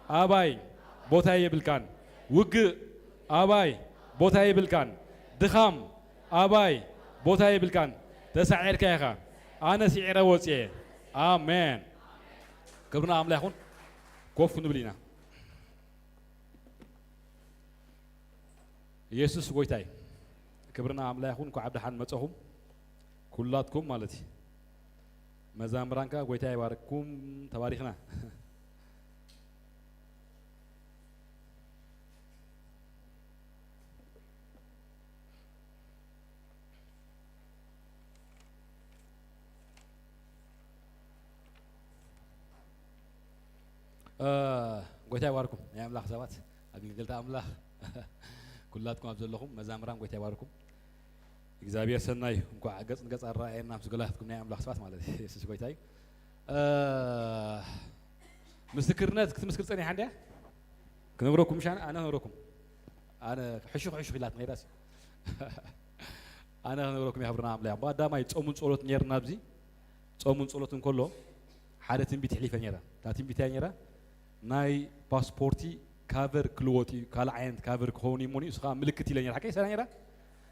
ኣባይ ቦታ የብልካን። ውግእ ኣባይ ቦታ የብልካን። ድኻም ኣባይ ቦታ የብልካን። ተሳዒርካ ኢኻ። ኣነ ስዒረ ወፅየ። ኣሜን። ክብርና ኣምላኽ ይኹን። ኮፍ ክንብል ኢና። ኢየሱስ ጎይታይ። ክብርና ኣምላኽ ይኹን። እንኳዕ ብደሓን መጸኹም ኩላትኩም ማለት እዩ። መዛምራንካ ጎይታ ይባርክኩም። ተባሪኽና። እ፣ ጎይታ ይባርኩም ናይ ኣምላኽ ሰባት፣ ኣገልገልቲ ኣምላኽ ኩላትኩም ኣብ ዘለኹም መዛምራን ጎይታ ይባርኩም። እግዚኣብሔር ሰናይ እዩ። እንኳዕ ገጽ ንገጽ ኣረኣየና ምስ ገላትኩም ናይ ኣምላኽ ሰባት ማለት እዩ። የሱስ ጎይታ እዩ። እ፣ ምስክርነት ክትምስክር ጸኒሓ እንድያ? ክነግረኩም ምሽ ኣነ፣ ኣነ ክነግረኩም። ኣነ ሕሹኽ ሕሹኽ ኢላት ነይራስ። ኣነ ክነግረኩም እየ፣ ክብርና ኣምላኽ። እሞ ኣዳማይ ጾምን ጸሎት ነይርና ኣብዚ። ጾምን ጸሎትን ከሎ ሓደ ትንቢት ኣሕሊፈ ነይረ። እታ ትንቢት እያ ነይራ፣ ናይ ፓስፖርቲ ካቨር ክልወጥ እዩ፣ ካልእ ዓይነት ካቨር ክኸውን እዩ እሞ ንሱ ኸዓ ምልክት ኢለ ነይረ። ሓቀይ ሰላ ነይራ።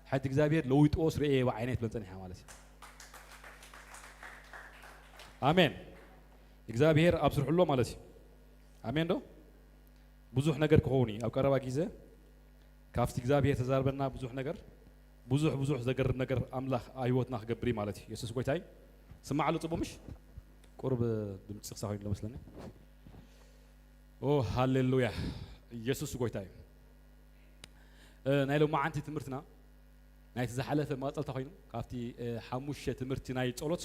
ሓንቲ እግዚኣብሔር ለዊጥዎስ ርእየ ብዓይነይ ትብለን ጸኒሓ ማለት እዩ። ኣሜን። እግዚኣብሔር ኣብ ስርሑ ኣሎ ማለት እዩ። ኣሜን ዶ? ብዙሕ ነገር ክኸውን እዩ ኣብ ቀረባ ግዜ። ካብቲ እግዚኣብሔር ተዛርበና ብዙሕ ነገር፣ ብዙሕ፣ ብዙሕ ዘገርም ነገር ኣምላኽ ኣብ ህይወትና ክገብር እዩ ማለት እዩ። የሱስ ጎይታ እዩ። ስማዕ ኣሎ ጽቡቕ ምሽ? ቁሩብ ድምጺ ክሳብ ኮይኑ ኣሎ መስለኒ። ኦ፣ ሃሌሉያ። የሱስ ጎይታ እዩ። እ፣ ናይ ሎማዓንቲ ትምህርትና ናይቲ ዝሓለፈ መቐጸልታ ኮይኑ፣ ካብቲ፣ እ፣ ሓሙሽተ ትምህርቲ ናይ ጸሎት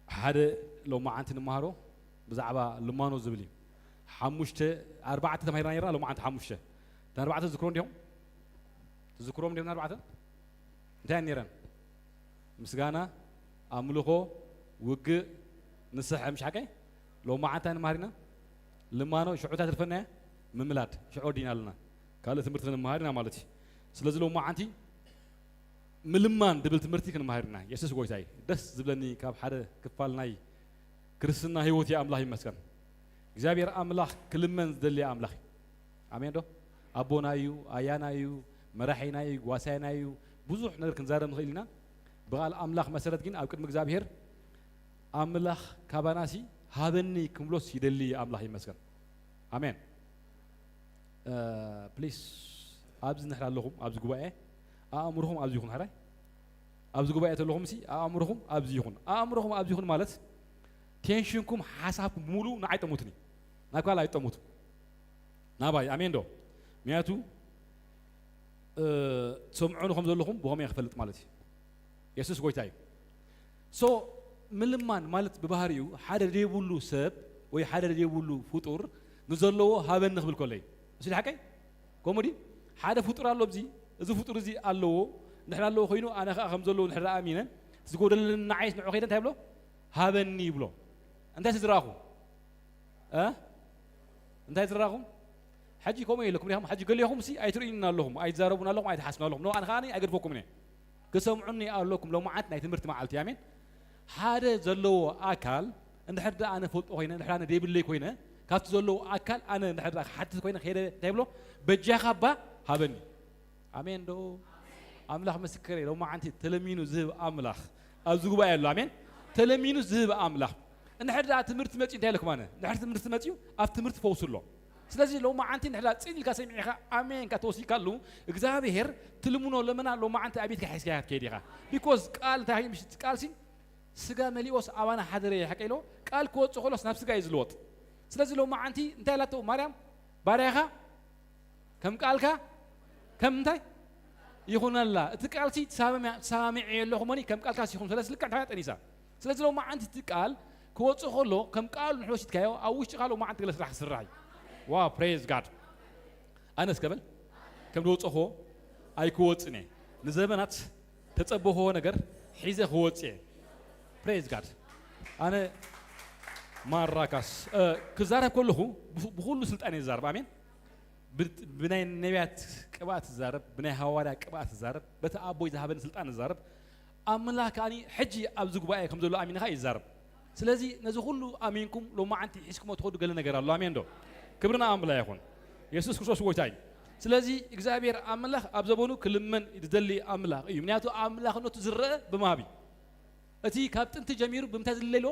ሓደ ሎማዓንቲ ንመሃሮ ብዛዕባ ልማኖ ዝብል እዩ። ሓሙሽተ፣ ኣርባዕተ ተማሂርና ነይርና፣ ሎማዓንቲ ሓሙሽተ። እተን ኣርባዕተ ትዝክሮም ዲኹም? ትዝክሮም ዲኹም ኣርባዕተ? እንታይ እየን ነይረን? ምስጋና፣ ኣምልኾ፣ ውግእ፣ ንስሐ፣ ምሽ ሓቀይ? ሎማዓንቲ እንታይ ንመሃር ኢና? ልማኖ፣ ሽዑ እንታይ ትርፈና እያ? ምምላድ። ሽዑ ወዲእና ኣለና። ካልእ ትምህርቲ ንመሃር ኢና ማለት እዩ። ስለዚ ሎማዓንቲ ምልማን ድብል ትምህርቲ ክንመሃር ኢና። የሱስ ጎይታ እዩ። ደስ ዝብለኒ ካብ ሓደ ክፋል ናይ ክርስትና ህይወት እዩ። ኣምላኽ ይመስገን። እግዚኣብሔር ኣምላኽ ክልመን ዝደሊ ኣምላኽ እዩ። ኣሜን ዶ? ኣቦና እዩ፣ ኣያና እዩ፣ መራሒና እዩ፣ ጓሳይና እዩ። ብዙሕ ነገር ክንዛረብ ንኽእል ኢና። ብቓል ኣምላኽ መሰረት ግን ኣብ ቅድሚ እግዚኣብሔር ኣምላኽ ካባናሲ ሃበኒ ክብሎስ ይደሊ ኣምላኽ ይመስገን። ኣሜን። እ፣ ፕሊስ፣ ኣብዚ ንሕና ኣለኹም፣ ኣብዚ ጉባኤ፣ ኣእምሮኹም ኣብዚ ይኹን፣ ሕራይ? ኣብዚ ጉባኤ ተለኹም ሲ፣ ኣእምሮኹም ኣብዚ ይኹን። ኣእምሮኹም ኣብዚ ይኹን ማለት፣ ቴንሽንኩም፣ ሓሳብኩም ብምሉእ ንዓይ ጠሙትኒ። ናብ ካልእ ኣይጠሙት። ናባይ፣ ኣሜን ዶ? ምክንያቱ፣ እ፣ ትሰምዑኒ ከም ዘለኹም ብኸመይ ክፈልጥ ማለት እዩ? የሱስ ጎይታ እዩ። ሶ፣ ምልማን ማለት ብባህሪኡ ሓደ ዘይብሉ ሰብ ወይ ሓደ ዘይብሉ ፍጡር ንዘለዎ ሃበኒ ክብል ከሎ እዩ። እሱ ሓቀይ? ከምኡ ድዩ? ሓደ ፍጡር ኣሎ ኣብዚ፣ እዚ ፍጡር እዚ ኣለዎ፣ ንሕና ኣለዎ ኮይኑ፣ ኣነ ኸዓ ከም ዘለዎ ንሕና ኣሚነ፣ ዝጎደለኒ ንዓይስ ንዑ ከይደ እንታይ ይብሎ? ሃበኒ ይብሎ። እንታይ ዝረኣኹ? እ? እንታይ ዝረኣኹም? ሕጂ ከምኡ ኢለኩም ዲኹም? ሕጂ ገሊኹም ሲ ኣይትርእዩና ኣለኹም፣ ኣይትዛረቡና ኣለኹም፣ ኣይትሓስቡና ኣለኹም። ኖ፣ ኣነ ኸዓ ኣይገድፈኩምን እየ። ክሰምዑኒ ኣለኩም። ሎማዓንቲ ናይ ትምህርቲ መዓልቲ፣ ኣሜን። ሓደ ዘለዎ ኣካል እንድሕር ደኣ ኣነ ፈልጦ ኮይነ፣ እንድሕር ኣነ ደይብለይ ኮይነ፣ ካብቲ ዘለዎ ኣካል ኣነ እንድሕር ደኣ ክሓትት ኮይነ፣ ከይደ እንታይ ብሎ? በጃኻ እባ ሃበኒ። ኣሜን ዶ? ኣምላኽ ምስክረይ፣ ሎማዓንቲ ተለሚኑ ዝህብ ኣምላኽ ኣብዚ ጉባኤ ኣሎ። ኣሜን። ተለሚኑ ዝህብ ኣምላኽ። እንድሕር ደኣ ትምህርቲ መጺኡ እንታይ ኢለኩም ኣነ? እንድሕር ትምህርቲ መጺኡ ኣብ ትምህርቲ ፈውሱ ኣሎ። ስለዚ ሎማዓንቲ እንድሕር ደኣ ጽን ኢልካ ሰሚዕኻ ኣሜን ኢልካ ተወሲድካሉ፣ እግዚኣብሔር ትልምኖ ለመና ሎማዓንቲ ኣብ ቤትካ ሒዝካያ ክትከይድ ኢኻ። ቢኮዝ ቃል እንታይ እዩ? ምሽ ቃል ሲ ስጋ መሊኦስ ኣባና ሓደረ እዩ ሓቀ ኢሎ፣ ቃል ክወጽእ ከሎስ ናብ ስጋ እዩ ዝልወጥ። ስለዚ ሎማዓንቲ እንታይ ኢላቶ ማርያም? ባርያኻ ከም ቃልካ ከም እንታይ ይኹነላ። እቲ ቃልሲ ተሰማሚዐ ኣለኹ መኒ ከም ቃልካስ ይኹን። ስለዚ ልክዕ እንታይ ጠኒሳ። ስለዚ ሎማዓንቲ እቲ ቃል ክወጽእ ከሎ ከም ቃሉ ንሕና ወሲድካዮ ኣብ ውሽጥኻ ሎማዓንቲ ገለ ስራሕ ክስራሕ እዩ። ዋው፣ ፕሬዝ ጋድ። ኣነ እስከ በል ከም ዝወጸኽዎ ኣይክወጽን እየ። ንዘመናት ተጸበኽዎ ነገር ሒዘ ክወጽእ እየ። ፕሬዝ ጋድ። ኣነ ማራካስ፣ እ፣ ክዛረብ ከለኹ ብኹ-፣ ብኹሉ ስልጣን እየ ዝዛረብ። ኣሜን። ብ-፣ ብናይ ነቢያት ቅብኣት ዝዛረብ፣ ብናይ ሃዋርያ ቅብኣት ዝዛረብ፣ በቲ ኣቦይ ዝሃበኒ ስልጣን ዝዛረብ፣ ኣምላኽ ከኣኒ ሕጂ ኣብዚ ጉባኤ ከም ዘሎ ኣሚንኻ እዩ ዝዛረብ። ስለዚ ነዚ ኩሉ ኣሚንኩም ሎማዓንቲ ሒዝኩሞ ትኸዱ ገለ ነገር ኣሎ። ኣሜን ዶ? ክብርና ኣምላኽ ይኹን። የሱስ ክርስቶስ ጎይታ እዩ። ስለዚ እግዚኣብሔር ኣምላኽ ኣብ ዘበኑ ክልመን ዝደሊ ኣምላኽ እዩ። ምክንያቱ ኣምላኽነቱ ዝረአ ብምሃብ እዩ። እቲ ካብ ጥንቲ ጀሚሩ ብምንታይ ዝልለ ኢልዎ?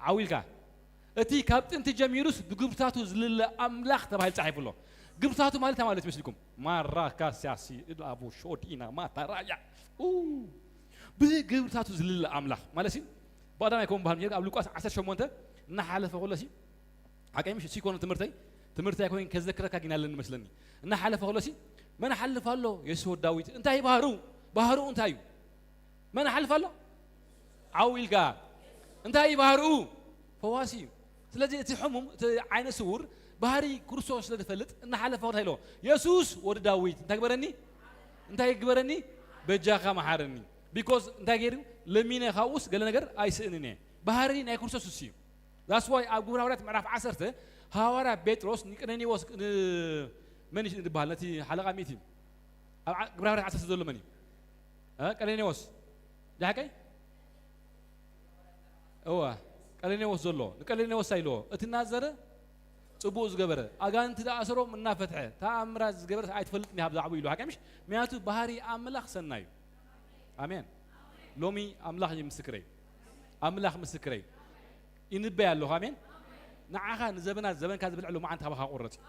ዓው ኢልካ። እቲ ካብ ጥንቲ ጀሚሩስ ብግብርታቱ ዝልለ ኣምላኽ ተባሂሉ ጸሓፉ ኣሎ። ግብርታቱ ማለት እንታይ ማለት ይመስልኩም? ማራካስያሲ እልኣቦ ሾዲና ማታራያ። ኡ። ብግብርታቱ ዝልለ ኣምላኽ ማለት እዩ። ብቐዳማይ ከም ባህል ኣብ ሉቃስ ዓሰርተ ሸሞንተ እናሓለፈ ከሎ ሲ ሓቀይ ምሽ ሲኮነ ትምህርተይ ትምህርተይ ኮይን ከዘክረካ ግን ኣለኒ መስለኒ። እናሓለፈ ከሎ ሲ መን ሓልፍ ኣሎ? የሱስ ወድ ዳዊት። እንታይ ባህሩ? ባህሩ እንታይ እዩ? መን ሓልፍ ኣሎ? ዓው ኢልካ። እንታይ እዩ ባህርኡ? ፈዋሲ እዩ። ስለዚ እቲ ሕሙም፣ እቲ ዓይነ ስውር ባህሪ ክርስቶስ ስለ ዝፈልጥ እናሓለፈ እንታይ ኢሎ? የሱስ ወዲ ዳዊት እንታይ ግበረኒ? እንታይ ግበረኒ? በጃኻ መሓረኒ። ቢኮዝ እንታይ ገይሩ? ለሚነ ካብኡስ ገለ ነገር ኣይስእንን እየ። ባህሪ ናይ ክርስቶስ እሱ እዩ። That's why ኣብ ግብረ ሃዋርያት ምዕራፍ ዓሰርተ ሃዋርያ ጴጥሮስ ንቀርኔሌዎስ ን-፣ መን እዩ ዝበሃል? ነቲ ሓለቓ ሚእቲ ኣብ ዓ-፣ ግብረ ሃዋርያት ዓሰርተ ዘሎ መን እዩ? እ? ቀርኔሌዎስ። ዳሕቀይ? እወ። ቀርኔሌዎስ ዘሎ። ንቀርኔሌዎስ እንታይ ኢልዎ? እቲ እናዘረ ጽቡቕ ዝገበረ፣ ኣጋንንቲ ዝኣሰሮም እናፈትሐ፣ ተኣምራት ዝገበረ ኣይትፈልጥን ኢኻ ብዛዕባኡ ኢሉ። ሓቀይ ምሽ? ምክንያቱ ባህሪ ኣምላኽ ሰናይ እዩ። ኣሜን። ሎሚ ኣምላኽ እዩ ምስክረይ። ኣምላኽ ምስክረይ። ይንበይ ኣለኹ። ኣሜን። ንዓኻ ንዘበናት ዘበንካ ዝበልዐ ሎማዓንቲ ካባኻ ክቑረጽ እዩ።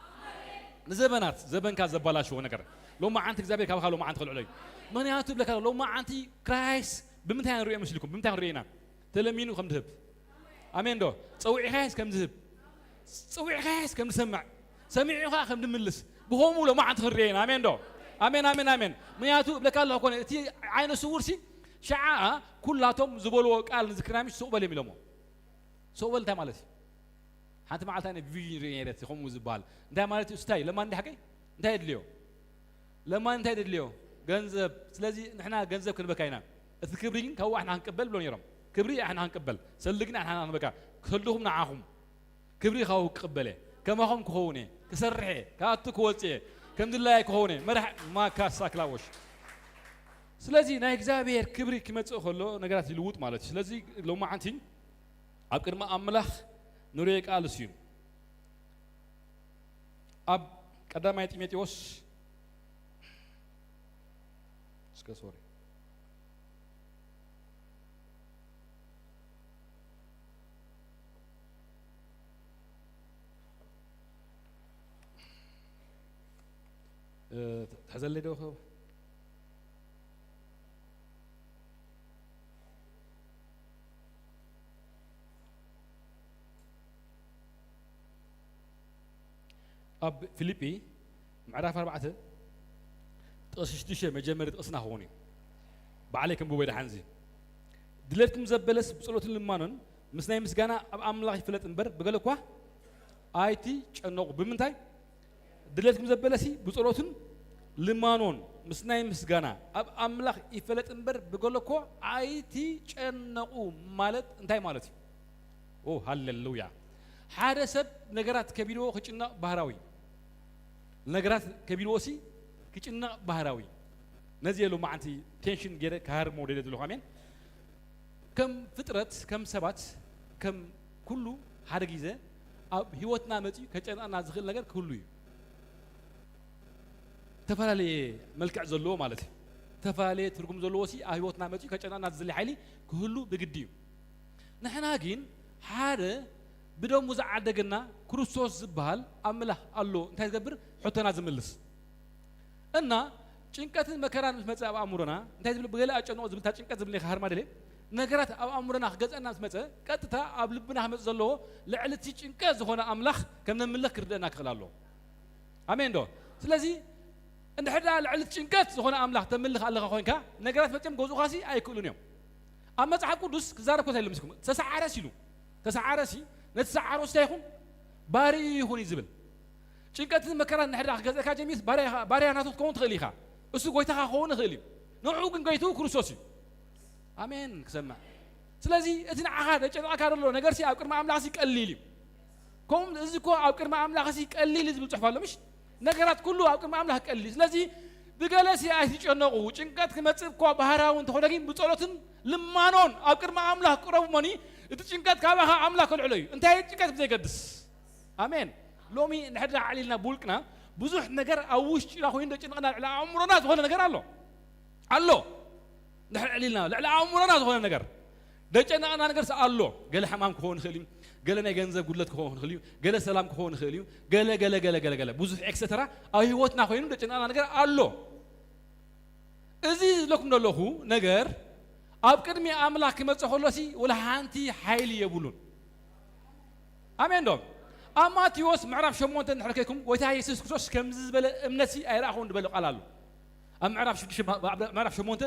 ንዘበናት ዘበንካ ዘባላሽዎ ነገር ሎማዓንቲ እግዚኣብሔር ካባኻ ሎማዓንቲ ክልዕሎ እዩ። ምኽንያቱ ብለካ ሎማዓንቲ ክራይስት ብምንታይ ንሪኦ መስልኩም? ብምንታይ ክንሪኦ ኢና? ተለሚኑ ከም ዝህብ። ኣሜን ዶ? ጸዊዕኻስ ከም ዝህብ። ጸዊዕኻስ ከም ዝሰምዕ። ሰሚዑ ኸኣ ከም ዝምልስ። ብኸምኡ ሎማዓንቲ ክንሪኦ ኢና። ኣሜን ዶ? ኣሜን፣ ኣሜን፣ ኣሜን። ምኽንያቱ ብለካ ኣለኹ ኮነ እቲ ዓይነ ስውር ሲ ሸዓ ኩላቶም ዝበልዎ ቃል ንዝክርናሚሽ ሱቕ በል እዮም ኢሎሞ። ሱቕ በል እንታይ ማለት እዩ? ሓንቲ መዓልቲ ኣነ ብቪዥን ሪኦ ነይረ እቲ ከምኡ ዝበሃል። እንታይ ማለት እዩ? እስታይ ለማን እንዲ ሓቀይ? እንታይ የድልዮ? ለማን እንታይ የድልዮ? ገንዘብ። ስለዚ ንሕና ገንዘብ ክንበካ ኢና። እቲ ክብሪ ግን ካብኡ ኣሕና ክንቅበል ብሎ ነይሮም። ክብሪ ኣሕና ክንቅበል። ሰልዲ ግን ኣሕና ክንበካ። ክሰልድኹም ንዓኹም። ክብሪ ካብኡ ክቕበል እየ። ከማኹም ክኸውን እየ። ክሰርሕ እየ። ካብኣቱ ክወጽእ እየ። ከም ድላየ ክኸውን እየ። መራሕ ማካሳ ክላወሽ። ስለዚ ናይ እግዚኣብሔር ክብሪ ክመጽእ ከሎ ነገራት ይልውጥ ማለት እዩ። ስለዚ ሎማዓንቲ ኣብ ቅድሚ ኣምላኽ ንሪኦ ቃል እሱ እዩ። ኣብ ቀዳማይ ጢሞቴዎስ፣ እስከ ሶሪ። እ፣ ትሕዘለይ ዶ? ኣብ ፊልጲ ምዕራፍ ኣርባዕተ ጥቕሲ ሽዱሽተ መጀመሪ ጥቕስና ክኸውን እዩ። ባዕለይ ከንብቦ ድሓንዚ። ድሌትኩም ዘበለስ ብጸሎትን ልማኖን ምስ ናይ ምስጋና ኣብ ኣምላኽ ይፍለጥ እምበር፣ ብገለ እኳ ኣይትጨነቑ። ብምንታይ? ድሌትኩም ዘበለሲ ብጸሎትን ልማኖን ምስ ናይ ምስጋና ኣብ ኣምላኽ ይፈለጥ እምበር፣ ብገለ እኳ ኣይትጨነቑ ማለት እንታይ ማለት እዩ? ኦ፣ ሃሌሉያ። ሓደ ሰብ ነገራት ከቢድዎ ክጭነቕ ባህራዊ። ነገራት ከቢድዎ ሲ ክጭነቕ ባህራዊ። ነዚ የሉ መዓንቲ ቴንሽን ገይረ ክሃርሞ ደለ ዘለኹ። ኣሜን። ከም ፍጥረት፣ ከም ሰባት፣ ከም ኩሉ ሓደ ግዜ ኣብ ህይወትና መጺኡ ከጨንቐና ዝኽእል ነገር ክህሉ እዩ። ዝተፈላለየ መልክዕ ዘለዎ ማለት እዩ። ዝተፈላለየ ትርጉም ዘለዎ ሲ ኣብ ህይወትና መጺኡ ከጨንቐና ዝደሊ ሓይሊ ክህሉ ብግዲ እዩ። ንሕና ግን ሓደ ብደሙ ዝዓደገና ክርስቶስ ዝበሃል ኣምላኽ ኣሎ። እንታይ ዝገብር? ሕቶና ዝምልስ። እና ጭንቀትን መከራን ምስ መጸ ኣብ ኣእምሮና እንታይ ዝብል? ብገለ ኣጨንቆ ዝብል፣ እታ ጭንቀት ዝብል ኢኻ ሃርማ ደለ። ነገራት ኣብ ኣእምሮና ክገዝአና ምስ መጸ፣ ቀጥታ ኣብ ልብና ክመጽእ ዘለዎ ልዕሊ እቲ ጭንቀት ዝኾነ ኣምላኽ ከም ነምልኽ ክርድአና ክኽእል ኣለዎ። ኣሜን ዶ? ስለዚ እንድሕር ደኣ ልዕሊ እቲ ጭንቀት ዝኾነ ኣምላኽ ተምልኽ ኣለኻ ኮይንካ፣ ነገራት መጺኦም ገዝኡኻሲ ኣይክእሉን እዮም። ኣብ መጽሓፍ ቅዱስ ክዛረብ ኮታ ኢሉ ምስኩም፣ ተሰዓረስ ኢሉ። ተሰዓረሲ፣ ነቲ ሰዓሮ እንታይ ይኹን? ባርዩ ይኹን እዩ ዝብል። ጭንቀትን መከራን እንድሕር ደኣ ክገዝእካ ጀሚርስ፣ ባርያ፣ ባርያ ናቱ ክትከውን ትኽእል ኢኻ። እሱ ጎይታኻ ክኸውን ይኽእል እዩ። ንዕኡ ግን ጎይትኡ ክርስቶስ እዩ። ኣሜን። ክሰምዕ። ስለዚ እቲ ንዓኻ ዘጨንቐካ ዘሎ ነገርሲ ኣብ ቅድሚ ኣምላኽሲ ቀሊል እዩ። ከምኡ እዚ እኮ ኣብ ቅድሚ ኣምላኽሲ ቀሊል እዩ ዝብል ጽሑፍ ኣሎ፣ ምሽ? ነገራት ኩሉ ኣብ ቅድሚ ኣምላኽ ቀሊል እዩ። ስለዚ ብገለሲ ኣይትጨነቑ። ጭንቀት ክመጽእ እኳ ባህራዊ እንተኾነ ግን ብጸሎትን ልማኖን ኣብ ቅድሚ ኣምላኽ ቅረቡ እሞኒ፣ እቲ ጭንቀት ካባኻ ኣምላኽ ከልዕሎ እዩ። እንታይ ጭንቀት ብዘይገድስ። ኣሜን። ሎሚ ንሕድራ ዓሊልና ብውልቅና ብዙሕ ነገር ኣብ ውሽጢና ኮይኑ ደጭንቕና ልዕሊ ኣእምሮና ዝኾነ ነገር ኣሎ ኣሎ ንሕድራ ዓሊልና ልዕሊ ኣእምሮና ዝኾነ ነገር ደጨንቕና ነገር ኣሎ። ገለ ሕማም ክኸውን ይኽእል እዩ። ገለ ናይ ገንዘብ ጉድለት ክኸውን ይኽእል እዩ። ገለ ሰላም ክኸውን ይኽእል እዩ። ገለ ገለ ገለ ገለ ገለ ብዙሕ ኤክሰተራ ኣብ ህይወትና ኮይኑ ደጨንቕና ነገር ኣሎ። እዚ ዝለኩም ዘለኹ ነገር ኣብ ቅድሚ ኣምላኽ ክመጽእ ከሎሲ ወላ ሓንቲ ሓይሊ የብሉን። ኣሜን ዶ? ኣብ ማቴዎስ ምዕራፍ ሸሞንተ እንድሕር ከይኩም ጎይታ የሱስ ክርስቶስ ከምዚ ዝበለ እምነትሲ ኣይረኣኹን ዝበለ ቃል ኣሎ። ኣብ ምዕራፍ ሽዱሽተ ማ- ማ- ምዕራፍ ሸሞንተ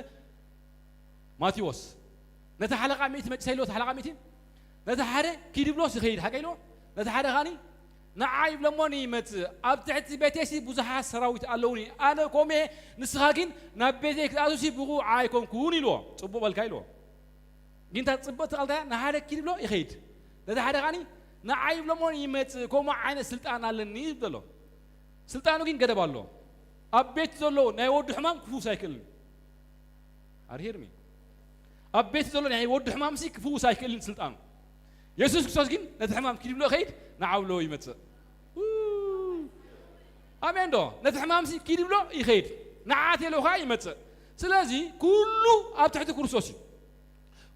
ማቴዎስ ነቲ ሓለቓ ሚእቲ መጭ ሰይሎ ሓለቓ ሚእቲ ነቲ ሓደ ኪድ ብሎስ ይኸይድ ሓቀ ኢልዎ ነቲ ሓደ ኻኒ ንዓ ይብለሞን ይመጽእ ኣብ ትሕቲ ቤቴሲ ብዙሓት ሰራዊት ኣለውኒ ኣነ ኮሜ ንስኻ ግን ናብ ቤተይ ክትኣትውሲ ብቑዕ ኣይኮንኩን ኢልዎ ጽቡቕ በልካ ኢልዎ ጊንታ ጽብቕቲ ቃልታ ንሓደ ኪድ ብሎ ይኸይድ ነቲ ሓደ ኻኒ ንዓ ይብለሞን ይመጽእ ከምኡ ዓይነት ስልጣን ኣለኒ ይብል ዘሎ ስልጣኑ ግን ገደብ ኣለዎ ኣብ ቤት ዘሎ ናይ ወዱ ሕማም ክፍውስ ኣይክእልን ኣርሂርሚ ኣብ ቤት ዘሎ ናይ ወዱ ሕማምሲ ክፍውስ ኣይክእልን ስልጣኑ የሱስ ክርስቶስ ግን ነቲ ሕማም ኪድ ብሎ ይኸይድ ንዓብሎ ይመጽእ ኣሜን ዶ ነቲ ሕማምሲ ኪድ ብሎ ይኸይድ ንዓት የለኻ ይመጽእ ስለዚ ኩሉ ኣብ ትሕቲ ክርስቶስ እዩ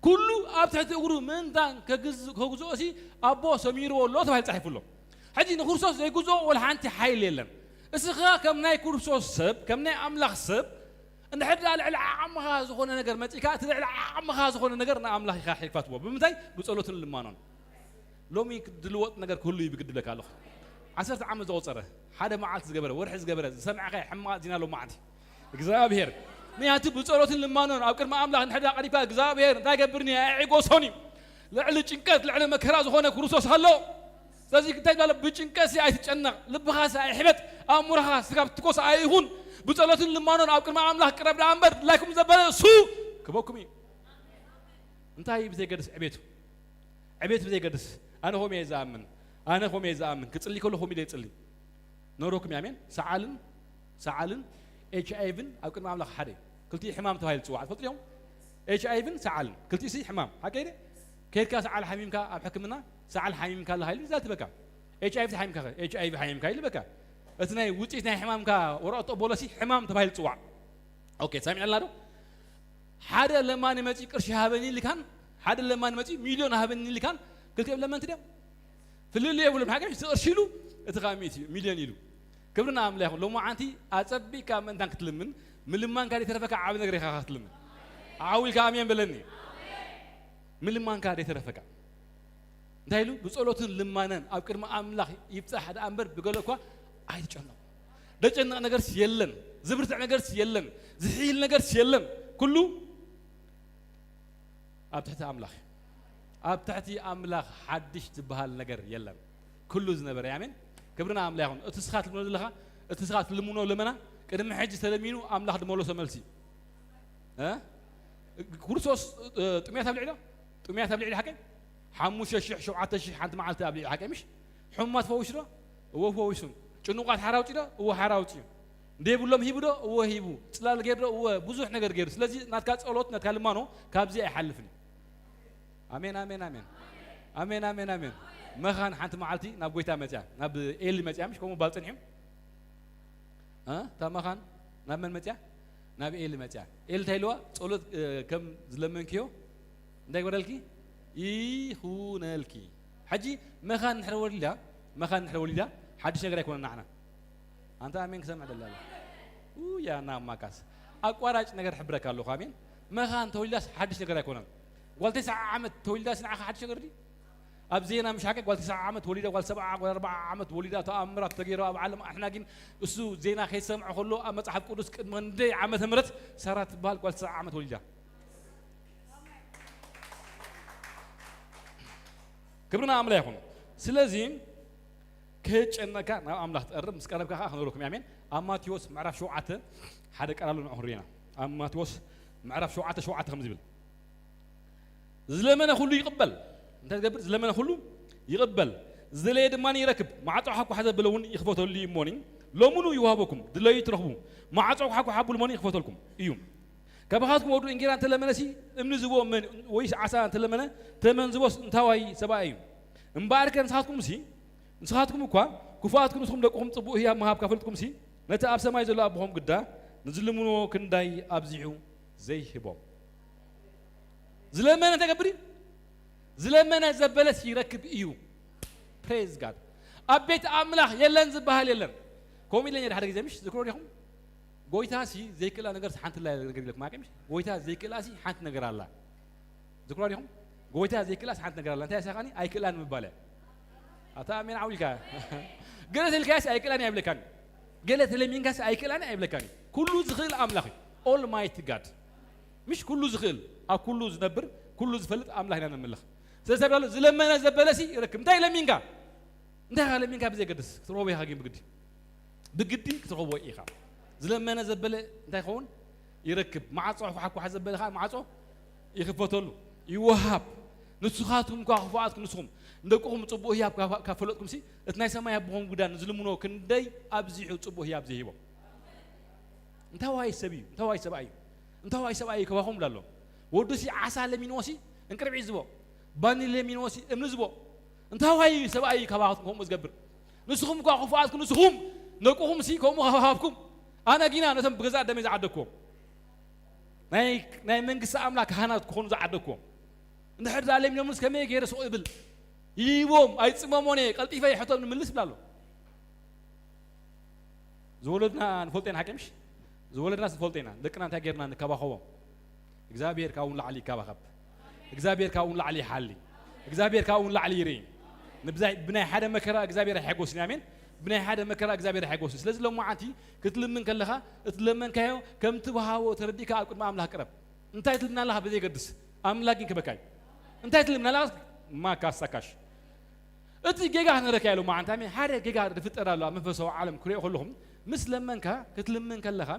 ኩሉ ኣብ ትሕቲ እግሩ ምእንታን ከግዝኦ ሲ ኣቦ ሰሚርዎ ኣሎ ተባሂል ጻሒፉ ኣሎ ሕጂ ንክርስቶስ ዘይግዝኦ ወላ ሓንቲ ሓይል የለን እስኻ ከም ናይ ክርስቶስ ሰብ ከም ናይ ኣምላኽ ሰብ እንድሕር ደኣ ልዕሊ ዓቕምኻ ዝኾነ ነገር መጺእካ እቲ ልዕሊ ዓቕምኻ ዝኾነ ነገር ንኣምላኽ ኢኻ ሒልካ ትቦ ብምንታይ ብጸሎትን ልማኖን ሎሚ ድልወጥ ነገር ክህሉ እዩ ብግድለካ ኣለኹ ዓሰርተ ዓመት ዘቆጸረ ሓደ መዓልቲ ዝገበረ ወርሒ ዝገበረ ዝሰምዐኻ ሕማቕ ዜና ሎ መዓልቲ እግዚኣብሔር ምክንያቱ ብጸሎትን ልማኖን ኣብ ቅድሚ ኣምላኽ እንድሕር ደኣ ቀሪብካ እግዚኣብሔር እንታይ ገብርኒ ኣይዕጎሶን እዩ ልዕሊ ጭንቀት ልዕሊ መከራ ዝኾነ ክርስቶስ ኣሎ ስለዚ እንታይ ባለ ብጭንቀት ኣይትጨነቕ ልብኻ ኣይሕበጥ ኣእምሮኻ ስጋብ ትኮስ ኣይኹን ብጸሎትን ልማኖን ኣብ ቅድሚ ኣምላኽ ቅረብ ደኣ እምበር ድላይኩም ዘበለ እሱ ክበኩም እዩ እንታይ ብዘይገድስ ዕቤቱ ዕቤት ብዘይገድስ ኣነ ኾም እየ ዝኣምን ኣነ ኾም እየ ዝኣምን ክጽሊ ከሎ ኾም ኢለ ይጽሊ ነሮኩም ኣሜን ሰዓልን ሰዓልን ኤች ኣይቪን ኣብ ቅድሚ ኣምላኽ ሓደ ክልቲኡ ሕማም ተባሂሉ ዝጽዋዕ ትፈልጡ ዲኹም ኤች ኣይቪን ሰዓልን ክልቲኡ ሲ ሕማም ሓቀ ኢለ ከድካ ሰዓል ሓሚምካ ኣብ ሕክምና ሰዓል ሓሚምካ ኣለኻ ኢሉ ዛልትበካ ኤች ኣይቪ ሓሚምካ ኤች ኣይቪ ሓሚምካ ኢሉ በካ እቲ ናይ ውፅኢት ናይ ሕማምካ ወረቐት ተቐበሎሲ ሕማም ተባሂሉ ዝፅዋዕ ኦኬ ሰሚዕና ዶ ሓደ ለማኒ መፂ ቅርሺ ሃበኒ ኢልካን ሓደ ለማኒ መፂ ሚልዮን ሃበኒ ኢልካን ክልቲኦም ለመንቲ ድዮም ፍልልይ የብሎም ሓቂ እቲ ቅርሺ ኢሉ እቲ ከዓ ሚእቲ እዩ ሚልዮን ኢሉ ክብርና ኣምላ ይኹን ሎማዓንቲ ኣፀቢቅካ ምእንታን ክትልምን ምልማንካ ዘይተረፈካ ዓብ ነገር ኢኻ ክትልምን ዓው ኢልካ ኣሜን በለኒ ምልማንካ ዘይተረፈካ እንታይ ኢሉ ብፀሎትን ልማነን ኣብ ቅድሚ ኣምላኽ ይብፃሕ ደኣ እምበር ብገለ እኳ ኣይትጨነቑ ደጨነቕ ነገርስ የለን ዝብርትዕ ነገርስ የለን ዝሕይል ነገርስ የለን ኩሉ ኣብ ትሕቲ ኣምላኽ ኣብ ትሕቲ ኣምላኽ ሓድሽ ዝበሃል ነገር የለን ኩሉ ዝነበረ ኣሜን ክብርና ኣምላኽ ይኹን እቲ ስኻ ትልምኖ ዘለኻ እቲ ስኻ ትልምኖ ለመና ቅድሚ ሕጂ ተለሚኑ ኣምላኽ ድመለሶ መልሲ ክርስቶስ ጥሜት ኣብሊዕ ዶ ጥሜት ኣብሊዕ ሓቀ ሓሙሽተ ሽሕ ሸውዓተ ሽሕ ሓንቲ መዓልቲ ኣብሊዕ ሓቀ ምሽ ሕሙማት ፈዊሱ ዶ እወ ፈዊሱ ጭኑቋት ሓራውፂ ዶ እወ ሓራውፂ ዘይብሎም ሂቡ ዶ እወ ሂቡ ፅላል ገይሩ ዶ እወ ብዙሕ ነገር ገይሩ ስለዚ ናትካ ፀሎት ናትካ ልማኖ ካብዚ ኣይሓልፍን ኣሜን ኣሜን ኣሜን ኣሜን ኣሜን ኣሜን መኻን ሓንቲ መዓልቲ ናብ ጎይታ መፅያ ናብ ኤሊ መፅያ ምሽ ከምኡ ባል ፀኒሑ እታ መኻን ናብ መን መፅያ ናብ ኤሊ መፅያ ኤሊ እንታይ ኢልዋ ፀሎት ከም ዝለመንክዮ እንታይ ግበረልኪ ይኹነልኪ ሕጂ መኻን ንሕረ ወሊዳ መኻን ንሕረ ወሊዳ ሓድሽ ነገር ኣይኮነን ንዓና ኣንተ ኣሜን ክሰምዕ ደላለ ያ ናብ ማካስ ኣቋራጭ ነገር ሕብረካ ኣለኹ ኣሜን መኻን ተወሊዳስ ሓድሽ ነገር ኣይኮነን ጓል ተስዓ ዓመት ተወሊዳስ ንዓኻ ሓድሽ ነገር ድዩ ኣብ ዜና ምሽ ሓቂ ጓል ተስዓ ዓመት ወሊዳ ጓል ሰብዓ ጓል ኣርባዓ ዓመት ወሊዳ ተኣምራት ተገይሩ ኣብ ዓለም ኣሕና ግን እሱ ዜና ከይሰምዖ ከሎ ኣብ መጽሓፍ ቅዱስ ቅድሚ ክንደይ ዓመተ ምህረት ሳራ ትበሃል ጓል ተስዓ ዓመት ወሊዳ ክብርና ኣምላ ይኹን ስለዚ ከየጨነካ ናብ ኣምላኽ ትቀርብ ምስ ቀረብካ ከዓ ክነግረኩም ኣሜን ኣብ ማቴዎስ ምዕራፍ ሸውዓተ ሓደ ቃል ኣሎ ንዕኹም ርኢና ኣብ ማቴዎስ ምዕራፍ ሸውዓተ ሸውዓተ ከም ዝብል ዝለመነ ኩሉ ይቕበል እንታይ ዝገብር ዝለመነ ኩሉ ይቕበል ዝደለየ ድማ ይረክብ ማዕጾ ሓኳሕ ዘበለ እውን ይኽፈተሉ እዩ እሞኒ ሎምኑ ይዋህበኩም ድለዩ ትረኽቡ ማዕጾ ሓኳሕ ኣብሉ እሞኒ ይኽፈተልኩም እዩ ካባኻትኩም ወዱ እንጌራ እንተለመነሲ እምኒ ዝቦ መን ወይስ ዓሳ እንተለመነ ተመን ዝቦስ እንታዋይ ሰብኣይ እዩ እምበኣርከ ንስኻትኩምሲ ንስኻትኩም እኳ ክፉኣትኩም ንስኹም ደቅኹም ጽቡቕ ህያብ ምሃብ ካፈልጥኩምሲ፣ ነቲ ኣብ ሰማይ ዘሎ ኣቦኹም ግዳ ንዝልምንዎ ክንዳይ ኣብዚሑ ዘይህቦም። ዝለመነ እንታይ ይገብር እዩ? ዝለመነ ዘበለስ ይረክብ እዩ። ፕሬዝ ጋድ። ኣብ ቤት ኣምላኽ የለን ዝበሃል የለን። ከምኡ ኢለ ነይረ ሓደ ግዜ፣ ምሽ ዝክሮ ዲኹም? ጎይታሲ ዘይክእላ ነገርስ ሓንቲ ኣላ ነገር ኢለኩም ኣቀምሽ። ጎይታ ዘይክእላሲ ሓንቲ ነገር ኣላ። ዝክሮ ዲኹም? ጎይታ ዘይክእላስ ሓንቲ ነገር ኣላ። እንታይ ሳኻኒ? ኣይክእላን ምባለ። ኣታ ኣሜን ዓው ኢልካ። ገለ ተልካያስ ኣይክእላን ኣይብለካን። ገለ ተለሚንካስ ኣይክእላን ኣይብለካን። ኩሉ ዝኽእል ኣምላኽ እዩ። ኦልማይቲ ጋድ። ምሽ ኩሉ ዝኽእል፣ ኣብ ኩሉ ዝነብር፣ ኩሉ ዝፈልጥ ኣምላኽ ኢና ነምልኽ። ስለዚ ሰብ ኣሎ፣ ዝለመነ ዘበለሲ ይረክብ። እንታይ ለሚንካ? እንታይ ኢኻ ለሚንካ ብዘይገድስ ክትረኽቦ ኢኻ፣ ግን ብግዲ፣ ብግዲ ክትረኽቦ ኢኻ። ዝለመነ ዘበለ እንታይ ይኸውን? ይረክብ። ማዕጾ ኳሕኳሕ ዘበለ ኸኣ ማዕጾ ይኽፈተሉ፣ ይወሃብ። ንስኻትኩም እኳ ክፉኣትኩም ንስኹም፣ ንደቅኹም ጽቡቕ ህያብ ካብ፣ ካብ ፈለጥኩምሲ፣ እቲ ናይ ሰማይ ኣቦኹም ግዳ ንዝልምንዎ ክንደይ ኣብዚሑ ጽቡቕ ህያብ ዘይህቦም። እንታዋይ ሰብ እዩ፣ እንታዋይ ሰብኣይ እዩ፣ እንታዋይ ሰብኣይ እዩ ከባኹም ዳሎ። ወዱሲ ዓሳ ለሚንዎሲ እንቅርቢዕ ዝቦ፣ ባኒ ለሚንዎሲ እምኒ ዝቦ። እንታዋይ ሰብኣይ እዩ ካባኹም ከምኡ ዝገብር? ንስኹም እኳ ክፉኣትኩም ንስኹም፣ ነቅኹምሲ ከምኡ ሃብኩም። ኣነ ጊና ነቶም ብገዛእ ደመይ ዝዓደግኩዎም፣ ናይ፣ ናይ መንግስቲ ኣምላኽ ካህናት ክኾኑ ዝዓደግኩዎም፣ እንድሕር ደኣ ለሚኖምስ ከመይ ገይረ ስቕ እብል? ይህቦም፣ ኣይጽመሞን እየ፣ ቀልጢፈ ይሕቶም ንምልስ ይብላ ኣሎ። ዝወለድና ንፈልጦ ኢና፣ ሓቂ ምሽ? ዝወለድናስ ንፈልጦ ኢና። ደቅና እንታይ ጌርና ንከባኸቦም? እግዚኣብሔር ካብኡ ንላዕሊ ይከባኸብ። እግዚኣብሔር ካብኡ ንላዕሊ ይሓሊ። እግዚኣብሔር ካብኡ ንላዕሊ ይርኢ። ንብዛይ-፣ ብናይ ሓደ መከራ እግዚኣብሔር ኣይሓጎስን እዩ። ኣሜን። ብናይ ሓደ መከራ እግዚኣብሔር ኣይሓጎስን። ስለዚ ሎማዓንቲ ክትልምን ከለኻ፣ እትለመንካዮ ከም ትብሃቦ ተረዲእካ ኣብ ቅድሚ ኣምላኽ ቅረብ። እንታይ ትልምና ኣለኻ ብዘይገድስ፣ ኣምላኽ ግን ክበካ እዩ። እንታይ ትልምና ኣለኻ? ማካ ሳካሽ። እቲ ጌጋ ክንረካ ኢሉ መዓንታ፣ ኣሜን። ሓደ ጌጋ ዝፍጠር ኣሎ ኣብ መንፈሳዊ ዓለም ክሪኦ ከለኹም፣ ምስ ለመንካ፣ ክትልምን ከለኻ፣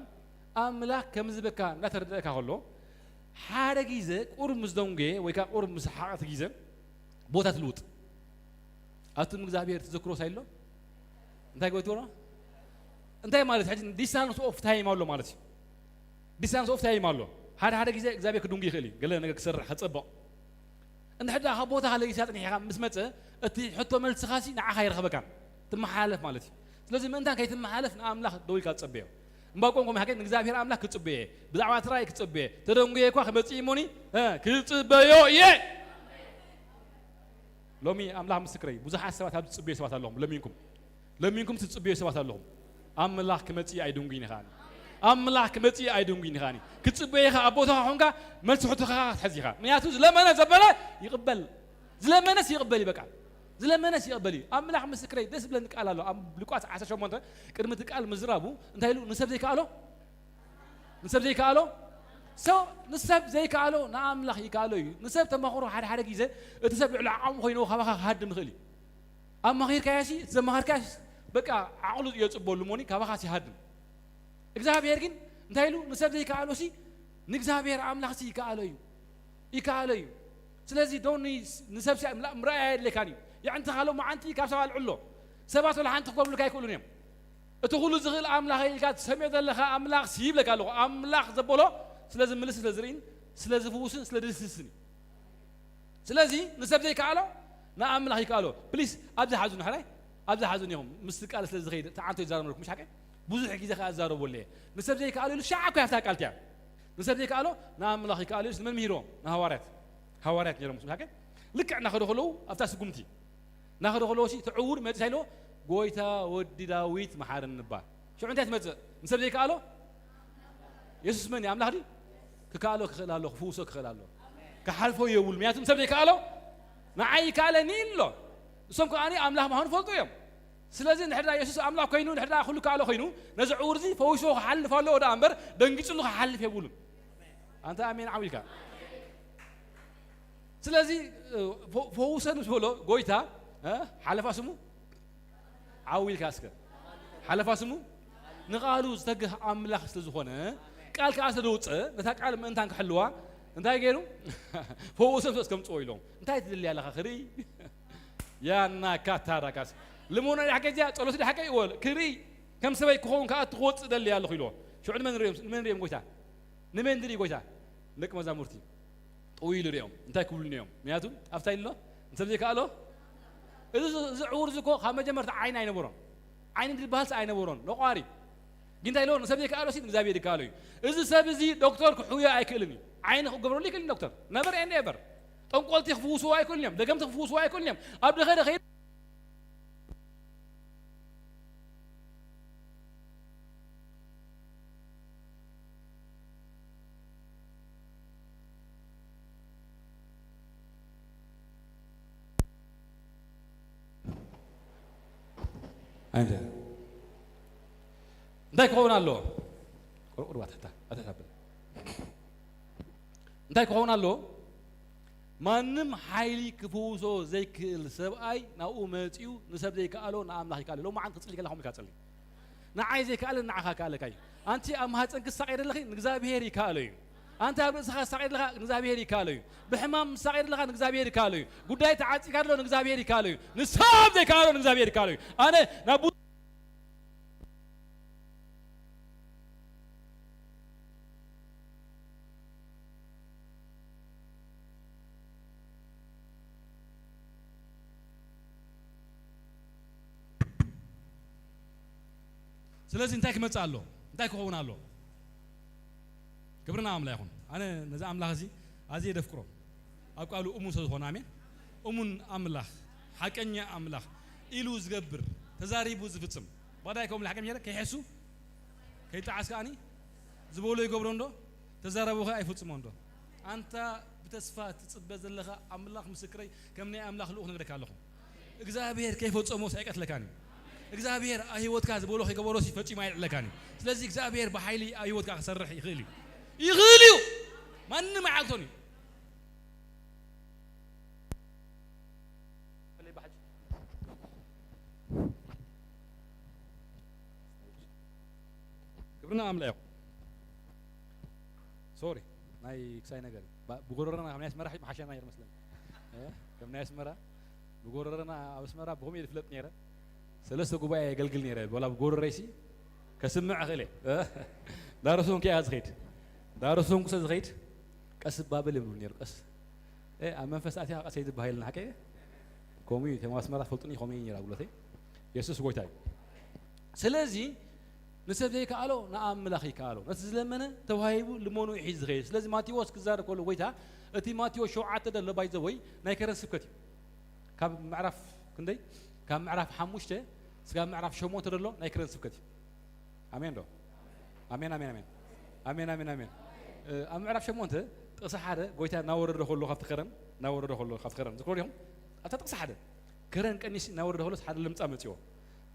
ኣምላኽ ከም ዝበካ እንዳተረደእካ ከሎ፣ ሓደ ግዜ ቁሩብ ምስ ደንጎየ ወይ ከኣ ቁሩብ ምስ ሓቐቲ ግዜ፣ ቦታ ትልውጥ። ኣቱም እግዚኣብሔር ትዝክሮ ሳይሎ? እንታይ ገበትዎ? እንታይ ማለት ሕጂ ዲስታንስ ኦፍ ታይም ኣሎ ማለት እዩ። ዲስታንስ ኦፍ ታይም ኣሎ። ሓደ ሓደ ግዜ እግዚኣብሔር ክድንጉ ይኽእል እዩ። ገለ ነገር ክሰርሕ፣ ከጸብቕ። እንድሕር ደኣ ካብ ቦታኻ ለጊስካ ጽኒሕካ ምስ መጸ፣ እቲ ሕቶ መልስኻሲ ንዓኻ ኣይረኽበካን። ትመሓላለፍ ማለት እዩ። ስለዚ ምእንታን ከይትመሓላለፍ ንኣምላኽ ደው ኢልካ ትጸበዮ። እምባቆም ከምኡ ሓቂ ንእግዚኣብሔር ኣምላኽ ክጽበዮ እየ። ብዛዕባ ትራይ ክጽበዮ እየ። ተደንጉየ እኳ ክመጽእ እሞኒ፣ እ፣ ክጽበዮ እየ። ሎሚ ኣምላኽ ምስክረይ፣ ብዙሓት ሰባት ኣብዚ ትጽበዩ ሰባት ኣለኹም፣ ለሚንኩም። ለሚንኩም ትጽበዩ ሰባት ኣለኹም። ኣምላኽ ክመጽእ ኣይድንጉይን ኢኻ። ኣምላኽ ክመጽእ ኣይድንጉይን ኢኻ። ክትጽበዩ ኢኻ፣ ኣብ ቦታኻ ኾንካ መልሲ ሕቶኻ ክትሕዝ ኢኻ። ምኽንያቱ ዝለመነ ዘበለ ይቕበል። ዝለመነስ ይቕበል እዩ፣ በቃ። ዝለመነስ ይቕበል እዩ። ኣምላኽ ምስክረይ፣ ደስ ዝብለኒ ቃል ኣሎ። ኣብ ሉቃስ ዓሰርተ ሸሞንተ ቅድሚ እቲ ቃል ምዝራቡ እንታይ ኢሉ? ንሰብ ዘይከኣሎ ንሰብ ዘይከኣሎ ሰው፣ ንሰብ ዘይከኣሎ ንኣምላኽ ይከኣሎ እዩ። ንሰብ ተማኽሮ ሓደ ሓደ ግዜ እቲ ሰብ ልዕሊ ዓቕሙ ኮይኑ ካባኻ ክሃድም ይኽእል እዩ። ኣማኺርካዮሲ፣ እቲ ዘማኸርካዮስ በቃ ዓቕሉ የጽበሉ እሞኒ ካባኻሲ ይሃድም። እግዚኣብሔር ግን እንታይ ኢሉ? ንሰብ ዘይከኣሎሲ ንእግዚኣብሔር ኣምላኽሲ ይከኣሎ እዩ። ይከኣሎ እዩ። ስለዚ ዶኒ ንሰብ ሲያ ምላ-፣ ምርኣይ ኣየድልየካን እዩ። የዕንትኻ ሎማዓንቲ ካብ ሰብ ኣልዕሎ። ሰባት ወላ ሓንቲ ክገብሩልካ ኣይክእሉን እዮም። እቲ ኩሉ ዝኽእል ኣምላኽ ኢልካ ትሰምዮ ዘለኻ ኣምላኽ ሲ ይብለካ ኣለኹ። ኣምላኽ ዘበሎ ስለ ዝምልስ፣ ስለ ዝርእን፣ ስለ ዝፍውስን፣ ስለ ዝድህስስን እዩ። ስለዚ ንሰብ ዘይከኣሎ ንኣምላኽ ይከኣሎ። ፕሊስ ኣብዚ ሓዙ ንሕራይ፣ ኣብዚ ሓዙ ኢኹም። ምስ ቃል ስለ ዝኸይድ ተዓንቶ ይዛረብ ነበርኩ፣ ምሽ ሓቀ? ብዙሕ ግዜ ከኣ እዛረቦ ኣለየ። ንሰብ ዘይከኣሎ ኢሉ ሻዕ እኮ ያፍታ ቃል እቲያ። ንሰብ ዘይከኣሎ ንኣምላኽ ይከኣሎ ኢሉስ ንመን ምሂርዎም? ንሃዋርያት። ሃዋርያት ነይሮም፣ ምስ ሓቀ? ልክዕ እናኸዱ ከለዉ ኣብታ ስጉምቲ እናኸዱ ከለዉ ሲ እቲ ዕዉር መጺኡ ኢልዎ፣ "ጎይታ ወዲ ዳዊት መሓረኒ" እባ። ሽዑ እንታይ ትመጽእ? ንሰብ ዘይከኣሎ? የሱስ መን እዩ? ኣምላኽ ድዩ? ክከኣሎ ክኽእል ኣሎ፣ ክፍውሶ ክኽእል ኣሎ። ክሓልፎ የብሉ። ምክንያቱ ንሰብ ዘይከኣሎ ንዓይ ይከኣለኒ ኣሎ። እሶም ከኣ ኣምላኽ ምዃኑ ፈልጡ እዮም። ስለዚ እንድሕር ደኣ የሱስ ኣምላኽ ኮይኑ፣ እንድሕር ደኣ ኩሉ ከኣሎ ኮይኑ፣ ነዚ ዕዉር እዚ ፈዊስዎ ክሓልፍ ኣለዎ ደኣ እምበር፣ ደንጊጽሉ ክሓልፍ የብሉን። ኣንተ ኣሜን ዓው ኢልካ። ስለዚ፣ እ፣ ፈ-፣ ፈውሰኒ ምስ በሎ ጎይታ፣ እ፣ ሓለፋ ስሙ ዓው ኢልካ እስከ። ሓለፋ ስሙ ንቓሉ ዝተግህ ኣምላኽ ስለ ዝኾነ፣ ቃል ከኣ ስለ ዘውጽእ፣ ነታ ቃል ምእንታን ክሕልዋ፣ እንታይ ገይሩ? ፈውሶም ስለ ከምጽዎ ኢሎም። እንታይ ትደሊ ኣለኻ ክርኢ? ያና ካታራካስ። ልሞና ዲሓቀ እዚኣ፣ ጸሎት ዲሓቀ ይወል። ክርኢ፣ ከም ሰበይ ክኸውን ከኣ ትወጽእ ደሊ ኣለኹ ኢልዎ። ሽዑ ንመን ርእዮም? ንመን ርእዮም ጎይታ? ንመን ድርኢ ጎይታ? ንደቂ መዛሙርቲ። ጥውይ ኢሉ ርእዮም። እንታይ ክብሉ እዮም? ምክንያቱ፣ ኣብታ ኢሉ ኣሎ፣ ንሰብ ዘይከኣሎ፣ እዚ፣ እዚ ዕዉር እዚ እኮ ካብ መጀመርታ ዓይኒ ኣይነበሮን። ዓይኒ ድበሃልስ ኣይነበሮን፣ ነቋሪ። ግን እንታይ ኢልዎ? ንሰብ ዘይከኣሎ ሲ ንእግዚኣብሔር ይከኣሎ እዩ። እዚ ሰብ እዚ ዶክተር ክሕውዮ ኣይክእልን እዩ። ዓይኒ ክገብረሉ ይክእል ዶክተር። ነበር ኤንድ ኤቨር። ጠንቆልቲ ክፍውስዎ ኣይክእሉን እዮም። ደገምቲ ክፍውስዎ ኣይክእሉን እዮም። ኣብ ደኸ ደኸ ኣይንተ እንታይ ክኸውን ኣለዎ? ቁርቁር ባተታ ኣተታብል እንታይ ክኸውን ኣለዎ? ማንም ሓይሊ ክፍውሶ ዘይክእል ሰብኣይ ናብኡ መጺኡ ንሰብ ዘይከኣሎ ንኣምላኽ ይከኣሎ። ሎማዓንቲ ክጽሊ ከለኹም ኢልካ ጸሊ። ንዓይ ዘይከኣለ ንዓኻ ከኣለካ እዩ። ኣንቲ ኣብ ማህፀን ክሳቕ የደለኺ ንእግዚኣብሔር ይከኣሎ እዩ። ኣንቲ ኣብ ርእስኻ ዝሳቕ የደለኻ ንእግዚኣብሔር ይከኣሎ እዩ። ብሕማም ዝሳቕ የደለኻ ንእግዚኣብሔር ይከኣሎ እዩ። ጉዳይ ተዓፂካ ኣሎ ንእግዚኣብሔር ይከኣሎ እዩ። ንሰብ ዘይከኣሎ ንእግዚኣብሔር ይከኣሎ እዩ። ኣነ ናብ ቡ- ስለዚ እንታይ ክመጽእ ኣሎ? እንታይ ክኸውን ኣሎ? ክብርና ኣምላኽ ይኹን። ኣነ ነዚ ኣምላኽ እዚ ኣዝየ የደፍቅሮ። ኣብ ቃሉ እሙን ስለ ዝኾነ፣ ኣሜን። እሙን ኣምላኽ፣ ሓቀኛ ኣምላኽ፣ ኢሉ ዝገብር፣ ተዛሪቡ ዝፍጽም። ባዳይ ከምኡ ሓቀኛ ከይሐሱ፣ ከይጠዓስ ከኣኒ ዝበሎ ይገብሮ እንዶ፣ ተዛረቦ ከ ኣይፍጽሞ እንዶ። ኣንታ ብተስፋ ትጽበ ዘለኻ ኣምላኽ ምስክረይ፣ ከም ናይ ኣምላኽ ልኡኽ ነግረካ ኣለኹ። እግዚኣብሔር ከይፈጸሞስ ኣይቀትለካን እዩ። እግዚኣብሔር ኣብ ህይወትካ ዝበሎ ከይገበሮስ ፈጺሙ ኣየልዕለካን እዩ። ስለዚ እግዚኣብሔር ብሓይሊ ኣብ ህይወትካ ክሰርሕ ይኽእል እዩ። ይኽእል እዩ። ማንም ኣይዓግቶን እዩ። ክብርና ኣምላኽ ይኹን። ሶሪ፣ ናይ ክሳይ ነገር። ባ-፣ ብጎረረና ካብ ናይ ኣስመራ ሕጂ ምሓሸና ነይሩ መስለኒ። እ? ከም ናይ ኣስመራ፣ ብጎረረና ኣብ ኣስመራ ብኸምኡ እየ ዝፍለጥ ነይረ። ሰለስተ ጉባኤ የገልግል ነይረ። ወላ ብጎረረይሲ ከስምዕ እኽእል እየ። እ? ዳርሱን ከኣ ዝኸይድ። ዳርሱን ኩሰ ዝኸይድ። ቀስ ባብል ይብሉ ነይሩ። ቀስ። እ፣ ኣብ መንፈስ ኣትያ ቀስ እየ ዝበሃይልና ሓቀ። ከምኡ እዩ። ተማ ኣስመራ ትፈልጡኒ ከምኡ እዩ ነይራ ጉለተይ። የሱስ ጎይታ እዩ። ስለዚ ንሰብ ዘይከኣሎ ንኣምላኽ ይከኣሎ። ነቲ ዝለመነ ተዋሂቡ ልመኑ ይሒዝ ዝኸይድ። ስለዚ ማቴዎስ ክዛረብ ከሎ ጎይታ፣ እቲ ማቴዎስ ሸውዓተ ደሎ ባይ ዘ ወይ ናይ ከረን ስብከት እዩ። ካብ ምዕራፍ ክንደይ? ካብ ምዕራፍ ሓሙሽተ ስጋብ ምዕራፍ ሸሞንተ ደሎ ናይ ከረን ስብከት እዩ። ኣሜን ዶ? ኣሜን፣ ኣሜን፣ ኣሜን። ኣሜን፣ ኣሜን፣ ኣሜን። እ፣ ኣብ ምዕራፍ ሸሞንተ ጥቕሲ ሓደ ጎይታ እናወረደ ከሎ ካብቲ ከረን፣ እናወረደ ከሎ ካብቲ ከረን፣ ዝክሮ ዲኹም? ኣብታ ጥቕሲ ሓደ ከረን ቀኒስ እናወረደ ከሎስ ሓደ ለምጻ መጺዎ።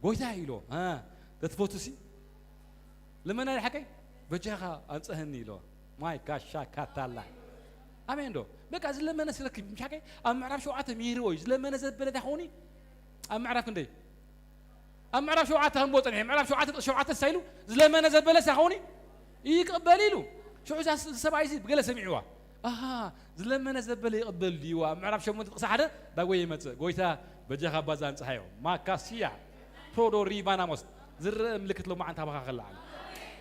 ጎይታ ኢሎ፣ እ፣ ተትፈቱሲ? ልመና ሓቀይ? በጃኻ ኣንጽህኒ ኢሎ። ማይ ጋሻ ካታላ። ኣሜን ዶ? በቃ ዝለመነ ስረክብ፣ ምሽ ሓቀይ? ኣብ ምዕራፍ ሸውዓተ ሚሂርዎ እዩ። ዝለመነ ዘበለ እንታይ ኾኒ? ኣብ ምዕራፍ ክንደይ? ኣብ ምዕራፍ ሸውዓተ ከም ቦ ጸኒሐ፣ ምዕራፍ ሸውዓተ፣ ሸውዓተ እንታይ ኢሉ? ዝለመነ ዘበለ ሳኾኒ ይቅበል ኢሉ። ሽዑ እዛ ስ-፣ ሰብኣይ እዚ ብገለ ሰሚዕዋ። ኣሃ፣ ዝለመነ ዘበለ ይቅበል ድዩ? ኣብ ምዕራፍ ሸሞንተ ጥቕሲ ሓደ ዳጎ ይመጽእ። ጎይታ በጃኻ ባዛ ኣንጽሃዮ። ማካሲያ ፕሮዶ ሪባናሞስ። ዝረአ ምልክት ሎማዓንቲ ካባኻ ከለዓል።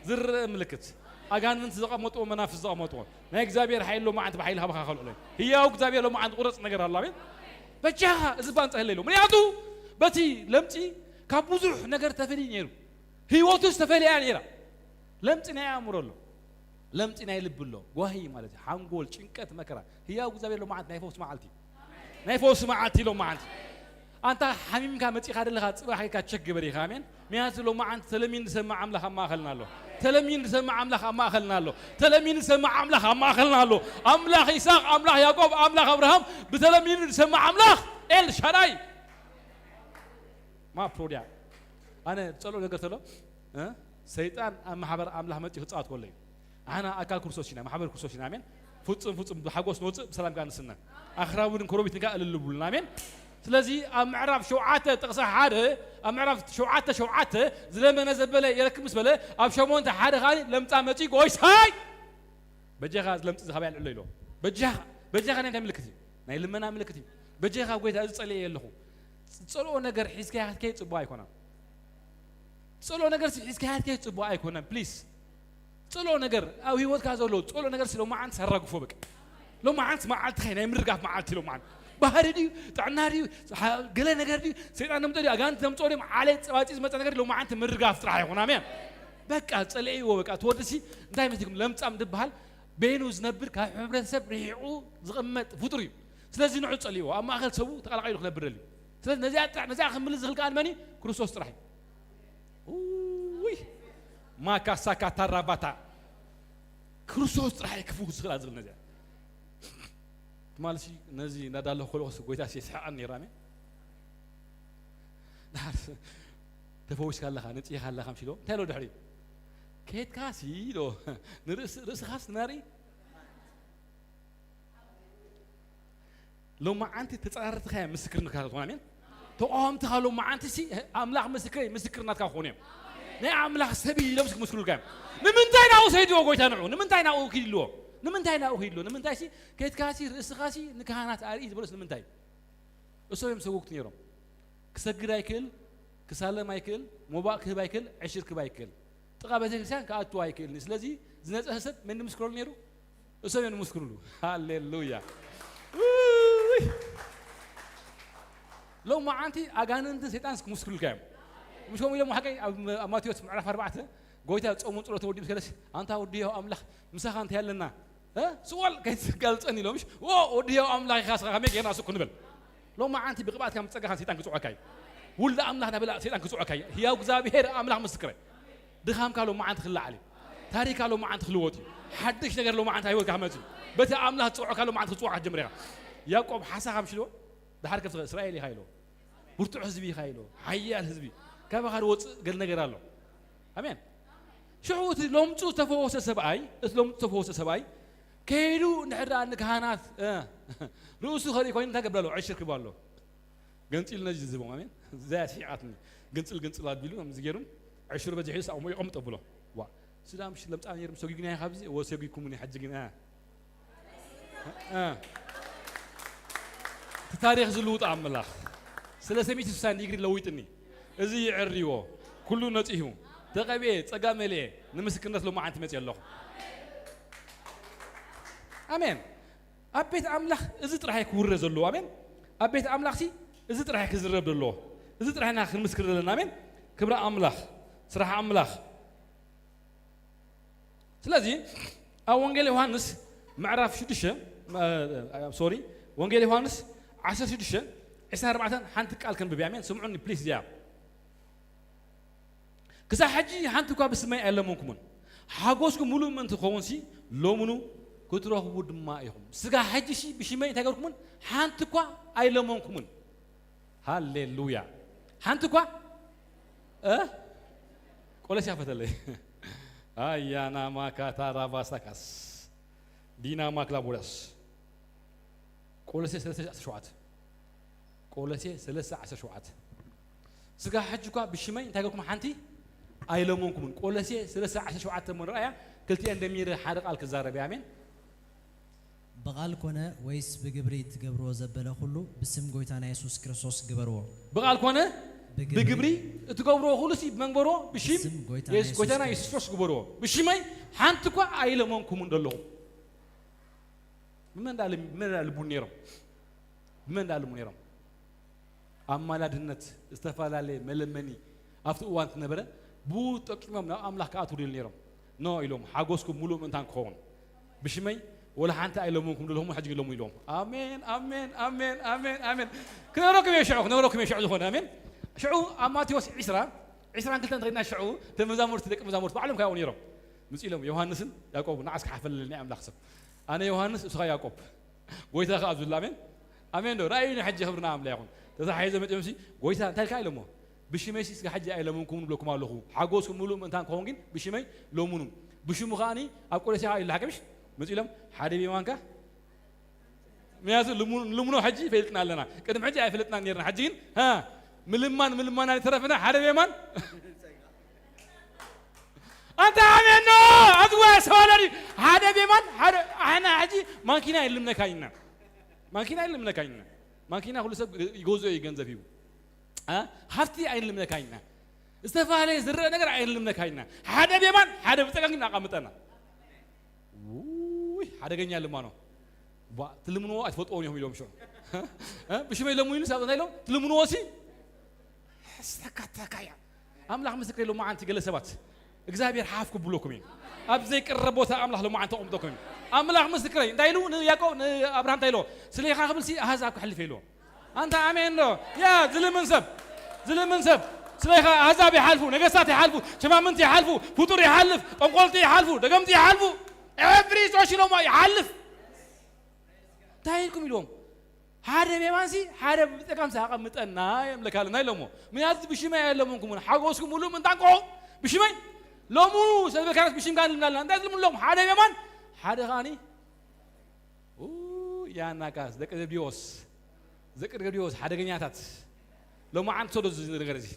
ዝረአ ምልክት። ኣጋንንት ዘቐመጥዎ፣ መናፍስት ዘቐመጥዎ። ናይ እግዚኣብሔር ሓይሊ ሎማዓንቲ ብሓይሊ ካባኻ ከልዕሎ። ህያው እግዚኣብሔር ሎማዓንቲ ቁረጽ ነገር ኣሎ። ኣሜን። በጃኻ እዚ ባንጻ ህለ ኢሉ። ምክንያቱ በቲ ለምጺ ካብ ብዙሕ ነገር ተፈልዩ ነይሩ። ህይወቱ ዝተፈልያ ነይራ። ለምጺ ናይ ኣእምሮ ኣሎ። ለምጺ ናይ ልቢ ኣሎ። ጓሂ ማለት እዩ። ሓንጎል፣ ጭንቀት፣ መከራ። ህያው እግዚኣብሔር ሎማዓንቲ ናይ ፈውሲ መዓልቲ። ናይ ፈውሲ መዓልቲ ሎማዓንቲ። ኣንታ ሓሚምካ መጺኻ ደለኻ ጽባሕ ኢልካ ቸክ ግበር ኢኻ። ኣሜን። ምክንያቱ ሎማዓንቲ ተለሚን ዝሰምዕ ኣምላኽ ኣብ ማእኸልና ኣሎ። ተለሚን ዝሰምዕ ኣምላኽ ኣብ ማእኸልና ኣሎ። ተለሚን ዝሰምዕ ኣምላኽ ኣብ ማእኸልና ኣሎ። ኣምላኽ ይስሐቅ፣ ኣምላኽ ያዕቆብ፣ ኣምላኽ ኣብርሃም ብተለሚን ዝሰምዕ ኣምላኽ ኤል ሻዳይ። ማ ፕሮድያ። ኣነ ዝጸልኦ ነገር ተሎ፣ እ? ሰይጣን ኣብ ማሕበር ኣምላኽ መጺኡ ክጻወት ከሎ እዩ። ኣና ኣካል ክርስቶስ ኢና፣ ማሕበር ክርስቶስ ኢና። ኣሜን። ፍጹም፣ ፍጹም ብሓጎስ ንወጽእ፣ ብሰላም ጋር ንስነ። ኣኽራብን ኮሮቢትን ጋር እልል ብሉና። ኣሜን። ስለዚ ኣብ ምዕራፍ ሸውዓተ ጥቕሲ ሓደ፣ ኣብ ምዕራፍ ሸውዓተ ሸውዓተ ዝለመነ ዘበለ የረክብ ምስ በለ፣ ኣብ ሸሞንተ ሓደ ኻኒ ለምጻ መጺ ጎይታይ በጃኻ ለምጺ ዝኻብ ያልዕሎ ኢሎ። በጃኻ፣ በጃኻ ናይ እንታይ ምልክት እዩ? ናይ ልመና ምልክት እዩ። በጃኻ ጎይታ እዚ ጸልየ ኣለኹ። ጸልኦ ነገር ሒዝካ ያትከይ ጽቡቕ ኣይኮነን። ጸልኦ ነገር ሲ ሒዝካ ያትከይ ጽቡቕ ኣይኮነን። ፕሊስ። ጸልኦ ነገር ኣብ ህይወትካ ዘሎ ጸልኦ ነገር ሲ ሎማዓንቲ ሰራግፎ በቃ። ሎማዓንቲ መዓልትኻ ናይ ምርጋፍ መዓልቲ ሎማዓንቲ። ባህሪ ድዩ? ጥዕና ድዩ? ሓ-፣ ገለ ነገር ድዩ? ሰይጣን ዘምጾ ድዩ? ኣጋንንቲ ዘምጾ ድዮም? ዓሌት ጸባጺ ዝመጸ ነገር ሎማዓንቲ ምርጋፍ ጥራሕ ይኹን። ኣሜን። በቃ ጸልእዎ። በቃ ትወድሲ እንታይ መስልኩም? ለምጻም ዝበሃል በይኑ ዝነብር፣ ካብ ሕብረተሰብ ርሒቑ ዝቕመጥ ፍጡር እዩ። ስለዚ ንዑ ጸልእዎ። ኣብ ማእከል ሰቡ ተቐላቒሉ ክነብር ደልዩ። ስለዚ ነዚኣ ጥራሕ፣ ነዚኣ ክምልስ ዝኽእል ከኣ መን እዩ? ክርስቶስ ጥራሕ እዩ። ውይ፣ ማካሳካ ታራባታ፣ ክርስቶስ ጥራሕ እዩ ክፍውስ ዝኽእል ዝብል ነዚኣ። ትማልሲ ነዚ እናዳለኹ ከለኹስ ጎይታስ የስሕቐኒ ነይሩ። ኣሜን። ድሓር ተፈዊስካ ኣለኻ፣ ነጺኻ ኣለኻ ምሽ ኢሎ። እንታይ ኢሎ ድሕሪ? ከድካሲ ኢሎ፣ ንርእስ-፣ ርእስኻስ ንመን ርኢ? ሎማዓንቲ ተጻረርትኻ እዮም ምስክርነትካ ትኾን። ኣሜን። ተቃወምትኻ ሎማዓንቲሲ ኣምላኽ ምስክረይ፣ ምስክርነትካ ክኾኑ እዮም። ናይ ኣምላኽ ሰብ እዩ ኢሎም ክምስክሩልካ እዮም። ንምንታይ ናብኡ ሰይድዎ ጎይታ ንዑ? ንምንታይ ናብኡ ኪድልዎ? ንምንታይ ናብኡ ኪድልዎ? ንምንታይሲ ከድካሲ ርእስኻሲ ንካህናት ኣርኢ ዝበሎስ ንምንታይ? እሶም እዮም ሰጎግቲ ነይሮም። ክሰግድ ኣይክእል፣ ክሳለም ኣይክእል፣ ሞባእ ክህብ ኣይክእል፣ ዕሽር ክህብ ኣይክእል። ጥቓ ቤተክርስትያን ክኣቱ ኣይክእልን። ስለዚ ዝነጽሀ ሰብ መን ንምስክረሉ ነይሩ? እሶም እዮም ንምስክሩሉ። ሃሌሉያ። ውይ! ሎማዓንቲ ኣጋንንትን ሰይጣንስ ክምስክሩልካ እዮም። ምሽ ከምኡ ኢሎም ሓቀይ ኣብ፣ ኣብ ማቴዎስ ምዕራፍ ኣርባዕተ ጎይታ ጾሙን ጸሎትን ወዲኡ ምስ ከደስ፣ ኣንታ ወዲ ህያው ኣምላኽ ምሳኻ እንታይ ኣለና? እ? ስወል ከይትጋልጸኒ ኢሎም። ምሽ? ዎ፣ ወዲ ህያው ኣምላኽ ኢኻ፣ ስኻ ከመይ ጌርና ስኩ ንበል? ሎማዓንቲ ብቅብኣትካ ምስ ጸጋኻን ሰይጣን ክጽውዐካ እዩ። ውልደ ኣምላኽ እናበላ ሰይጣን ክጽውዐካ እዩ። ህያው እግዚኣብሄር ኣምላኽ ምስክረ። ድኻምካ ሎማዓንቲ ክለዓል እዩ። ታሪካ ሎማዓንቲ ክልወጥ እዩ። ሓድሽ ነገር ሎማዓንቲ ኣብ ህይወትካ ክመጽእ እዩ። በቲ ኣምላኽ ዝጸውዐካ ሎማዓንቲ ክትጽዋዕ ክትጀምር ኢኻ። ያዕቆብ ሓሳኻ ምሽ ኢልዎ፣ ደሓር ከፍትኸ እስራኤል ኢኻ ኢልዎ። ብርቱዕ ህዝቢ ኢኻ ኢልዎ። ሓያል ህዝቢ። ካባኻ ዝወጽእ ገለ ነገር ኣሎ። ኣሜን። ሽዑ እቲ ለምጹ ዝተፈወሰ ሰብኣይ፣ እቲ ለምጹ ዝተፈወሰ ሰብኣይ ከይዱ እንድሕር ደኣ ንካህናት፣ እ፣ ርእሱ ከርኢ ኮይኑ እንታይ ገብር ኣሎ? ዕሽር ክህብ ኣሎ። ገንጺል ነዚ ዝህቦም፣ ኣሜን። እዚኣ ስሒቓትኒ። ግንጽል ግንጽል ኣቢሉ ከምዚ ገይሩ ዕሽር በዚሑ ሳቕሞ ይቐምጥ ኣብሎ። ዋ፣ ስዳ ምሽ ለምጻም ነይሩ፣ ሰጒግና ካብዚ፣ ወ፣ ሰጒግኩምኒ፣ ሕጂ ግን፣ እ፣ እ። እቲ ታሪኽ ዝልውጥ ኣምላኽ። ስለ ሰሚቲ ስሳን ዲግሪ ለዊጥኒ። እዚ ይዕርዎ። ኩሉ ነጺሁ። ተቐብኤ፣ ጸጋ መልኤ፣ ንምስክርነት ሎማዓንቲ መጽእ ኣለኹ። ኣሜን። ኣብ ቤት ኣምላኽ እዚ ጥራሕ ክውረ ዘለዎ። ኣሜን። ኣብ ቤት ኣምላኽሲ እዚ ጥራሕ ክዝረብ ዘለዎ። እዚ ጥራሕ ኢና ክንምስክር ዘለና። ኣሜን። ክብሪ ኣምላኽ፣ ስራሕ ኣምላኽ። ስለዚ ኣብ ወንጌል ዮሃንስ ምዕራፍ ሽዱሽተ፣ እ፣ ሶሪ፣ ወንጌል ዮሃንስ ዓሰርተ ሽዱሽተ ዕስራን ኣርባዕተን ሓንቲ ቃል ከንብብ እያ። ኣሜን። ስምዑኒ ፕሊዝ እዚኣ። ክሳብ ሕጂ ሓንቲ እኳ ብስመይ ኣይለመንኩምን። ሓጎስኩም ምሉእ ምእንቲ ክኸውንሲ ሎምኑ ክትረኽቡ ድማ ኢኹም። ስጋ ሕጂሲ ብሽመይ እንታይ ገብርኩምን? ሓንቲ እኳ ኣይለመንኩምን። ሃሌሉያ። ሓንቲ እኳ፣ እ? ቆለስያ ፈተለይ። ኣያና ማካታ ራባሳካስ። ዲና ማክላቦዳስ። ቆለሴ ሰለስተ ዓሰርተ ሸውዓተ። ቆለሴ ሰለስተ ዓሰርተ ሸውዓተ። ስጋ ሕጂ እኳ ብሽመይ እንታይ ገብኩም ሓንቲ ኣይለመንኩምን። ቆለሴ ሰለስተ ዓሰርተ ሸውዓተ እሞ ንርኣያ፣ ክልቲኤን ደሚረ ሓደ ቃል ክዛረብ እየ። ኣሜን። ብቓል ኮነ ወይስ ብግብሪ ትገብርዎ ዘበለ ኩሉ ብስም ጎይታና የሱስ ክርስቶስ ግበርዎ። ብቓል ኮነ ብግብሪ ብግብሪ እትገብርዎ ኩሉ ሲ ብመን ግበርዎ? ብሽም ብስም ጎይታና የሱስ የሱስ ጎይታና ክርስቶስ። የሱስ ግበርዎ። ብሽመይ ሓንቲ እኳ ኣይለመንኩምን ዘለኹም። ብመን ዳ ልም-፣ ብመን ዳ ልቡ ነይሮም? ብመን ዳ ልቡ ነይሮም? ኣማላድነት፣ ዝተፈላለየ መለመኒ ኣብቲ እዋን እቲ ነበረ፣ ብኡ ጠቂሞም ናብ ኣምላኽ ክኣትዉ ደልዩ ነይሮም። ኖ ኢሎም፣ ሓጎስኩም ምሉእ ምእንታን ክኸውን። ብሽመይ ወላ ሓንቲ ኣይለምንኩም፣ ደለኹም ሕጂ ግን ለምኑ ኢሎም። ኣሜን፣ ኣሜን፣ ኣሜን፣ ኣሜን፣ ኣሜን። ክነግረኩም እየ ሽዑ፣ ክነግረኩም እየ ሽዑ ዝኾነ። ኣሜን። ሽዑ ኣብ ማቴዎስ ዕስራ፣ ዕስራን ክልተን እንተኸድና ሽዑ፣ እቶም መዛሙርቲ፣ ደቂ መዛሙርቲ ባዕሎም ከያው ነይሮም። ምጽእ ኢሎም፣ ዮሃንስን ያዕቆብ፣ ንዓስ ክሓፈለለይ ናይ ኣምላኽ ሰብ። ኣነ ዮሃንስ፣ እሱ ኸኣ ያዕቆብ። ጎይታ ኸኣ ኣብዙላ፣ ኣሜን። ኣሜን ዶ? ራእይና ሕጂ ክብርና ኣምላኽ ይኹን። ተታሒዞ መጺኦም ሲ፣ ጎይታ እንታይ ኢልካ ኢሎሞ? ብሽመይ ሲ እስከ ሕጂ ኣይለመንኩምን እብለኩም ኣለኹ። ሓጎስኩም ምሉእ ምእንታን ክኸውን ግን ብሽመይ ለምኑ። ብሽሙ ኸኣኒ ኣብ ቆሎሴ ኸኣ ኢሉ ሓከምሽ መጺኦም ሓደ ብየማንካ ምክንያቱ ልሙ-፣ ልሙኖ ሕጂ ፈሊጥና ኣለና። ቅድሚ ሕጂ ኣይፈለጥናን ነርና። ሕጂ ግን፣ ሃ፣ ምልማን ምልማና ዝተረፈና ሓደ ብየማን ኣንታ ኣሜን ኖ! ኣዝወ ሰዋለሪ ሓደ ብየማን ሓደ ኣሕና ሕጂ ማኪና የልምነካ ኢና። ማኪና የልምነካ ኢና። ማኪና ኩሉ ሰብ ይገዝኦ እዩ ገንዘብ ሂቡ። አ? ሃብቲ ኣይልምነካ ኢና። ዝተፈላለየ ዝረአ ነገር ኣይልምነካ ኢና። ሓደ ብየማን ሓደ ብጸጋም ግን ኣቐምጠና። ውይ፣ ሓደገኛ ልማኖ። ባ-፣ ትልምንዎ ኣይትፈልጥዎን ኢኹም ኢሎም ሽዑ። እ? ብሽመይ ለምኑኒ፣ ሳብ እንታይ ኢሎም? ትልምንዎ ሲ? ሕስተካተካ እያ። ኣምላኽ ምስክር ኢሎም መዓንቲ ገለ ሰባት። እግዚኣብሔር ሓፍ ክብለኩም እዩ። ኣብ ዘይቅረብ ቦታ ኣምላኽ ሎመዓንቲ ኣቕምጠኩም እዩ። ኣምላኽ ምስክረይ። እንታይ ኢሉ ንያዕቆብ፣ ንኣብርሃም እንታይ ኢልዎ? ስሌኻ ክብል ሲ ኣህዛብ ክሕልፍ ኢልዎ። ኣንታ ኣሜን ዶ? ያ ዝልምን ሰብ፣ ዝልምን ሰብ። ስሌኻ ኣህዛብ ይሓልፉ፣ ነገስታት ይሓልፉ፣ ሸማምንቲ ይሓልፉ፣ ፍጡር ይሓልፍ፣ ጠንቆልቲ ይሓልፉ፣ ደገምቲ ይሓልፉ፣ ኤቭሪ ሶሽሎሞ ይሓልፍ። እንታይ ኢልኩም ኢልዎም? ሓደ ብየማንሲ ሓደ ብጸጋም ኣቐምጠና የምልካልና ኢሎሞ። ምክንያቱ ብሽመይ ኣለምንኩምን ሓጎስኩም ሙሉእ ምንታን ኮ ብሽመይ ሎሙ ሰበካናት ብሽምካ ንልምናልና። እንታይ ዝልምሎም? ሓደ ብየማን ሓደ ኻኒ ያናካስ ደቂ ዘብዲዎስ፣ ደቂ ዘብዲዎስ ሓደገኛታት። ሎማዓንቲ ውሰዶ እዚ ነገር እዚ፣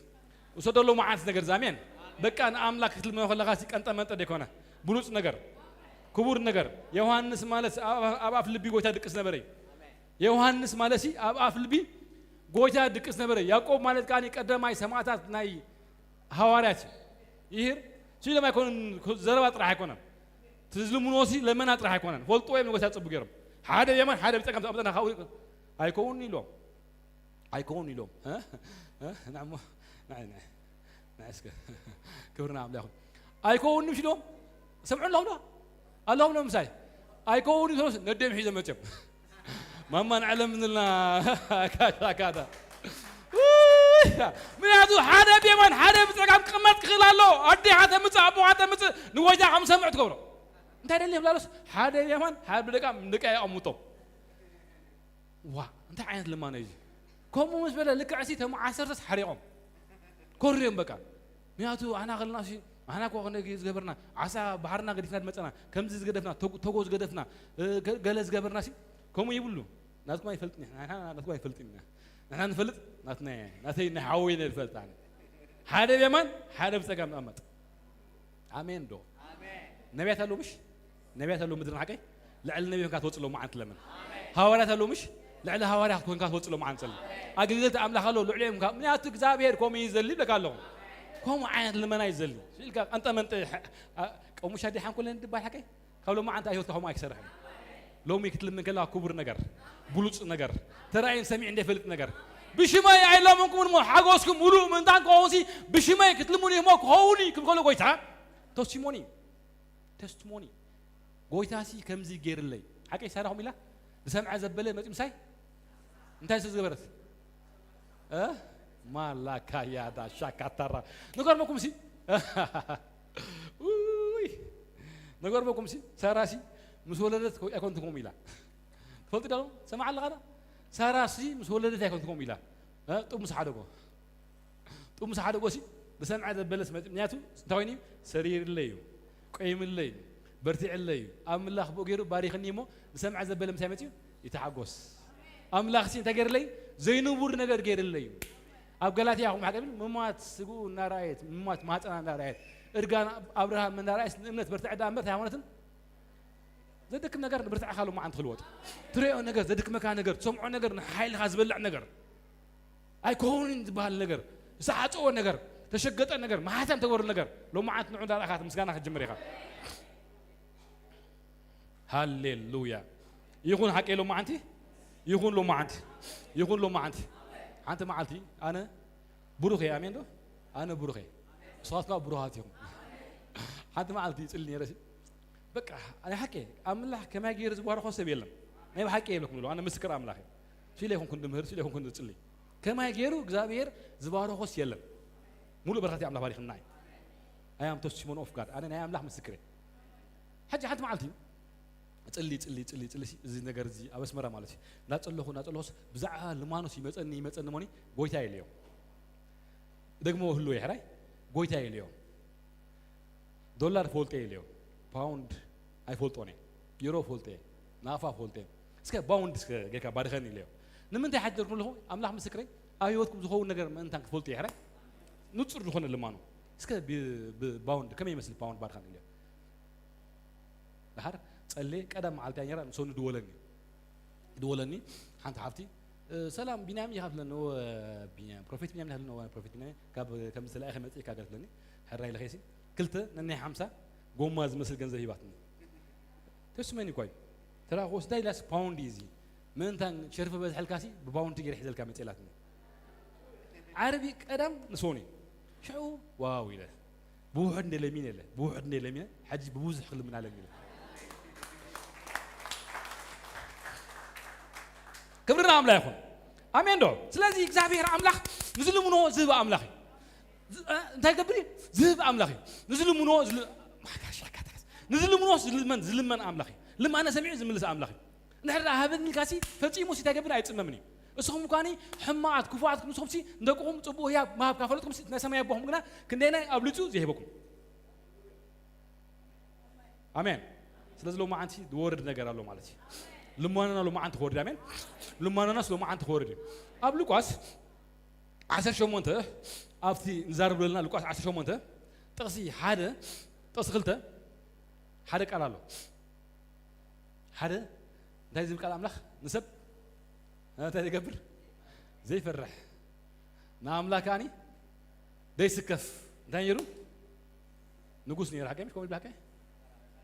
ውሰዶ ሎማዓንቲ ነገር እዚ። ኣሜን። በቃ ንኣምላክ ክትልምኖ ከለካ ሲ ቀንጠ መንጠ ደይኮነ፣ ብሉፅ ነገር፣ ክቡር ነገር። ዮሃንስ ማለት ኣብ ኣፍ ልቢ ጎይታ ድቅስ ነበረ እዩ። ዮሃንስ ማለት ሲ ኣብ ኣፍ ልቢ ጎይታ ድቅስ ነበረ። ያዕቆብ ማለት ከኣ ቀዳማይ ሰማዕታት ናይ ሃዋርያት እዩ። ይህር ሲሎም ኣይኮኑን። ዘረባ ጥራሕ ኣይኮነን። ትዝልምኖ ሲ ለመና ጥራሕ ኣይኮነን። ፈልጥዎ እዮም ንጎይታ ዝጸቡ ገይሮም። ሓደ ብየማን ሓደ ብጸጋም ተቐምጠና ካብኡ ኣይከውን ኢሎም። ኣይከውን ኢሎም። እ? እ? ንዕሞ ንዓይ ንዓይ ንዓይ እስከ ክብርና ኣምላኽ ይኹን። ኣይከውን ኢሎም። ሰምዑ ኣለኹም ዶ? ኣለኹም ዶ ምሳይ? ኣይከውን ኢሎም ነደም ሒዞም መጽዮም። ማማ ንዓለም እንልና ካታ ካታ። ውይ! ምክንያቱ ሓደ ብየማን ሓደ ብጸጋም ክቕመጥ ክኽእል ኣሎ። ኣዴኻ ተምጽእ፣ ኣቦኻ ተምጽእ፣ ንጎይታ ከም ሰምዕ ትገብሮ። እንታይ ደሊ ይብላሎስ? ሓደ ብየማን ሓደ ብደቃም ንደቃ የቐምጦም። ዋ፣ እንታይ ዓይነት ልማኖ እዩ እዚ? ከምኡ ምስ በለ ልክዕ ሲ እቶም ዓሰርተስ ሓሪቖም። ኮርዮም በቃ። ምክንያቱ ኣና ከለና ሲ፣ ኣና እኮ ክንደ ዝገበርና፣ ዓሳ ባሕርና ገዲፍና ዝመጸና፣ ከምዚ ዝገደፍና፣ ተጎ-፣ ተጎ ዝገደፍና፣ እ፣ ገ-፣ ገለ ዝገበርና ሲ፣ ከምኡ ይብሉ። ናትኩም ኣይፈልጥን ኢና፣ ንሕና ናትኩም ኣይፈልጥን ኢና። ንሕና ንፈልጥ፣ ናትና፣ ናተይ ናይ ሓወይ ናይ ዝፈልጥ ኣነ። ሓደ ብየማን፣ ሓደ ብጸጋም ንቐመጥ። ኣሜን ዶ? ነቢያት ኣለዉ ምሽ? ነቢያት ኣለዉ ምድሪ ሓቀይ? ልዕሊ ነቢይ ኮንካ ትወጽእ ሎማዓንቲ ለምን። ሃዋርያት ኣለዉ ምሽ? ልዕሊ ሃዋርያ ኮንካ ትወጽእ ሎማዓንቲ ለምን። ኣገልገልቲ ኣምላኽ ኣለዉ ልዕሊኦም ኮንካ፣ ምክንያቱ እግዚኣብሔር ከምኡ እዩ ዝደሊ ይብለካ ኣለኹ። ከምኡ ዓይነት ልመና እዩ ዝደሊ። ኢልካ ቀንጠ መንጠ፣ ሐ-፣ አ-፣ ቀሙሽ ኣዴ ሓንኮለን ድባል ሓቀይ? ካብ ሎማዓንቲ ኣብ ህይወትካ ከምኡ ኣይክሰርሕን። ሎሚ ክትልምን ከለኻ ክቡር ነገር፣ ብሉጽ ነገር፣ ተራእየን ሰሚዕ እንደፈልጥ ነገር። ብሽመይ ኣይለምንኩምን እሞ ሓጎስኩም ሙሉእ ምእንታን ክኸውን ሲ ብሽመይ ክትልምኑ እሞ ክኸውን እዩ ክብል ከሎ ጎይታ ተስቲሞኒ፣ ተስቲሞኒ። ጎይታ ሲ ከምዚ ገይርለይ። ሓቀይ ሳራ ከምኡ ኢላ ዝሰምዐ ዘበለ መጺኡ ምሳይ እንታይ ስለ ዝገበረት? እ? ማላካያዳ ሻካታራ። ንገርመኩም ሲ። ውይ። ንገርመኩም ሲ። ሳራ ሲ ምስ ወለደት ኮ-፣ ኣይኮንትኩም ኢላ። ትፈልጡ ዶ? ሰማዕ ኣለኻ ዶ? ሳራ ሲ ምስ ወለደት ኣይኮንትኩም ኢላ። እ? ጡብ ምስ ሓደጎ። ጡብ ምስ ሓደጎ ሲ ብሰምዐ ዘበለስ መ-፣ ምክንያቱ እንታይ ኮይኑ እዩ? ሰሪርለይ እዩ። ቆይምለይ እዩ። በርቲዕለይ እዩ። ኣምላኽ ብኡ ገይሩ ባሪኽኒ እሞ ብሰምዐ ዘበለ ምሳይ መጺኡ ይተሓጎስ። ኣምላኽ ሲ እንታይ ገይርለይ? ዘይንቡር ነገር ገይርለይ እዩ። ኣብ ገላትያ ኹም ሓቀ ብል ምሟት ስግኡ እናረኣየት፣ ምሟት ማህፀና እናረኣየት፣ እርጋን ኣብርሃም እናረኣየት ንእምነት በርትዐ ደኣ እምበር ሃይማኖትን ዘድክም ነገር ንብርትዕኻ ሎማዓንቲ ክልወጥ። ትሪኦ ነገር፣ ዘድክመካ ነገር፣ ትሰምዖ ነገር፣ ንሓይልኻ ዝበልዕ ነገር፣ ኣይኮንን ዝበሃል ነገር፣ ዝተሓፀወ ነገር፣ ተሸገጠ ነገር፣ ማሕተም ተገበሩ ነገር፣ ሎማዓንቲ ንዑ እንዳረኣኻ እቲ ምስጋና ክትጅምር ኢኻ። ሃሌሉያ። ይኹን ሓቀይ ሎማዓንቲ፣ ይኹን ሎማዓንቲ፣ ይኹን ሎማዓንቲ። ሓንቲ መዓልቲ ኣነ ብሩኽ እየ፣ ኣሜን ዶ? ኣነ ብሩኽ እየ። ንስኻትኩም ብሩኻት ኢኹም። ሓንቲ መዓልቲ ይጽሊ ነይረ ሲ፣ በቃ፣ ኣነ ሓቂ፣ ኣምላኽ ከማይ ገይሩ ዝባረኾ ሰብ የለን። ናይ ብሓቂ የብለኩም ኣሎ፣ ኣነ ምስክር ኣምላኽ እየ። ሲለ ይኹንኩን ድምህር፣ ሲለ ይኹንኩን ዝጽሊ። ከማይ ገይሩ እግዚኣብሔር ዝባረኾስ የለን። ሙሉእ በረኸት ኣምላኽ ባሪኽና እዩ። I am testimony of God። ኣነ ናይ ኣምላኽ ምስክር እየ። ሕጂ ሓንቲ መዓልቲ፣ ጽሊ፣ ጽሊ፣ ጽሊ፣ ጽሊ ሲ፣ እዚ ነገር እዚ ኣብ ኣስመራ ማለት እዩ። እንዳጸለኹ፣ እንዳጸለኹስ ብዛዕባ ልማኖስ ይመጸኒ፣ ይመጸኒ ሞኒ፣ ጎይታ የለዮ። ደግሞ ህልው የሕራይ፣ ጎይታ የለዮ። ዶላር ፈልጦ የለዮ። ፓውንድ ኣይፈልጦን እየ። ዩሮ ፈልጦ እየ። ናፋ ፈልጦ እየ። እስከ ባውንድ እስከ ጌርካ ባርኸኒ ኢለዮ። ንምንታይ ሓደርኩም ኣለኹ? ኣምላኽ ምስክረይ፣ ኣብ ህይወትኩም ዝኸውን ነገር ምእንታን ክትፈልጡ እየ ሕራይ። ንጹር ዝኾነ ልማኖ። እስከ ብ-፣ ብ-፣ ባውንድ ከመይ ይመስል ፓውንድ ባርኸኒ ኢለዮ። ደሓር ጸልየ ቀዳም መዓልቲ እያ ነይራ፣ ንሶኒ ድወለኒ። ድወለኒ ሓንቲ ሓፍቲ፣ "እ፣ ሰላም ቢንያም ኢኻ?" ትብለኒ። "እወ ቢንያም፣ ፕሮፌት ቢንያም ኢኻ?" ትብለኒ። "እወ ፕሮፌት ቢንያም፣ ካብ ከምዚ ተላኢኸ መጺእካ?" ገለ ትብለኒ። ሕራይ ኢለ ኸይሲ ክልተ ነናይ ሓምሳ ጎማ ዝመስል ገንዘብ ሂባትኒ። ተስመኒ እኳ እዩ። ተራ ክወስዳ ኢላስ ፓውንድ እዩ እዚ። ምእንታን ሸርፊ በዝሐልካሲ ብባውንቲ ገይረ ሒዘልካ መፅእ ኢላትኒ። ዓርቢ ቀዳም ንሶኒ ሽዑ ዋው ኢለ ብውሑድ እንደ ለሚን የለ ብውሑድ እንደ ለሚን ሕጂ ብብዙሕ ክልምን ኣለሚን። ክብሪ ንኣምላኽ ይኹን። ኣሜን ዶ? ስለዚ እግዚኣብሔር ኣምላኽ ንዝልምኖ ዝህብ ኣምላኽ እዩ። ዝ- እ፣ እንታይ ገብር እዩ? ዝህብ ኣምላኽ እዩ። ንዝልምኖ ዝል- ማካሻካታስ። ንዝልምኖ ዝልመን ዝልመን ኣምላኽ እዩ። ልማነ ሰሚዑ ዝምልስ ኣምላኽ እዩ። እንድሕር ደኣ ሃበኒ ኢልካሲ ፈጺሙ ሲ እንታይ ገብር ኣይጽመምን እዩ። እስኹም እኳኒ ሕማቓት ክፉኣት ንስኹም ሲ ንደቅኹም ጽቡቕ ህያብ ምሃብ ካፈለጥኩም ሲ ናይ ሰማይ ኣቦኹም ግና ክንደይናይ ኣብሊጹ ዘይህበኩም። ኣሜን። ስለዚ ሎማዓንቲ ዝወርድ ነገር ኣሎ ማለት እዩ። ልመናና ሎማዓንቲ ክወርድ ኣሜን። ልመናናስ ሎማዓንቲ ክወርድ እዩ። ኣብ ሉቃስ ዓሰርተ ሸሞንተ ኣብቲ ንዛረብ ዘለና ሉቃስ ዓሰርተ ሸሞንተ ጥቕሲ ሓደ ጥቕሲ ክልተ ሓደ ቃል ኣሎ። ሓደ እንታይ ዝብል ቃል ኣምላኽ ንሰብ እንታይ ዝገብር ዘይፈርሕ ንኣምላክ ከኣኒ ዘይስከፍ እንታይ ነይሩ? ንጉስ ነይሩ። ሓቀይ ምሽ ከምኡ ይብላከ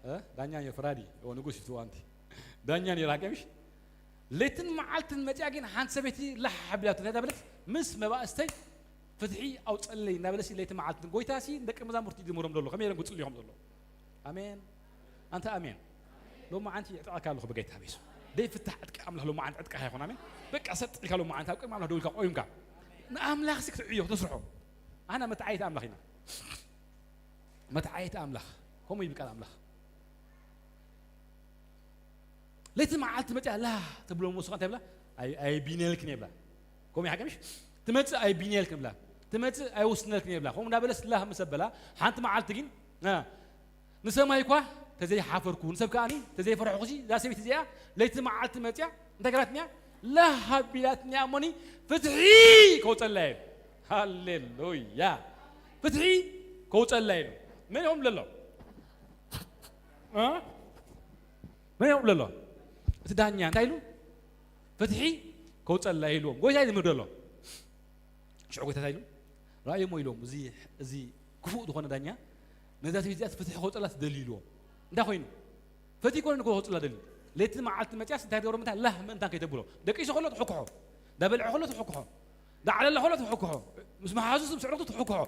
እ? ዳኛ ነይሩ፣ ፈራዲ ኦ ንጉስ ይፍትዋ ኣንቲ ዳኛ ነይሩ። ሓቀይ ምሽ ለይትን መዓልትን መፅያ ግን ሓንቲ ሰበይቲ ላሕ ሓቢላቱ እንታይ ዳበለት ምስ መባእስተይ ፍትሒ ኣውፀለይ እናበለሲ ለይትን መዓልትን ጎይታሲ ንደቂ መዛሙርቲ ዝምህሮም ዘሎ ከመይ ኢሎም ክፅልዮም ዘሎ ኣሜን። ኣንተ ኣሜን። ሎማዓንቲ ይዕጠቐካ ኣለኹ ብጌታ ቤሱ። ደይ ፍታሕ ዕጥቂ ኣምላኽ ሎማዓንቲ ዕጥቃኻ ይኹን ኣሜን። በቃ ሰጥ ኢልካ ሎማዓንቲ ኣብ ቅድሚ ኣምላኽ ደው ኢልካ ቆይምካ ንኣምላኽሲ ክትዕዮ ክትስርሖ። ኣና መተዓይት ኣምላኽ ኢና። መተዓይት ኣምላኽ ከምኡ ይብል ቃል ኣምላኽ። ለይቲ መዓልቲ መፅያ ላ ተብሎ ወስኻ እንታይ ብላ? ኣይ- ኣይቢነልክን የብላ። ከምኡ ሓቀምሽ ትመፅእ ኣይቢነልክን ብላ። ትመፅእ ኣይወስነልክን የብላ። ከምኡ እንዳበለስ ላ ምስ ኣበላ ሓንቲ መዓልቲ ግን እ፣ ንሰማይ እኳ ተዘይሓፈርኩ ንሰብ ከኣኒ ተዘይፈርሕኩሲ እዛ ሰበይቲ እዚኣ ለይቲ መዓልቲ መፅያ እንታይ ገራትንያ? ላህ ኣቢላትንያ እሞኒ ፍትሒ ከውፀላ ኢሉ። ሃሌሉያ። ፍትሒ ከውፀላ ኢሉ። መን ይኹም ብለሎ? እ? መን ይኹም ብለሎ? እቲ ዳኛ እንታይ ኢሉ? ፍትሒ ከውፀላ ኢልዎም። ጎይታ እዩ ዝምህር ዘሎ። ሽዑ ጎይታ እንታይ ኢሉ? ረኣዮሞ ኢሎም፣ እዚ፣ እዚ ክፉእ ዝኾነ ዳኛ ነዛ ሰበይቲ እዚኣ ፍትሒ ከውፀላ ትደሊ ኢልዎም። እንታይ ኮይኑ? ፍትሒ ኮነ ንኮ ከውፅላ ደሊ። ለይቲ መዓልቲ መፅያስ እንታይ ትገብሮ ምንታ? ላህ ምእንታን ከይተብሎ። ደቂሱ ከሎ ትሕክሖ። ዳበልዐ ከሎ ትሕክሖ። ዳዕለለ ከሎ ትሕክሖ። ምስ መሓዙ ምስ ዕሩኽቱ ትሕክሖ።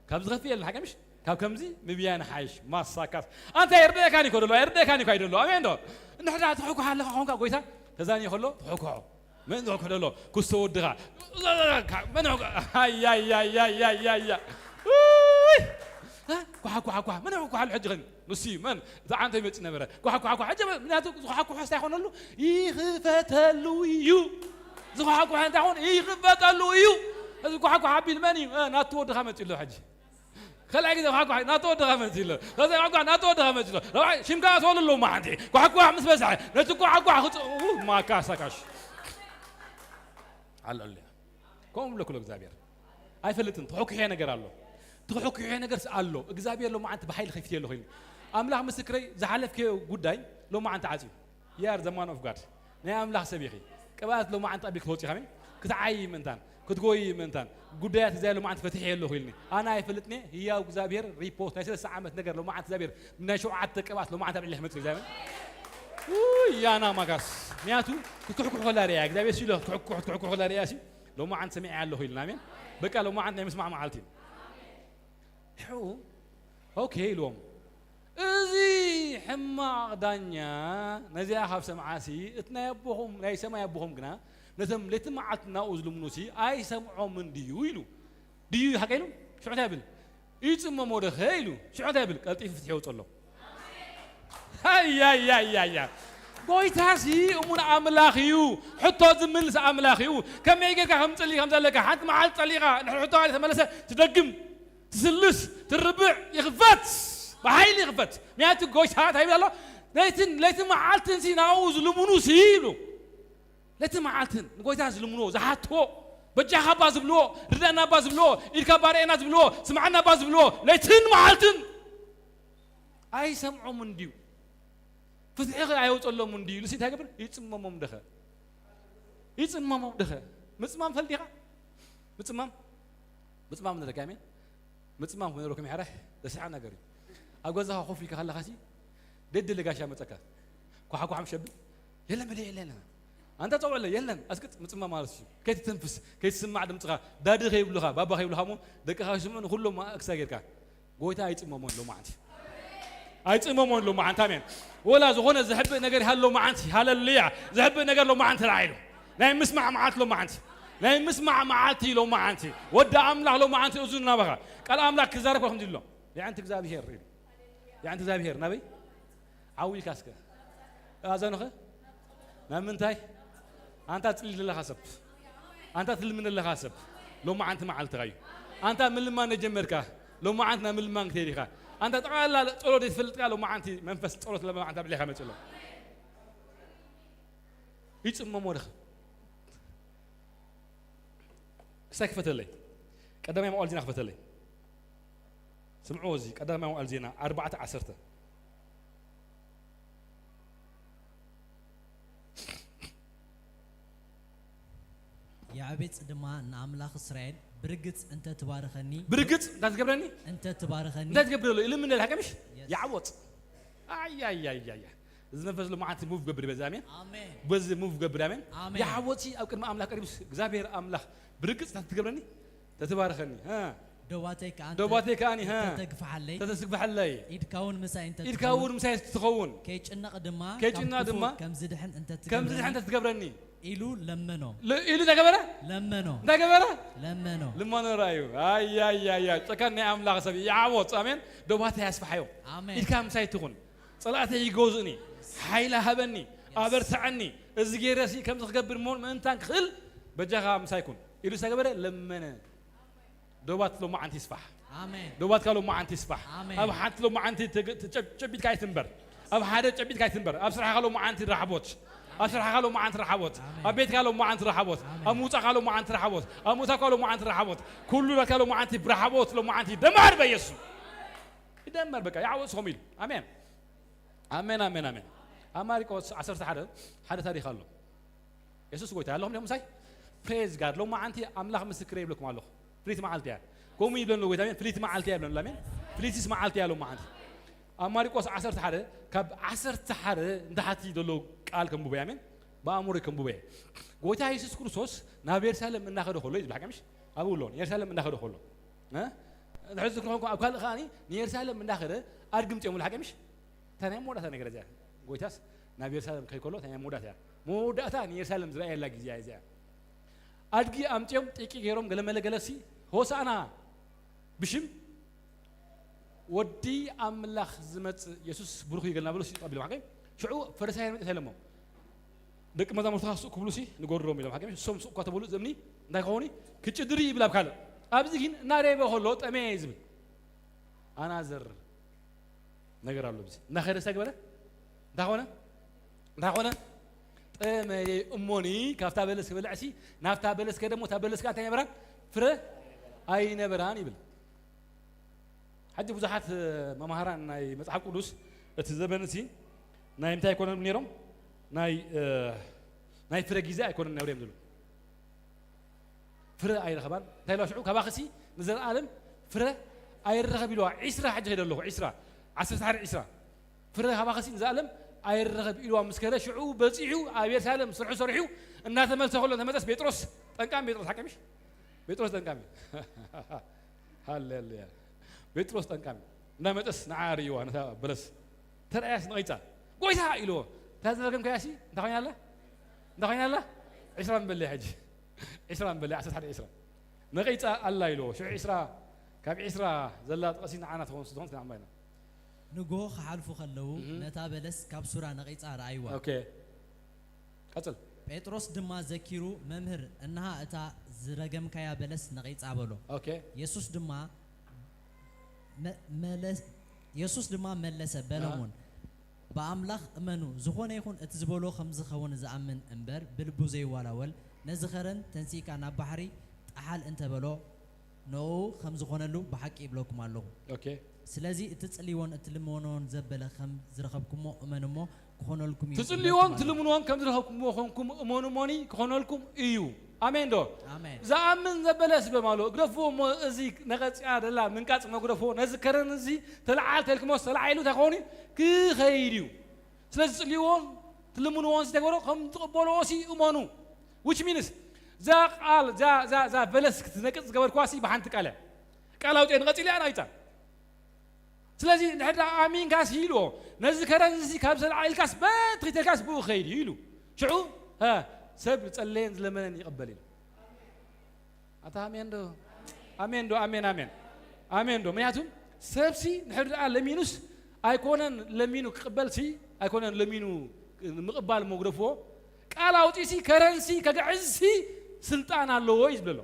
ካብ ዝኸፍእ የለን፣ ሓቀ ምሽ? ካብ ከምዚ ምብያ ንሓይሽ። ማሳካስ። ኣንታ የርደእካን እኮ ደሎ፣ የርደእካን እኮ ኣይደሎ። ኣሜን ዶ? እንድሕር ትሕክሖ ኣለኻ ኾንካ ጎይታ ተዛንዮ ከሎ ትሕክሖ። መን ዝሕኩሕ ዘሎ? ኩስቶ ወድኻ። መን ሕኩ-? ኣያያያያያያ። ውይ! እ? ኳሓ፣ ኳሓ፣ ኳሓ። መን ሕኩሕ ኣሎ ሕጂ ኸን? ንሱ እዩ። መን? እቲ ዓንተ ይመጽእ ነበረ። ኳሓ፣ ኳሓ፣ ኳሓ። ሕጂ ምክንያቱ ዝኳሓኩሖ እንታይ ይኾነሉ? ይኽፈተሉ እዩ። ዝኳሓኩሖ እንታይ ይኾን? ይኽፈተሉ እዩ። እዚ ኳሓ፣ ኳሓ ኣቢል መን እዩ? እ፣ ናቱ ወድኻ መጺኡ ኣሎ ሕጂ። ካልኣይ ግዜ ኳሓኳሕ ናቶ ወድኻ መጺሎ። ካልኣይ ኳሓኳሕ ናቶ ወድኻ መጺሎ። ረብዓይ ሽምካ ኣስወሉ ኣለዉ መሓንቲ። ኳሓኳሕ ምስ በዝሐ ነቲ ኳሓኳሕ ክጽ-፣ ኡ፣ ማካ ሳካሽ። ሃሌሉያ። ከምኡ ብሎ ክሎ እግዚኣብሔር። ኣይፈልጥን። ትሕኩሕዮ ነገር ኣሎ። ትሕኩሕዮ ነገርስ ኣሎ። እግዚኣብሔር ሎማዓንቲ ብሓይሊ ከይፍትዮ ኣለኹ ኢሉ። ኣምላኽ ምስክረይ ዝሓለፍክዮ ጉዳይ ሎማዓንቲ ዓጽዩ። You are the man of God። ናይ ኣምላኽ ሰብ ኢኺ። ቅብኣት ሎማዓንቲ ኣቢልኪ ትወጺ ከመይ? ክትዓዪ ምእንታን፣ ክትጎዪ ምእንታን። ጉዳያት እዚኣ ሎማዓንቲ ፈቲሐ ኣለኹ ኢልኒ። ኣነ ኣይፈልጥን እየ። ህያው እግዚኣብሔር ሪፖርት ናይ ሰለስተ ዓመት ነገር ሎማዓንቲ እግዚኣብሔር ናይ ሸውዓተ ቅብኣት ሎማዓንቲ ኣብ ልዕሊ ክመጽእ እግዚኣብሔር። ውይ፣ ያና ማጋስ። ምክንያቱ ክትኩሕኩሕ ከላ ርያ፣ እግዚኣብሔር ሲሎ ክትኩሕኩሕ፣ ክትኩሕኩሕ ከላ ርያ ሲ ሎማዓንቲ ሰሚዐ ኣለኹ ኢልና። ኣሜን። በቃ ሎማዓንቲ ናይ ምስማዕ መዓልቲ እዩ። ሽዑ፣ ኦኬ ኢልዎም። እዚ ሕማቕ ዳኛ ነዚኣ ካብ ሰምዓሲ፣ እቲ ናይ ኣቦኹም፣ ናይ ሰማይ ኣቦኹም ግና፣ ነቶም ለይቲ መዓልቲ ናብኡ ዝልምኑሲ ኣይሰምዖምን ድዩ ኢሉ። ድዩ ሓቀ ኢሉ? ሽዑ እንታይ ይብል? ይጽመሞ ደኸ ኢሉ። ሽዑ እንታይ ይብል? ቀልጢፉ ፍትሒ የውጸሎም። ሃያያያያ። ጎይታሲ እሙን ኣምላኽ እዩ። ሕቶ ዝምልስ ኣምላኽ እዩ። ከመይ ጌርካ ከም ጽሊ ከም ዘለካ፣ ሓንቲ መዓልቲ ጸሊኻ፣ እንድሕር ሕቶ ተመለሰ፣ ትደግም፣ ትስልስ፣ ትርብዕ፣ ይኽፈት። ብሓይሊ ይኽፈት። ምክንያቱ ጎይታ እንታይ ይብል ኣሎ? ለይትን፣ ለይትን መዓልትን ሲ ናብኡ ዝልምኑ ሲ ይብሉ። ለይትን መዓልትን ንጎይታ ዝልምንዎ፣ ዝሓትዎ፣ በጃኻ እባ ዝብልዎ፣ ርዳእና እባ ዝብልዎ፣ ኢድካ እባ ርኤና ዝብልዎ፣ ስምዓና እባ ዝብልዎ፣ ለይትን መዓልትን ኣይሰምዖምን ድዩ? ፍትሒ ኸ ኣየውጸሎምን ድዩ? ኢሉሲ እንታይ ይገብር? ይጽመሞም ደኸ? ይጽመሞም ደኸ? ምጽማም ፈልጥ ኢኻ? ምጽማም? ምጽማም ንደጋሜ? ምጽማም ክነግረኩም ይሓራይ? ደስሓ ነገር እዩ። ኣብ ገዛኻ ኮፍ ኢልካ ከለኻሲ፣ ደድሊ ጋሻ መጸካ። ኳሓኳሕ ምሸብል? የለን በለ፣ የለን፣ የለን። ኣንታ ጸውዕለ የለን ኣስቅጥ ምጽማ ማለት እዩ። ከይትተንፍስ፣ ከይትስማዕ ድምጽኻ፣ ዳዲ ከይብሉኻ፣ ባባ ከይብሉኻ እሞ ደቅኻ ይስምዑ ንኹሎም ኣክሳ ጌርካ። ጎይታ ኣይጽመሞን ሎማዓንቲ። ኣይጽመሞን ሎማዓንቲ። ኣሜን። ወላ ዝኾነ ዝሕብእ ነገር ይሃሎ መዓንቲ። ሃሌሉያ። ዝሕብእ ነገር ሎማዓንቲ ተላዒሉ። ናይ ምስማዕ መዓልቲ ሎማዓንቲ። ናይ ምስማዕ መዓልቲ ሎማዓንቲ። ወዲ ኣምላኽ ሎማዓንቲ እዙ ናባኻ። ቃል ኣምላኽ ክዛረብ ከምዚ ኢሎ። የዕንቲ እግዚኣብሔር ኢሉ። የዕንቲ እግዚኣብሔር ናበይ? ዓው ኢልካ እስከ። ኣዛኑኸ? ናብ ምንታይ? ኣንታ ትጽሊ ዘለኻ ሰብ። ኣንታ ትልምን ዘለኻ ሰብ። ሎማዓንቲ መዓልትኻ እዩ። ኣንታ ምልማን ነጀመርካ። ሎማዓንቲ ናብ ምልማን ክትሄድ ኢኻ። ኣንታ ጠቕላላ ጸሎት ዘይትፈልጥካ ሎማዓንቲ መንፈስ ጸሎት ሎማዓንቲ ኣብ ልዕሌኻ መጺኡ ኣሎ። ይጽመሞ ድኻ? ክሳይ ክፈተለይ። ቀዳማይ መዋዕል ዜና ክፈተለይ። ስምዕዎ እዚ ቀዳማይ መዋዕል ዜና ኣርባዕተ ዓሰርተ። ያዕቤጽ ድማ ንኣምላኽ እስራኤል፣ ብርግጽ እንተ ትባርኸኒ፣ ብርግጽ እንታይ ትገብረኒ? እንተ ትባርኸኒ፣ እንታይ ትገብረሉ? ኢሉ ምን ሓቀምሽ? የስ። ያዕወጽ። ኣይ፣ ኣይ፣ ኣይ፣ ኣይ፣ ኣይ። እዚ መንፈስ ሎማዓንቲ ሙቭ ገብር በዚ፣ ኣሜን። ኣሜን። በዚ ሙቭ ገብር፣ ኣሜን። ኣሜን። ያዕወጽ ኣብ ቅድሚ ኣምላኽ ቀሪቡ፣ እግዚኣብሔር ኣምላኽ ብርግጽ እንታይ ትገብረኒ? ተትባርኸኒ። ሃ። ዶባተይ ከኣ እንተ-፣ ዶባተይ ከኣኒ፣ ሃ። እንተ ተግፍሓለይ፣ ተተስግፍሐለይ። ኢድካ እውን ምሳይ እንተ ኢድካ ትኸውን፣ እውን ምሳይ ትኸውን። ከይጭነቕ ድማ ከይጭነቕ ካብ ክፉእ ድማ ከም ዝድሕን እንተ ከም ዝድሕን ትገብረኒ፣ እንተ ትገብረኒ። ኢሉ ለመኖ። ል-፣ ኢሉ እንታይ ገበረ? ለመኖ። እንታይ ገበረ? ለመኖ። ልመኖ ረኣዩ። ኣይ፣ ኣይ፣ ኣይ፣ ኣይ። ጨካን ናይ ኣምላኽ ሰብ ይዓወት። ኣሜን። ዶባተይ ኣስፍሓዮ። ኣሜን። ኢድካ ምሳይ ትኹን። ጸላእተይ ይገዝእኒ። ሓይሊ ሃበኒ። የስ። ኣበርትዐኒ። እዚ ገይረሲ ከምዚ ክገብር ሞ-፣ ምእንታን ክኽእል በጃኻ ምሳይ ኩን። ኢሉ ዝተገበረ ለመነ። ዶባት ሎማዓንቲ ይስፋሕ። ኣሜን። ዶባትካ ሎማዓንቲ ይስፋሕ። ኣሜን። ኣብ ሓንቲ ሎማዓንቲ ተገ-፣ ተጨብ-፣ ጨቢጥካ ኣይትንበር። ኣብ ሓደ ጨቢጥካ ኣይትንበር። ኣብ ስራሕኻ ሎማዓንቲ ራሕቦት። ኣብ ስራሕኻ ሎማዓንቲ ራሕቦት። ኣሜን። ኣብ ቤትካ ሎማዓንቲ ራሕቦት። ኣሜን። ኣብ ምውጻእካ ሎማዓንቲ ራሕቦት። ኣብ ምእታውካ ሎማዓንቲ ራሕቦት። ኩሉ ናትካ ሎማዓንቲ ብራሕቦት ሎማዓንቲ ይደመር በኢየሱስ። ይደመር በቃ። ያዕወጽ ኾም ኢሉ። ኣሜን። ኣሜን፣ ኣሜን፣ ኣሜን። ኣብ ማርቆስ ዓሰርተ ሓደ ሓደ ታሪኽ ኣሎ። የሱስ ጎይታ ኣለኹም ዲኹም ምሳይ? ፕሬዝ ጋድ። ሎማዓንቲ ኣምላኽ ምስክረይ ይብለኩም ኣለኹ። ፍልይቲ መዓልቲ እያ። ከምኡ ይብለኒ ጎይታ፣ ኣሜን። ፍልይቲ መዓልቲ እያ ይብለኒ፣ ኣሜን። ፍልይቲስ መዓልቲ እያ ሎማዓንቲ። ኣብ ማርቆስ ዓሰርተ ሓደ ካብ ዓሰርተ ሓደ ንታሕቲ ዘሎ ቃል ከንብቦ እየ፣ ኣሜን። ብኣእምሮይ ከንብቦ እየ። ጎይታ የሱስ ክርስቶስ ናብ የሩሳሌም እናኸደ ከሎ እዩ ዝብል፣ ሓቂ ምሽ? ኣብኡ ኣሎ። የሩሳሌም እናኸደ ከሎ። እ? ሕዚ ዝክርኹም ኣብ ካልእ ከኣ ንየሩሳሌም እናኸደ ኣድጊ ምጽኦም ሓቂ ምሽ? እታ ናይ መወዳእታ ነገር እዚኣ። ጎይታስ ናብ የሩሳሌም ከይከሎ እታ ናይ መወዳእታ እያ። መወዳእታ ንየሩሳሌም ዝረኣየላ ግዜ እያ እዚኣ። ኣድጊ ኣምጺኦም ጢቂ ገይሮም ገለመለ ገለሲ ሆሳዕና ብሽም ወዲ ኣምላኽ ዝመጽእ የሱስ ብሩኽ ይገልና ብሎ ሲጥ ኣቢሎም ሓቂ። ሽዑ ፈሪሳውያን መጽእ ኢሎሞ። ደቂ መዛሙርትኻ ስቕ ክብሉ ሲ ንገሮም ኢሎም ሓቂ። እሶም ስቕ እኳ ተበሉ እዚ እምኒ እንታይ ክኸውን እዩ? ክጭድር እዩ ይብል ኣብ ካልእ። ኣብዚ ግን እናደየበ ከሎ ጠመየ እዩ ዝብል። ኣናዘር ነገር ኣሎ ኣብዚ። እናኸደ እንታይ ገበረ? እንታይ ኾነ? እንታይ ኾነ? ጠመየ እሞኒ ካብታ በለስ ክበልዕ ሲ ናብታ በለስ ከደ እሞ እታ በለስ ከኣ እንታይ ነበራን? ፍረ ኣይነበራን ይብል። ሕጂ ብዙሓት፣ እ፣ መምሃራን ናይ መጽሓፍ ቅዱስ እቲ ዘበን እዚ ናይ ምንታይ ኣይኮነን ነይሮም? ናይ፣ እ፣ ናይ ፍረ ግዜ ኣይኮነን ነይሮም ዝብሉ። ፍረ ኣይረኸባን። እንታይ ኢልዋ ሽዑ? ካባኽሲ ንዘለኣለም ፍረ ኣይረኸብ ኢልዋ። ዒስራ ሕጂ ከይደ ኣለኹ፣ ዒስራ፣ ዓሰርተ ሓደ ዒስራ። ፍረ ካባኽሲ ንዘለኣለም ኣይረኸብ ኢልዋ ምስ ከደ ሽዑ በጺሑ ኣብ የሩሳሌም ስርሑ ሰሪሑ እናተመልሰ ከሎ ተመጸስ ጴጥሮስ ጠንቃሚ፣ ጴጥሮስ ሓቂ ምሽ? ጴጥሮስ ጠንቃሚ። ሃሌሉያ። ጴጥሮስ ጠንቃሚ። እንዳመጸስ ንዓ ርእይዋ ነታ በለስ። ተረኣያስ ነቒጻ። ጎይታ ኢልዎ። እታ ዝረገምካያሲ እንታይ ኮይና ኣላ? እንታይ ኮይና ኣላ? ዒስራ ንበለያ ሕጂ። ዒስራ ንበለያ፣ ዓሰርተ ሓደ ዒስራ። ነቒጻ ኣላ ኢልዎ። ሽዑ ዒስራ፣ ካብ ዒስራ ዘላ ጥቕሲ ንዓና ትኸውን ስለ ዝኾነት ክንዓማ ኢና። ንግሆ ክሓልፉ ከለዉ እህ። ነታ በለስ ካብ ሱራ ነቒጻ ረኣይዋ። ኦኬ። ቀጽል። ጴጥሮስ ድማ ዘኪሩ፣ "መምህር፣ እንሃ እታ ዝረገምካያ በለስ ነቒጻ" በሎ። ኦኬ። የሱስ ድማ መ-፣ መለስ-፣ የሱስ ድማ መለሰ፣ በሎምን፣ ኣሃ። "ብኣምላኽ እመኑ፣ ዝኾነ ይኹን እቲ ዝበሎ ከም ዝኸውን ዝኣምን እምበር፣ ብልቡ ዘይዋላወል፣ ነዚ ኸረን፣ 'ተንሲእካ ናብ ባሕሪ ጥሓል' እንተ በሎ፣ ንኡ ከም ዝኾነሉ ብሓቂ ይብለኩም ኣለኹ። ኦኬ። ስለዚ እትጽልይዎን እትልምንዎን ዘበለ ከም ዝረኸብኩሞ እመኑ እሞ ክኾነልኩም እዩ ትጽልይዎን እብለኩም ኣለኹ። ትልምንዎን ከም ዝረኸብኩሞ ኾንኩም እመኑ እሞኒ ክኾነልኩም እዩ። ኣሜን ዶ? ኣሜን። ዝኣምን ዘበለስ በማሎ፣ ግደፍዎ እሞ እዚ ነቐጺኣ ደላ ምንቃጽ መግደፎ፣ ነዚ ከረን እዚ ተለዓል ተልክሞስ ተላዒሉ እንታይ ክኸውን እዩ? ክኸይድ እዩ። ስለዚ ጽልይዎ፣ ትልምንዎን ዝተገበሮ ከም ትቕበልዎ ሲ እመኑ። Which means እዛ ቃል እዛ እዛ እዛ በለስ ክትነቅጽ ዝገበርኳ ሲ ብሓንቲ ቃል እያ። ቃል ኣውጥየ ንቐጺል እያ ናይታ። ስለዚ ንሕዳ ኣሚንካ ሲ ኢልዎ፣ ነዚ ከረን እዚ ካብ ሰልዓ ኢልካስ በትኺ ተልካስ ብኡ ኸይድ እዩ ኢሉ። ሽዑ ሀ፣ ሰብ ዝጸለየን ዝለመነን ይቕበል ኢሉ። ኣታ ኣሜን ዶ? ኣሜን ዶ? ኣሜን ኣሜን። ኣሜን ዶ? ምክንያቱም ሰብሲ ንሕሪ ደኣ ለሚኑስ ኣይኮነን ለሚኑ ክቕበልሲ ኣይኮነን ለሚኑ ምቕባል መጉደፍዎ። ቃል ኣውፂሲ ከረንሲ ከግዕዝሲ ስልጣን ኣለዎ እዩ ዝብለሎ።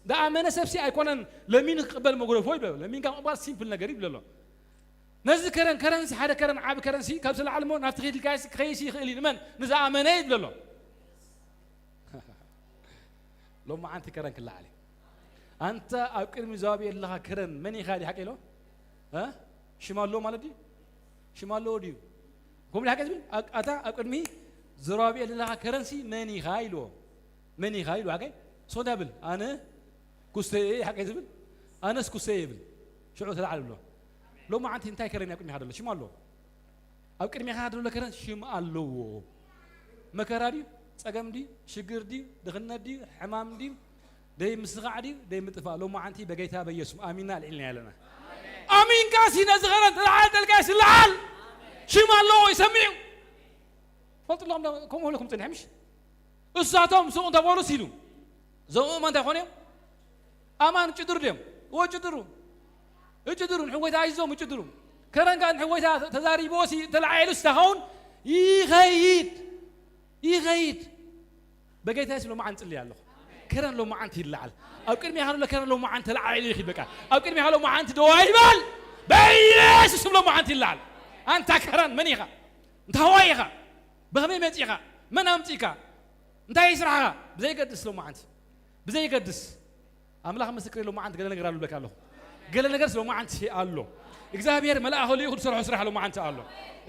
ደኣመነ ሰብሲ ኣይኮነን ለሚኑ ክቕበል መጉደፍዎ ይብለሎ። ለሚንካ ምቕባል ሲምፕል ነገር እዩ ይብለሎ። ነዚ ከረን ከረንሲ ሓደ ከረን ዓቢ ከረንሲ ካብ ዝለዓልሞ ናብቲ ኺድልካይሲ ክኸይሲ ይኽእል እዩ ንመን ንዝኣመነ እዩ ዝብለሎ። ሎማዓንቲ ከረን ክለዓል እዩ። ኣንታ ኣብ ቅድሚ ዘባብኤል ዘለኻ ከረን መን ኢኻ ድዩ ሓቂ ኢሎ? እ? ሽም ኣለዎ ማለት ድዩ? ሽም ኣለዎ ድዩ? ከምኡ ድዩ ሓቂ ዝብል? ኣ-፣ ኣታ ኣብ ቅድሚ ዘባብኤል ዘለኻ ከረንሲ መን ኢኻ ኢልዎ። መን ኢኻ ኢልዎ ሓቂ? ሶ እንታይ ብል? ኣነ ኩስተ እየ ሓቂ ዝብል? ኣነስ ኩስተ እየ ይብል። ሽዑ ተለዓል ብሎ። ሎማዓንቲ እንታይ ከረን ኣብ ቅድሚኻ ዘሎ? ሽም ኣለዎ። ኣብ ቅድሚኻ ዘሎ ከረን ሽም ኣለዎ። መከራ ድዩ? ጸገም ድዩ? ሽግር ድዩ? ድኽነት ድዩ? ሕማም ድዩ? ደይ ምስኻዕ ድዩ? ደይ ምጥፋእ? ሎማዓንቲ በጌታ በኢየሱስ ኣሚንና ኣልዒልና ያለና። ኣሚንካ ሲ ነዚ ከረን ተለዓል ተልካ ይስልዓል። ሽም ኣለዎ ይሰምዕ እዩ። ፈልጥሎም ከምኡ ለኩም ጽንሕ ምሽ? እሳቶም ስቕ እንተበሉስ ኢሉ። እዞም እማ እንታይ ኾነ እዮም? ኣማን ጭድሩ ድዮም? እዎ ጭድሩ። እጭድሩ፣ ንሕጎይታ ይዞም እጭድሩ። ከረንካ ንሕጎይታ ተዛሪብዎ ሲ ተለዓዒሉ ስታኸውን ይኸይድ። ይኸይድ። በጌታ የሱስ ሎማዓንቲ ጽልይ ኣለኹ። ከረን ሎማዓንቲ ይለዓል። ኣብ ቅድሚኻ ዘሎ ከረን ሎማዓንቲ ተለዓዒሉ ይኺድ በቃ። ኣብ ቅድሚኻ ሎማዓንቲ ደዋ ይበል። በኢየሱስ ስም ሎማዓንቲ ይለዓል። ኣንታ ከረን መን ኢኻ? እንታይ ኢኻ? ብኸመይ መጺኻ? መን ኣምጺእካ? እንታይ እዩ ስራሕኻ? ብዘይገድስ ሎማዓንቲ። ብዘይገድስ። ኣምላኽ ምስክር ሎማዓንቲ ገለ ነገር ኣሎ ብለካ ኣለኹ። ገለ ነገር ሎማዓንቲ ኣሎ። እግዚኣብሔር መልኣኹ ልኢኹ ዝሰርሖ ስራሕ ሎማዓንቲ ኣሎ።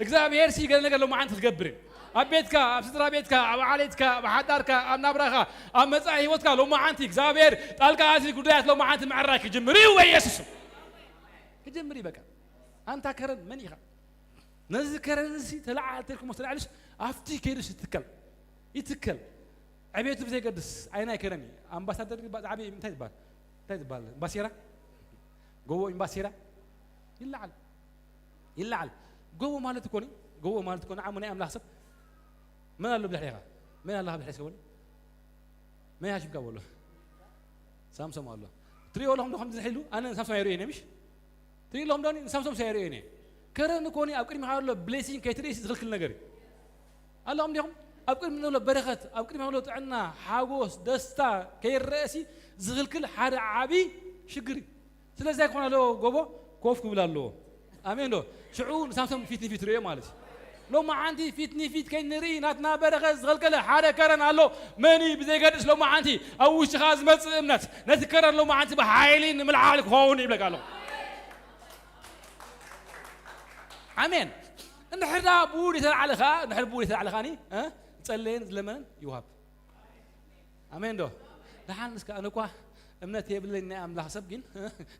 እግዚኣብሔር ሲ ገለ ነገር ሎማዓንቲ ክትገብር እዩ። ኣብ ቤትካ፣ ኣብ ስድራ ቤትካ፣ ኣብ ዓሌትካ፣ ኣብ ሓዳርካ፣ ኣብ ናብራኻ፣ ኣብ መጻኢ ህይወትካ ሎማዓንቲ እግዚኣብሔር ጣልቃ ኣትዩ ጉዳያት ሎማዓንቲ ምዕራይ ክጅምር እዩ በኢየሱስ ስም። ክጅምር እዩ በቃ። ኣንታ ከረን መን ኢኻ? ነዚ ከረን እዚ ተለዓል ተልኩሞ ተለዓልስ ኣብቲ ከይዱስ ይትከል። ይትከል። ዕቤቱ ብዘይገድስ ኣይናይ ከረን እዩ። ኣምባሳደር ግን ዝዓበየ እንታይ ዝበሃል? እንታይ ዝበሃል? እምባሴራ? ጎቦ እምባሴራ? ይለዓል። ይለዓል። ጎቦ ማለት እኮ ነው። ጎቦ ማለት እኮ ንዓሙ ናይ ኣምላኽ ሰብ መን ኣሎ ብድሕሬኻ? መን ኣለኻ ብድሕሬ እስከ በሉ? መን እያ ሽምካ በሎ? ሳምሶም ኣሎ። ትሪኦ ኣለኹም ዶ ከምዚ ዝሕሉ? ኣነ ሳምሶም ኣይርእየን እየ፣ ምሽ? ትሪኦ ኣለኹም ዶ? ሳምሶም ሳይርእየን እየ። ከረን እኮ እኔ ኣብ ቅድሚኻ ዘሎ ብሌሲንግ ከይትርእይስ ዝኽልክል ነገር እዩ። ኣለኹም ዲኹም? ኣብ ቅድሚ ዘሎ በረኸት፣ ኣብ ቅድሚ ዘሎ ጥዕና፣ ሓጎስ፣ ደስታ ከይረኣሲ ዝኽልክል ሓደ ዓቢ ሽግር እዩ። ስለዚ ኣይኮነ ኣለዎ ጎቦ ኮፍ ክብል ኣለዎ። ኣሜን ዶ? ሽዑ ንሳምሶም ፊት ንፊት ርእዮ ማለት እዩ። ሎማዓንቲ ፊት ንፊት ከይንርኢ ናትና በረኸት ዝኸልከለ ሓደ ከረን ኣሎ። መን እዩ? ብዘይገድስ ሎማዓንቲ ኣብ ውሽጥኻ ዝመጽእ እምነት ነቲ ከረን ሎማዓንቲ ብሓይሊ ንምልዓል ክኸውን ይብለካ ኣለኹ። ኣሜን። እንድሕር ደኣ ብኡ ዘይተላዕለ ኸኣ፣ እንድሕር ብኡ ዘይተላዕለ ኸኣኒ፣ እ? ዝጸለየን ዝለመነን ይውሃብ። ኣሜን ዶ? ደሓን እስከ ኣነ እኳ እምነት የብለኝ ናይ ኣምላኽ ሰብ ግን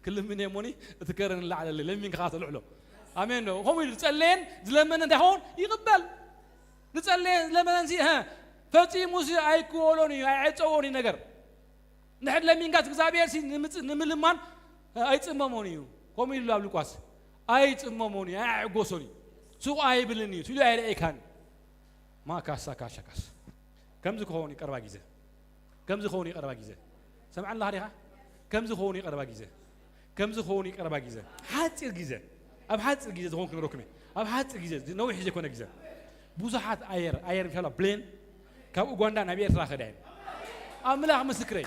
ክልምን እየ እሞኒ እቲ ከረን ንላዕለለይ ለሚንካ ኸዓ ተልዕሎ። ኣሜን ዶ? ከምኡ ኢሉ ዝጸለየን ዝለመነን እንታይ ኸውን? ይቕበል። ዝጸለየን ዝለመነን ሲ፣ ሀ፣ ፈጺሙ ሲ ኣይክወሎን እዩ፣ ኣይዕጸዎን እዩ ነገር። እንድሕር ለሚንካስ እግዚኣብሔር ሲ ንምጽ-፣ ንምልማን ኣይጽመሞን እዩ። ከምኡ ኢሉ ኣብ ሉቃስ። ኣይጽመሞን እዩ፣ ኣይዕጎሶን እዩ። ስቕ ኣይብልን እዩ፣ ስሉ ኣይረኤካን እዩ። ማካሳ ካሻካስ። ከምዚ ክኸውን እዩ ቀረባ ግዜ። ከምዚ ክኸውን እዩ ቀረባ ግዜ። ሰምዓኒ ኣለኻ ዲኻ? ከምዚ ክኸውን እዩ ቀረባ ግዜ። ከምዚ ክኸውን እዩ ቀረባ ግዜ። ሓጺር ግዜ። ኣብ ሓጺር ግዜ ዝኾን ክነግረኩም እየ። ኣብ ሓጺር ግዜ፣ ነዊሕ ዘይኮነ ግዜ። ብዙሓት ኣየር፣ ኣየር ምሻላ ብሌን ካብ ኡጋንዳ ናብ ኤርትራ ከዳ እየን። ኣምላኽ ምስክረይ።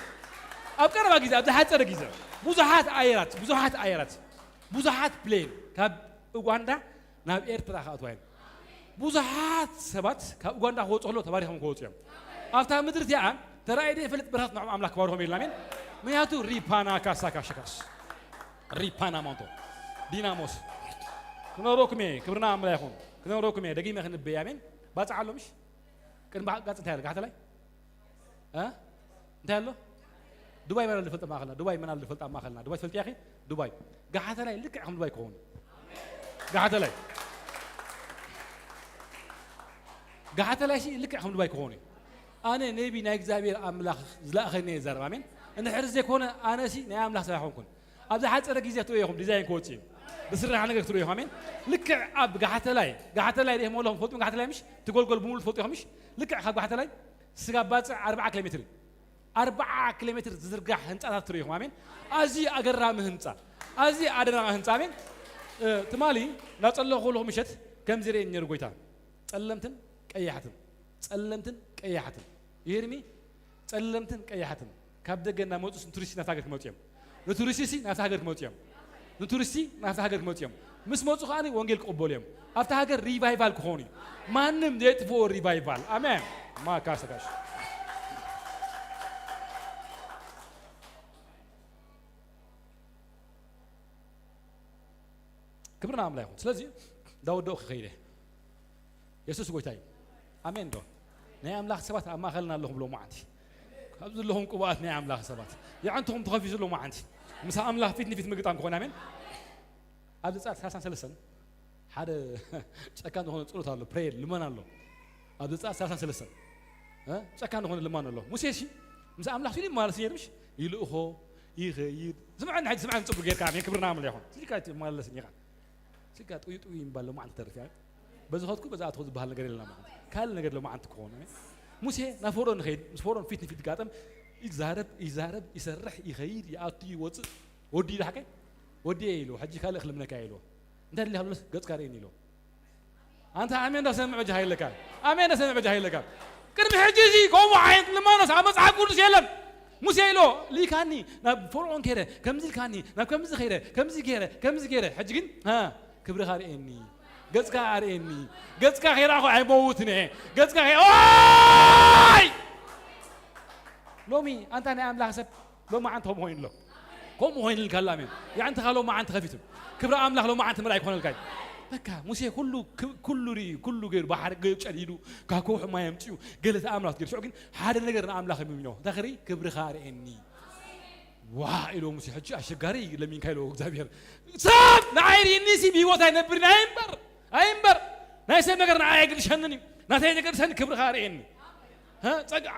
ኣብ ቀረባ ግዜ፣ ኣብ ዝሓጸረ ግዜ ብዙሓት ኣየራት፣ ብዙሓት ኣየራት፣ ብዙሓት ብሌን ካብ ኡጋንዳ ናብ ኤርትራ ክኣትዋ እየን። ብዙሓት ሰባት ካብ ኡጋንዳ ክወጹ ከለዉ ተባሪኾም ክወጹ እዮም። ኣብታ ምድሪ እቲኣ ተራእዩ ዘይፈልጥ በረኸት ንዕኦም ኣምላኽ ክባርኾም ኢልና። ኣሜን። ምክንያቱ ሪፓና ካሳ ካሸካስ፣ ሪፓና ማንቶ፣ ዲናሞስ። ክነግረኩም እየ፣ ክብርና ኣምላኽ ይኹን። ክነግረኩም እየ፣ ደጊመ ክንበይ። ኣሜን። ባጽዓ ኣሎ ምሽ? ቅድሚ ባጽዓ እንታይ ኣሎ? ጋሕተላይ? እ? እንታይ ኣሎ? ዱባይ መን ኣሎ ዝፈልጥ ኣብ ማእኸልና? ዱባይ መን ኣሎ ዝፈልጥ ኣብ ማእኸልና? ዱባይ ትፈልጥያ ኢኺ? ዱባይ። ጋሕተላይ ልክዕ ከም ዱባይ ክኸውን። ጋሕተላይ። ጋሓተላይ ሲ ልክዕ ከም ልባይ ክኾኑ እዩ። ኣነ ነቢ ናይ እግዚኣብሔር ኣምላኽ ዝለኣኸኒ እየ ዝዛረብ። ኣሜን። እንድሕር ዘይኮነ ኣነ ሲ ናይ ኣምላኽ ሰብ ኣይኮንኩን። ኣብዚ ሓጸረ ግዜ ትርእዩ ኢኹም ዲዛይን ክወጽእ እዩ። ዝስራሕ ነገር ክትርእዩ ኢኹም። ኣሜን። ልክዕ ኣብ ጋሓተላይ፣ ጋሓተላይ ርኢኹም ኣለኹም። ትፈልጡ ጋሓተላይ ምሽ? ትጎልጎል ብምሉእ ትፈልጡ ኢኹም ምሽ? ልክዕ ካብ ጋሓተላይ ስጋብ ባጽዕ ኣርብዓ ኪሎ ሜትር እዩ። ኣርብዓ ኪሎ ሜትር ዝዝርጋሕ ህንጻታት ትርእዩ ኢኹም። ኣሜን። ኣዝዩ ኣገራሚ ህንጻ፣ ኣዝዩ ኣደናቂ ህንጻ። ኣሜን። እ፣ ትማሊ እናጸለኹ ከለኹ ምሸት ከምዚ ርእየኒ ነይሩ ጎይታ። ጸለምትን ቀያሕትን፣ ጸለምትን ቀያሕትን። You hear me? ጸለምትን ቀያሕትን። ካብ ደገ እናመጹ ንቱሪስት ናብታ ሃገር ክመጹ እዮም። ንቱሪስት ሲ ናብታ ሃገር ክመጹ እዮም። ንቱሪስት ሲ ናብታ ሃገር ክመጹ እዮም። ምስ መጹ ከኣ ወንጌል ክቕበሉ እዮም። ኣብታ ሃገር ሪቫይቫል ክኾኑ እዩ። ማንም ዘይጥፍኦ ሪቫይቫል። ኣሜን። ማካሰካሽ። ክብሪ ንኣምላኽ ይኹን። ስለዚ እንዳወደቑ ክኸይደ የሱስ ጎይታ እዩ። ኣሜን ዶ? ናይ ኣምላኽ ሰባት ኣብ ማእኸልና ኣለኹም ሎማዓንቲ። ኣብዚ ዘለኹም ቅቡኣት ናይ ኣምላኽ ሰባት፣ የዕንትኹም ተኸፊቱ ሎማዓንቲ። ምስ ኣምላኽ ፊት ንፊት ምግጣም ክኾን። ኣሜን። ኣብዚ ጻር ሰላሳን ሰለስተን ሓደ ጨካን ዝኾነ ጸሎት ኣሎ፣ ፕሬየር፣ ልመና ኣሎ። ኣብዚ ጻር ሰላሳን ሰለስተን፣ እ? ጨካን ዝኾነ ልመና ኣሎ። ሙሴ ሲ ምስ ኣምላኽ ሲሉ ይመላለስ ነይሩ፣ ምሽ? ይልእኾ፣ ይኸይድ። ስምዐኒ ሕጂ፣ ስምዐኒ ጽቡቕ ጌርካ፣ ኣሜን፣ ክብሪ ንኣምላኽ ይኹን። ስልካ ትመላለስ እኒኻ። ስልካ ጥውይ ጥውይ ይባል ሎማዓንቲ ተርፍ፣ ያ። በዚ ኸድኩ፣ በዚ ኣትኹ ዝበሃል ነገር የለና ማለት። ካልእ ነገር ሎማዓንቲ ክኸውን፣ ኣሜን። ሙሴ ናብ ፈርኦን ንኸይድ፣ ምስ ፈርኦን ፊት ንፊት ይጋጠም፣ ይዛረብ፣ ይዛረብ፣ ይሰርሕ፣ ይኸይድ፣ ይኣቱ፣ ይወጽእ። ወዲ ይድሓቀ፣ ወዲ እየ ኢሉ፣ ሕጂ ካልእ ክልምነካ እየ ኢሉ። እንታይ ደሊኻ ብለስ፣ ገጽካ ርእየኒ ኢሉ። ኣንታ ኣሜን ዶ ሰምዕ በጃኻ ኢለካ። ኣሜን ዶ ሰምዕ በጃኻ ኢለካ። ቅድሚ ሕጂ እዚ ከምኡ ዓይነት ልማኖስ ኣብ መጽሓፍ ቅዱስ የለን። ሙሴ ኢሎ፣ ልኢካኒ ናብ ፈርዖን ከይደ፣ ከምዚ ኢልካኒ፣ ናብ ከምዚ ከይደ፣ ከምዚ ገይረ፣ ከምዚ ገይረ። ሕጂ ግን፣ ሃ፣ ክብርኻ ርእየኒ፣ ገጽካ ኣርእየኒ። ገጽካ ከይረኣኹ ኣይመውትን እየ። ገጽካ ከይ-፣ ኦይ! ሎሚ ኣንታ ናይ ኣምላኽ ሰብ ሎማዓንቲ ከምኡ ኮይኑ ኣሎ። ከምኡ ኮይኑልካ ኣሎ። ኣሜን። የዕንትኻ ሎማዓንቲ ከፊቱ። ክብሪ ኣምላኽ ሎማዓንቲ ምርኣይ ክኾነልካ እዩ። በቃ ሙሴ ኩሉ፣ ክ-፣ ኩሉ ርእዩ፣ ኩሉ ገይሩ፣ ባሕሪ ገይሩ ጨዲዱ፣ ካብ ከውሒ ማይ ኣምጺኡ፣ ገለ ተኣምራት ገይሩ። ሽዑ ግን ሓደ ነገር ንኣምላኽ የሚምኖ። እንታይ ክርኢ? ክብርኻ ርእየኒ። ዋ ኢሎ ሙሴ፣ ሕጂ ኣሸጋሪ እዩ ለሚንካ ኢሎ እግዚኣብሔር። ሰብ ንዓይ ርእየኒ ሲ ብህይወት ኣይነብርን። ኣይንበር፣ ኣይንበር። ናይ ሰብ ነገር ንዓይ ኣይግድሸንን እዩ። ናተይ ነገር ሰኒ ክብርኻ ርእየኒ። ሀ? ጸጋ-፣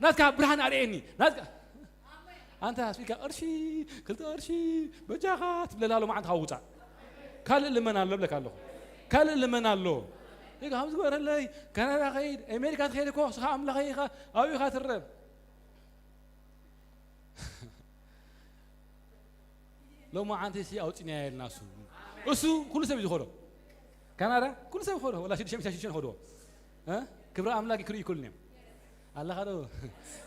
ናትካ ብርሃን ኣርእየኒ። ናትካ ኣንታ ስፒካ ቅርሺ፣ ክልተ ቅርሺ፣ በጃኻ ትብለላ ሎማዓንቲ ካብ ውጻእ። ካልእ ልመና ኣሎ ብለካ ኣለኹ። ካልእ ልመና ኣሎ። ኢኻ ከምዚ ግበረለይ፣ ካናዳ ኸይድ፣ ኣሜሪካ ትኸይድ እኮ፣ ስኻ ኣምላኸይ ኢኻ፣ ኣብኡ ኢኻ ትረብ። ሎማዓንቲ ሲ ኣውጺናዮ ኢልና እሱ። እሱ ኩሉ ሰብ እዩ ዝኸዶ። ካናዳ ኩሉ ሰብ ይኸዶ። ወላ ሽዱሽተ ሚእቲ ሽዱሽተ ይኸዶ። እ? ክብሪ ኣምላኽ ክርእዩ ይክእሉን እዮም። ኣለኻ ዶ?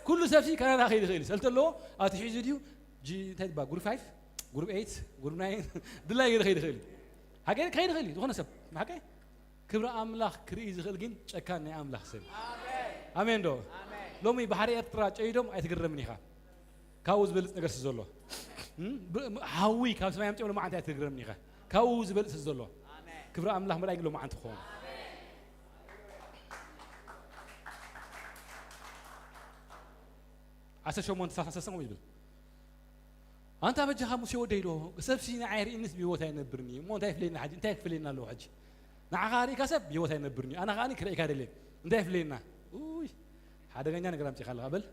ኩሉ ሰብ ሲ ካናዳ ከይድ ይኽእል እዩ። ሰልቲ ኣለዎ፣ ኣትሒዙ ድዩ? ጂ-፣ እንታይ ትባ-፣ ግሩፕ ፋይቭ፣ ግሩፕ ኤይት፣ ግሩፕ ናይን፣ ድላይ ገይሩ ከይድ ይኽእል እዩ። ሓቂ ከይድ ይኽእል እዩ፣ ዝኾነ ሰብ። ሓቂ? ክብሪ ኣምላኽ ክርኢ ዝኽእል ግን ጨካን ናይ ኣምላኽ ሰብ እዩ። ኣሜን ዶ? ሎሚ ባሕሪ ኤርትራ ጨይዶም ኣይትግረምን ኢኻ። ካብኡ ዝበልጽ ነገር ስለ ዘሎ። እም? ብ-፣ ሓዊ ካብ ሰማይ ኣምጺኦም ሎማዓንቲ ኣይትግረምን ኢኻ። ካብኡ ዝበልጽ ስለ ዘሎ። ክብሪ ኣምላኽ ምርኣይ ግን ሎማዓንቲ ክኸውን። ዓሰርተ ሸሞንተ ሰላሳ ሰለስተ ከምኡ ይብል። ኣንታ በጃኻ ሙሴ ወደይ ኢሎ፣ ሰብሲ ንዓይ ርእንስ ብህይወት ኣይነብርን እዩ። እሞ እንታይ ይፍለየና ሕጂ? እንታይ ክፍለየና ኣለዎ ሕጂ? ንዓኻ ርኢካ ሰብ ብህይወት ኣይነብርን እዩ። ኣነ ከኣ ክርእየካ ኣይደልን። እንታይ ይፍለየና? ኡይ፣ ሓደገኛ ነገር ኣምጺኻ ኣለኻ። በል፣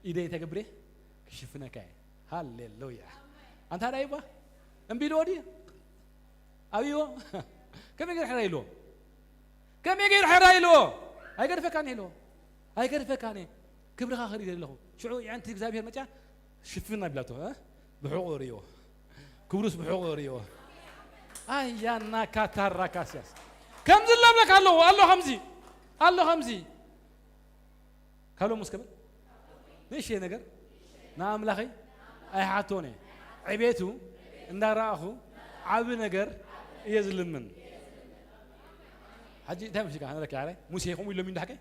ኢደይ እንታይ ገብር እየ? ክሽፍነካ እየ። ሃሌሉያ። ኣንታ ደኣ ይባ? እምቢ ኢልዎ ድዩ? ኣብይዎ? ከመይ ገይሩ ሕራይ ኢልዎ? ከመይ ገይሩ ሕራይ ኢልዎ? ኣይገድፈካን ኢልዎ። ኣይገድፈካን እየ። ክብርኻ ክርኢ ኣለኹ። ሽዑ የዕንቲ እግዚኣብሔር መጽያ ሽፍን ኣቢላቶ፣ እ? ብሕቑ ርእይዎ። ክብሩስ ብሕቑ ርእይዎ። ኣያና ካታራ ካስያስ። ከምዚ ኣሎ ብለካ ኣለዎ። ኣሎ ከምዚ። ኣሎ ከምዚ። ካሎም እስከ በል። ንእሽተይ ነገር ንኣምላኸይ ኣይሓቶን እየ። ዕቤቱ እንዳረኣኹ ዓቢ ነገር እየ ዝልምን። ሕጂ እንታይ መስልካ? ንረኪ ዓራይ ሙሴ ከምኡ ኢሎም እዩ ሓቀይ?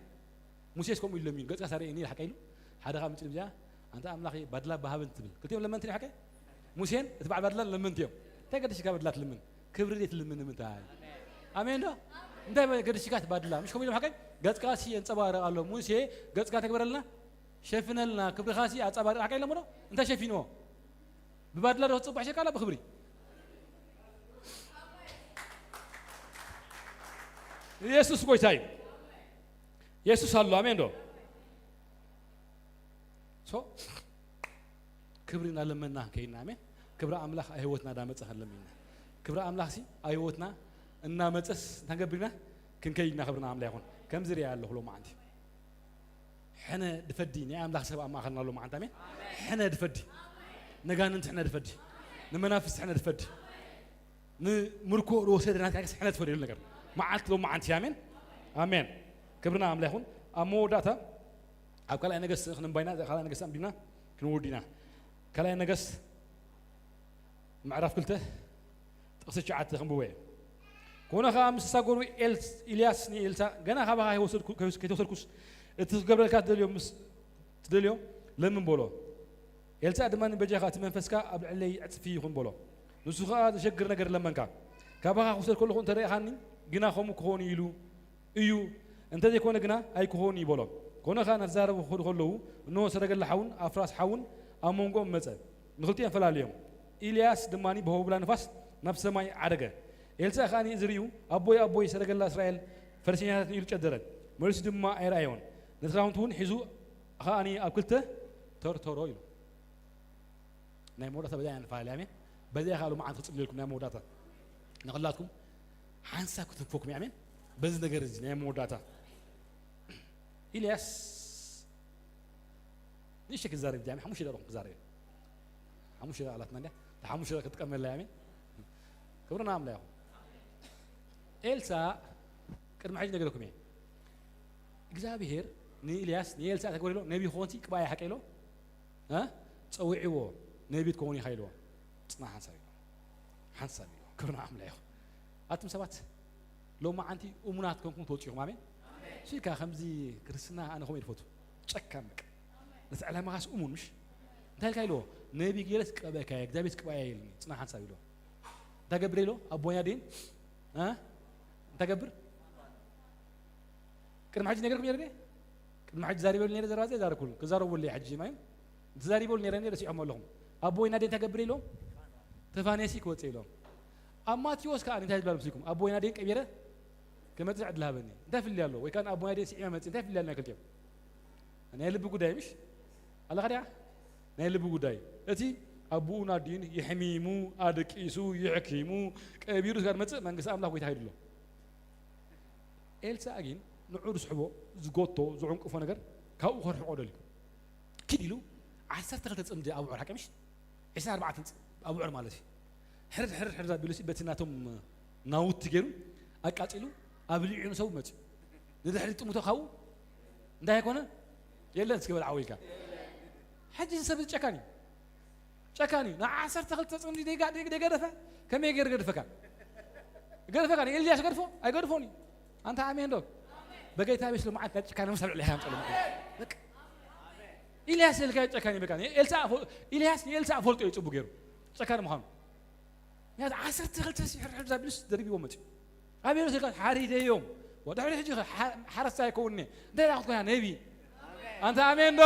ሙሴስ ከምኡ ኢሎም እዩ። ገጽካ ሳርየኒ ሓቀይ ኢሉ። ሓደ ካብ ምጭ ብዚኣ፣ ኣንታ ኣምላኸይ ባድላ ባሃብን ትብል። ክልቲኦም ለመንቲ እዮም ሓቀይ? ሙሴን እቲ በዓል ባድላን ለመንቲ እዮም። እንታይ ገደሽካ ባድላ ትልምን? ክብሪ ዘይትልምን ንምንታይ? ኣሜን ዶ? እንታይ ገደሽካ ትባድላ? ምሽ ከምኡ ኢሎም ሓቀይ? ገጽካ ሲ የንጸባርቕ ኣሎ። ሙሴ ገጽካ ተግበረልና፣ ሸፍነልና፣ ክብርኻ ሲ ኣንጸባርቕ ሓቀይ ኢሎሞ ዶ? እንታይ ሸፊንዎ? ብባድላ ዶ ትጽባሕ ሸካላ ብክብሪ? ኢየሱስ ጎይታ እዩ። የሱስ ኣሎ። ኣሜን ዶ? ሶ ክብሪ እናለመና ከይና፣ ኣሜን። ክብሪ ኣምላኽ ኣብ ህይወትና እንዳመጸ ከለሚና፣ ክብሪ ኣምላኽሲ ኣብ ህይወትና እናመጸስ እንታይ ገብርና ክንከይድ ኢና። ክብሪ ንኣምላኽ ይኹን። ከምዚ ሪኣ ኣለኹ ሎማዓንቲ። ሕነ ድፈዲ ናይ ኣምላኽ ሰብ ኣብ ማእኸልና ኣሎ ማዓንታ፣ ኣሜን። ሕነ ድፈዲ፣ ነጋንንቲ ሕነ ድፈዲ፣ ንመናፍስቲ ሕነ ድፈዲ፣ ንምርኮ ዝወሰደ ናትካ ሕነ ትፈድየሉ ነገር መዓልቲ ሎም መዓንቲ፣ ኣሜን፣ ኣሜን። ክብርና ኣምላኽ ይኹን። ኣብ መወዳእታ ኣብ ካልኣይ ነገስት ክንባይና፣ ካልኣይ ነገስት ኣንቢና ክንወዲና። ካልኣይ ነገስት ምዕራፍ ክልተ ጥቕሲ ትሽዓተ ክንብቦ እየ። ኮነ ኸዓ ምስ ተሳጎሩ ኤል-፣ ኢልያስ ንኤልሳዕ፣ "ገና ካባኻ ከይወሰድኩ-፣ ከይወስ-፣ ከይተወሰድኩስ እቲ ክገብረልካ ትደልዮ ምስ ትደልዮ ለምን" በሎ። ኤልሳዕ ድማ፣ "በጃኻ እቲ መንፈስካ ኣብ ልዕለይ ዕጽፊ ይኹን" በሎ። ንሱ ኸዓ፣ "ዘሸግር ነገር ለመንካ። ካባኻ ክወስድ ከለኹ እንተረኢኻኒ ግና ከምኡ ክኸውን ኢሉ እዩ፣ እንተዘይኮነ ግና ኣይክኾን እዩ" በሎ። ኮነ ኸዓ እናተዛረቡ ክኸዱ ከለዉ፣ እንሆ ሰረገላ ሓውን ኣፍራስ ሓውን ኣብ መንጎኦም መጸ፣ ንኽልቲኦም ፈላልዮም። ኢልያስ ድማ ብሆብላ ንፋስ ናብ ሰማይ ዓረገ። ኤልሳዕ ኸዓ እዚ ርእዩ፣ "ኣቦይ፣ ኣቦይ፣ ሰረገላ እስራኤል ፈረሰኛታትን" ኢሉ ጨደረ። መሊሱ ድማ ኣይረኣዮን። ነቲ ክዳውንቱ እውን ሒዙ ኸዓ ኣብ ክልተ ተርተሮ ኢሉ። ናይ መወዳእታ በዚኣ እያ ንፈላለ፣ ኣሜን። በዚኣ ኢኻ ሎማዓንቲ ክጽልየልኩም ናይ መወዳእታ። ንኹላትኩም ሓንሳብ ክትንክፈኩም እያ፣ ኣሜን። በዚ ነገር እዚ ናይ መወዳእታ ኢልያስ ንእሽተይ ክዛረብ እያ፣ ኣሜን። ሓሙሽተ ደቂቕ ክዛረብ እየ። ሓሙሽተ ደቂቕ ኣላትና እንድያ። እታ ሓሙሽተ ደቂቕ ክትጥቀመላ እያ፣ ኣሜን። ክብሪ ንኣምላኽ ይኹን። ኤልሳዕ ቅድሚ ሕጂ ነግረኩም እየ። እግዚኣብሔር ንኤልያስ፣ ንኤልሳዕ ተግበረ ኢሎ፣ ነቢ ክኾንሲ ቅባእ ሓቀ ኢሎ፣ እ? ጸዊዕዎ፣ ነቢ ትከውን ኢኻ ኢልዎ። ጽናሕ ሓንሳብ ኢልዎ። ሓንሳብ ኢልዎ። ክብሪ ንኣምላኽ ይኹን። ኣቱም ሰባት፣ ሎማዓንቲ እሙናት ኮንኩም ትወጽኡ ኢኹም። ኣሜን። እሱ ኢልካ ከምዚ ክርስትና ኣነ ከምኡ እየ ዝፈቱ። ጨካን በቃ። ነቲ ዕላማኻስ እሙን ምሽ? እንታይ ኢልካ ኢልዎ? ነቢ ገይረስ ቀበእካ እየ፣ እግዚኣብሔር ቅባእ እየ ኢልኒ። ጽናሕ ሓንሳብ ኢልዎ። እንታይ ገብር ኢልዎ? ኣቦይ ናደይን? እ? እንታይ ገብር? ቅድሚ ሕጂ ነግርኩም ነይረ ድየ? ቅድሚ ሕጂ ዛሪበሉ ነይረ ዘረባ ዘይዛረብኩሉ። ክዛረበሉ እየ ሕጂ ማይ። ተዛሪበሉ ነይረ ነይረ ሲዖም ኣለኹም። ኣቦይ ናደይን እንታይ ገብር ኢልዎም? ተፋኔሲ ክወጽእ ኢልዎም። ኣብ ማቴዎስ ከኣ እንታይ ዝብላ መስልኩም? ኣቦይ ናደይን ቀቢረ ክመጽእ ዕድል ሃበኒ። እንታይ ፍልልይ ኣለዎ? ወይ ከኣ ኣቦይ ናደይን ስዒመ መጽእ እንታይ ፍልልይ ኣሎ ናይ ክልቲኦም? ናይ ልቢ ጉዳይ ምሽ? ኣለኻ ድያ? ናይ ልቢ ጉዳይ። እቲ ኣቦኡ ናደይን የሕሚሙ፣ ኣደቂሱ፣ የሕኪሙ፣ ቀቢሩ ስጋብ መጽእ መንግስቲ ኣምላኽ ጎይታ ሂዱ ኣሎ። ኤልሳዕ ግን ንዑ ዝስሕቦ፣ ዝጎቶ፣ ዝዕንቅፎ ነገር ካብኡ ከርሕቆ ደልዩ። ኪድ ኢሉ ዓሰርተ ክልተ ጽምዲ ኣብዑር ሓቂ ምሽ? ዕስራን ኣርባዕተን ጽ-፣ ኣብዑር ማለት እዩ። ሕርድ፣ ሕርድ፣ ሕርድ ኣቢሉሲ በቲ ናቶም ናውቲ ገይሩ ኣቃጺሉ ኣብ ልዕሊኡ ንሰቡ መጽዩ። ንድሕሪት ጥምቶ ካብኡ እንታይ ኣይኮነ? የለን እስኪ በል ዓው ኢልካ። ሕጂ እዚ ሰብ እዚ ጨካን እዩ። ጨካን እዩ። ንዓሰርተ ክልተ ጽምዲ ደይጋ-፣ ደይ-፣ ደይገደፈ ከመይ ገይሩ ገድፈካ? ገድፈካ? ንኤልያስ ገድፎ? ኣይገድፎን እዩ። ኣንታ ኣሜን ዶ? በጌታ ቤት ስለማዓት ናይ ጭካነ ምሳብ ልዕሊ ሃም ጸሎት። በቃ። ኢልያስ ኢልካ ጨካን እዩ በቃ። ኤልሳዕ ፎ-፣ ኢልያስ ንኤልሳዕ ፈልጦ እዩ ጽቡቅ ገይሩ። ጨካን ምዃኑ። ምክንያቱ ዓሰርተ ክልተ ሲ ሕርሕር ዛቢሉስ ደርቢዎ መጽዩ። ኣቤሎስ ኢልካ ሓሪደዮም። ወድሕሪ ሕጂ ሓ-፣ ሓረስታይ ኣይከውን እየ። እንታይ ኢልካ ክትኮን እያ ነቢ? ኣንታ ኣሜን ዶ?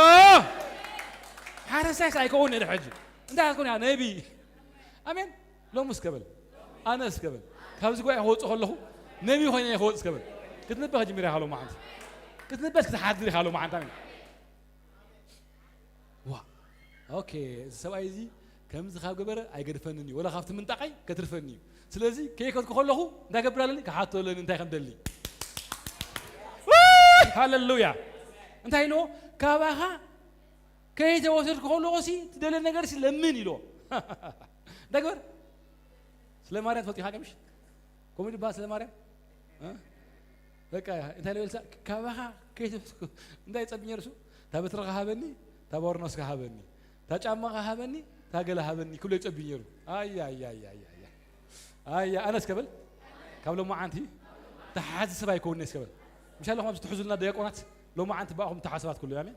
ሓረስታይስ ኣይከውን እየ ድሕሪ ሕጂ። እንታይ ኢልካ ክትኮን እያ ነቢ? ኣሜን። ሎሚ እስከ በል። ኣነ እስከ በል። ካብዚ ጉባኤ ክወጽእ ከለኹ ነቢ ኮይነ እየ ክወጽእ እስከ በል። ክትንበ ከጅምር ኢኻ ሎማዓንቲ። ክትንበስ ክትሓድር ኢኻ ሎማዓንቲ። ኣሜን። ዋ። ኦኬ፣ እዚ ሰብኣይ እዚ ከምዚ ካብ ገበረ ኣይገድፈንን እዩ። ወላ ካብቲ ምንጣቐይ ከትርፈኒ እዩ። ስለዚ ከይከድኩ ከለኹ እንታይ ገብር ኣለኒ? ክሓቶ ኣለኒ እንታይ ከም ደሊ። ውይ! ሃሌሉያ። እንታይ ኢልዎ? ካባኻ ከይተወሰድኩ ከለኹ ሲ ትደልዮ ነገር ሲ ለምን ኢልዎ። እንታይ ግበር? ስለ ማርያም ትፈልጡ ኢኻ ቀምሽ? ከምኡ ድበሃል ስለ ማርያም? እ? በቃ እንታይ ኢልዎ ኤልሳዕ? ካባኻ ከይተወሰድኩ እንታይ ይጸብኝ ነይሩ እሱ? እታ በትርኻ ሃበኒ፣ እታ ባርኖስካ ሃበኒ፣ እታ ጫማኻ ሃበኒ፣ እታ ገለ ሃበኒ ክብሎ ይጸብኝ ነይሩ። ኣያ፣ ኣያ፣ ኣያ፣ ኣያ፣ ኣያ። ኣያ፣ ኣነ እስከ በል፣ ካብ ሎማዓንቲ ተሓዚ ሰብ ኣይከውን'የ እስከ በል። ምሽ ኣለኹም ኣብዚ ትሕዙልና ዲያቆናት፣ ሎማዓንቲ ብኣኹም ተሓሰባት ኩሉ፣ ኣሜን።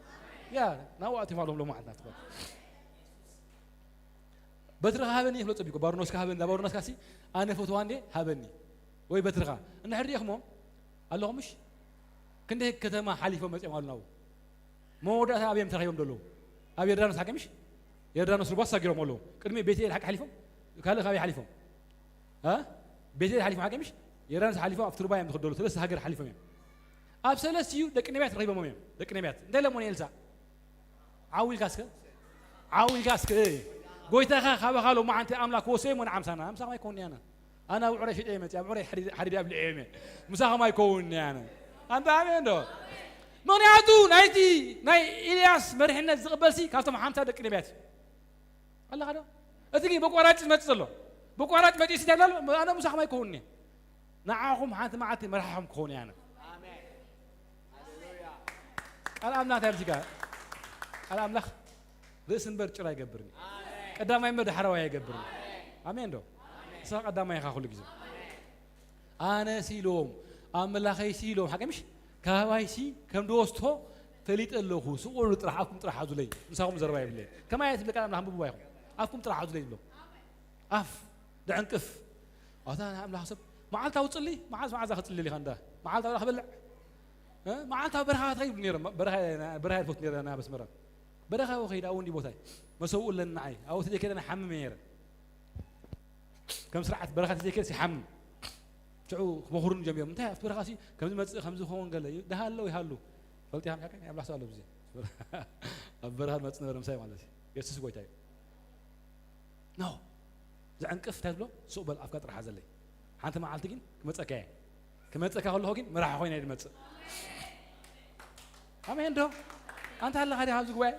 ያ፣ ናብኡ ኣቲኹም ኣለኹም ሎማዓንቲ ናትኩም። በትርኻ ሃበኒ ክብሎ ጸቢቁ፣ ባርኖስካ ሃበኒ፣ ባርኖስካ ሲ ኣነ ፈትዋ እንዴ ሃበኒ። ወይ በትርኻ። እንድሕር ሪኢኹሞ ኣለኹም ምሽ? ክንደይ ከተማ ሓሊፎም መጺኦም ኣለዉ ናብኡ። መወዳእታ ኣበይ እዮም ተራኺቦም ዘለዉ? ኣብ ዮርዳኖስ ሓቂ ምሽ? ዮርዳኖስ ሩባ ተሳጊሮም ኣለዉ። ቅድሚ ቤተኤል ሓቂ ሓሊፎም? ካልእ ካበይ ሓሊፎም? እ? ቤተኤል ሓሊፎም ሓቂ ምሽ? ዮርዳኖስ ሓሊፎም ኣብቲ ሩባ እዮም ዝኸዱ ዘለዉ። ሰለስተ ሃገር ሓሊፎም እዮም። ኣብ ሰለስቲኡ ደቂ ነቢያት ረኺቦም እዮም። ደቂ ነቢያት እንታይ ኢሎሞ ንኤልሳ? ዓው ኢልካ እስከ፣ ዓው ኢልካ እስከ፣ ጎይታኻ ካባኻ ሎማዓንቲ ኣምላኽ ክወስዶ እሞ ንዓምሳና፣ ምሳኹም ኣይኮንንያና። ኣነ ኣብ ዕረ ሽጠ እየ መፅእ፣ ኣብ ዕረ ሓዲድ ኣብልዐ እየ፣ ምሳኹም ኣይኮንንያነ። ኣንታ ኣሜን ዶ? ምኽንያቱ ናይቲ ናይ ኢልያስ መሪሕነት ዝቕበልሲ ካብቶም ሓምሳ ደቂ ነቢያት እዩ። ኣለኻ ዶ? እቲ ግን በቋራጭ ዝመጽእ ዘሎ፣ በቋራጭ መጺኡ ሲዳና ኣሎ። ኣነ ምሳኹም ኣይከውንኒ፣ ንዓኹም ሓንቲ መዓልቲ መራሕኹም ክኸውን እየ ኣነ። ቃል ኣምላኽ እንታይ ኣብዚ ጋር? ቃል ኣምላኽ ርእሲ እምበር ጭራ ኣይገብርን እዩ። ቀዳማይ እምበር ዳሕረዋይ ኣይገብርን እዩ። ኣሜን ዶ? ንስኻ ቀዳማይ ኢኻ ኩሉ ግዜ። ኣነ ሲ ኢሎም ኣምላኸይ ሲ ኢሎም ሓቀ ምሽ ካባይ ሲ ከም ድወስቶ ፈሊጠ ኣለኹ። ስቑሉ ጥራሕ ኣፍኩም ጥራሕ ሓዙለይ፣ ምሳኹም ዘረባ የብለይ። ከማይ ትብል ቃል ኣምላኽ ኣንብብዋ ኢኹም። ኣፍኩም ጥራሕ ሓዙለይ ዝብሎ ኣፍ ደዕንቅፍ። ኣታ ናይ ኣምላኽ ሰብ መዓልታዊ ጽሊ፣ መዓዝ መዓዛ ክጽሊ ኢኻ እንዳ መዓልታዊ ዳ ክበልዕ እ? መዓልታዊ በረኻ ትኸይድ ነይረ። በረኻ በረኻ ይፈት ነይረ። ናብ ኣስመራ በረኻ ከይድ ኣብኡ እንዲ ቦታይ መሰውኡ ኣለኒ ንዓይ ኣብኡ ተዘይከደ ንሓምም ነይረ። ከም ስርዓት በረኻ ተዘይከደ ሲሓምም ሽዑ ክመኽሩኒ ጀሚሮም። እንታይ ኣብቲ በረኻ ሲ ከምዚ መጽእ ከምዚ ክኸውን ገለ እዩ። ደሃ ኣለዉ ይሃሉ። ፈልጢኻ ምሕቀኝ ኣምላኽ ኣሎ ብዚ ኣብ በረኻ መጽእ ነበረ ምሳይ ማለት እዩ። የሱስ ጎይታ እዩ። ኖ። ዘዕንቅፍ እንታይ ትብሎ? ሱቕ በል ኣፍካ ጥራሕ ሓዘለይ። ሓንቲ መዓልቲ ግን ክመጸካ እየ። ክመጸካ ከለኹ ግን መራሒ ኮይነ እየ ዝመጽእ። ኣሜን ዶ? ኣንታ ኣለኻ ዲኻ ኣብዚ ጉባኤ?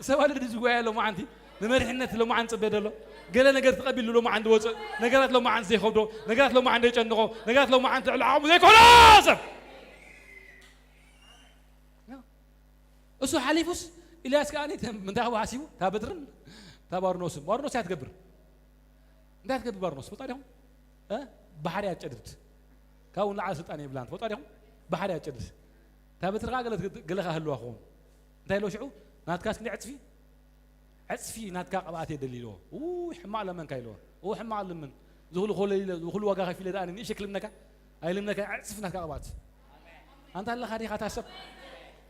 ሰብ ኣሎ ድዚ ጉባኤ ሎማዓንቲ ንመሪሕነት ሎማዓን ጽበ ደሎ። ገለ ነገር ተቐቢሉ ሎማዓን ዝወጽእ፣ ነገራት ሎማዓን ዘይከብዶ፣ ነገራት ሎማዓን ዘይጨንቖ፣ ነገራት ሎማዓን ትዕሊ ዓቕሙ ዘይኮኖ ሰብ። እሱ ሓሊፉስ ኢልያስ ከኣ ምንታይ ክብሎ ሓሲቡ? እታ በትርን እታ ባርኖስን። ባርኖስ እያ ትገብር። እንታይ ትገብር ባርኖስ? ትፈልጣ ዲኹም? እ? ባሕሪ እያ ትጨድድ። ካብኡ ንላዕሊ ስልጣን የብላን። ትፈልጣ ዲኹም? ባሕሪ እያ ትጨድድ። እታ በትሪ ከኣ ገለ ትግ-፣ ገለ ከኣ ህልዋ ክኸውን። እንታይ ኢልዎ ሽዑ? ናትካስ ክንደይ ዕጽፊ? ዕጽፊ ናትካ ቅብኣት የደሊ ኢልዎ። ውይ ሕማቕ ለመንካ ኢልዎ። እው ሕማቕ ልምን። እዚ ኩሉ ኮለል ኢለ፣ እዚ ኩሉ ዋጋ ከፊለ ደኣ ንእሽተይ ክልምነካ? ኣይልምነካ፣ ዕጽፊ ናትካ ቅብኣት። ኣንታ ኣለኻ ዲኻ እታ ሰብ?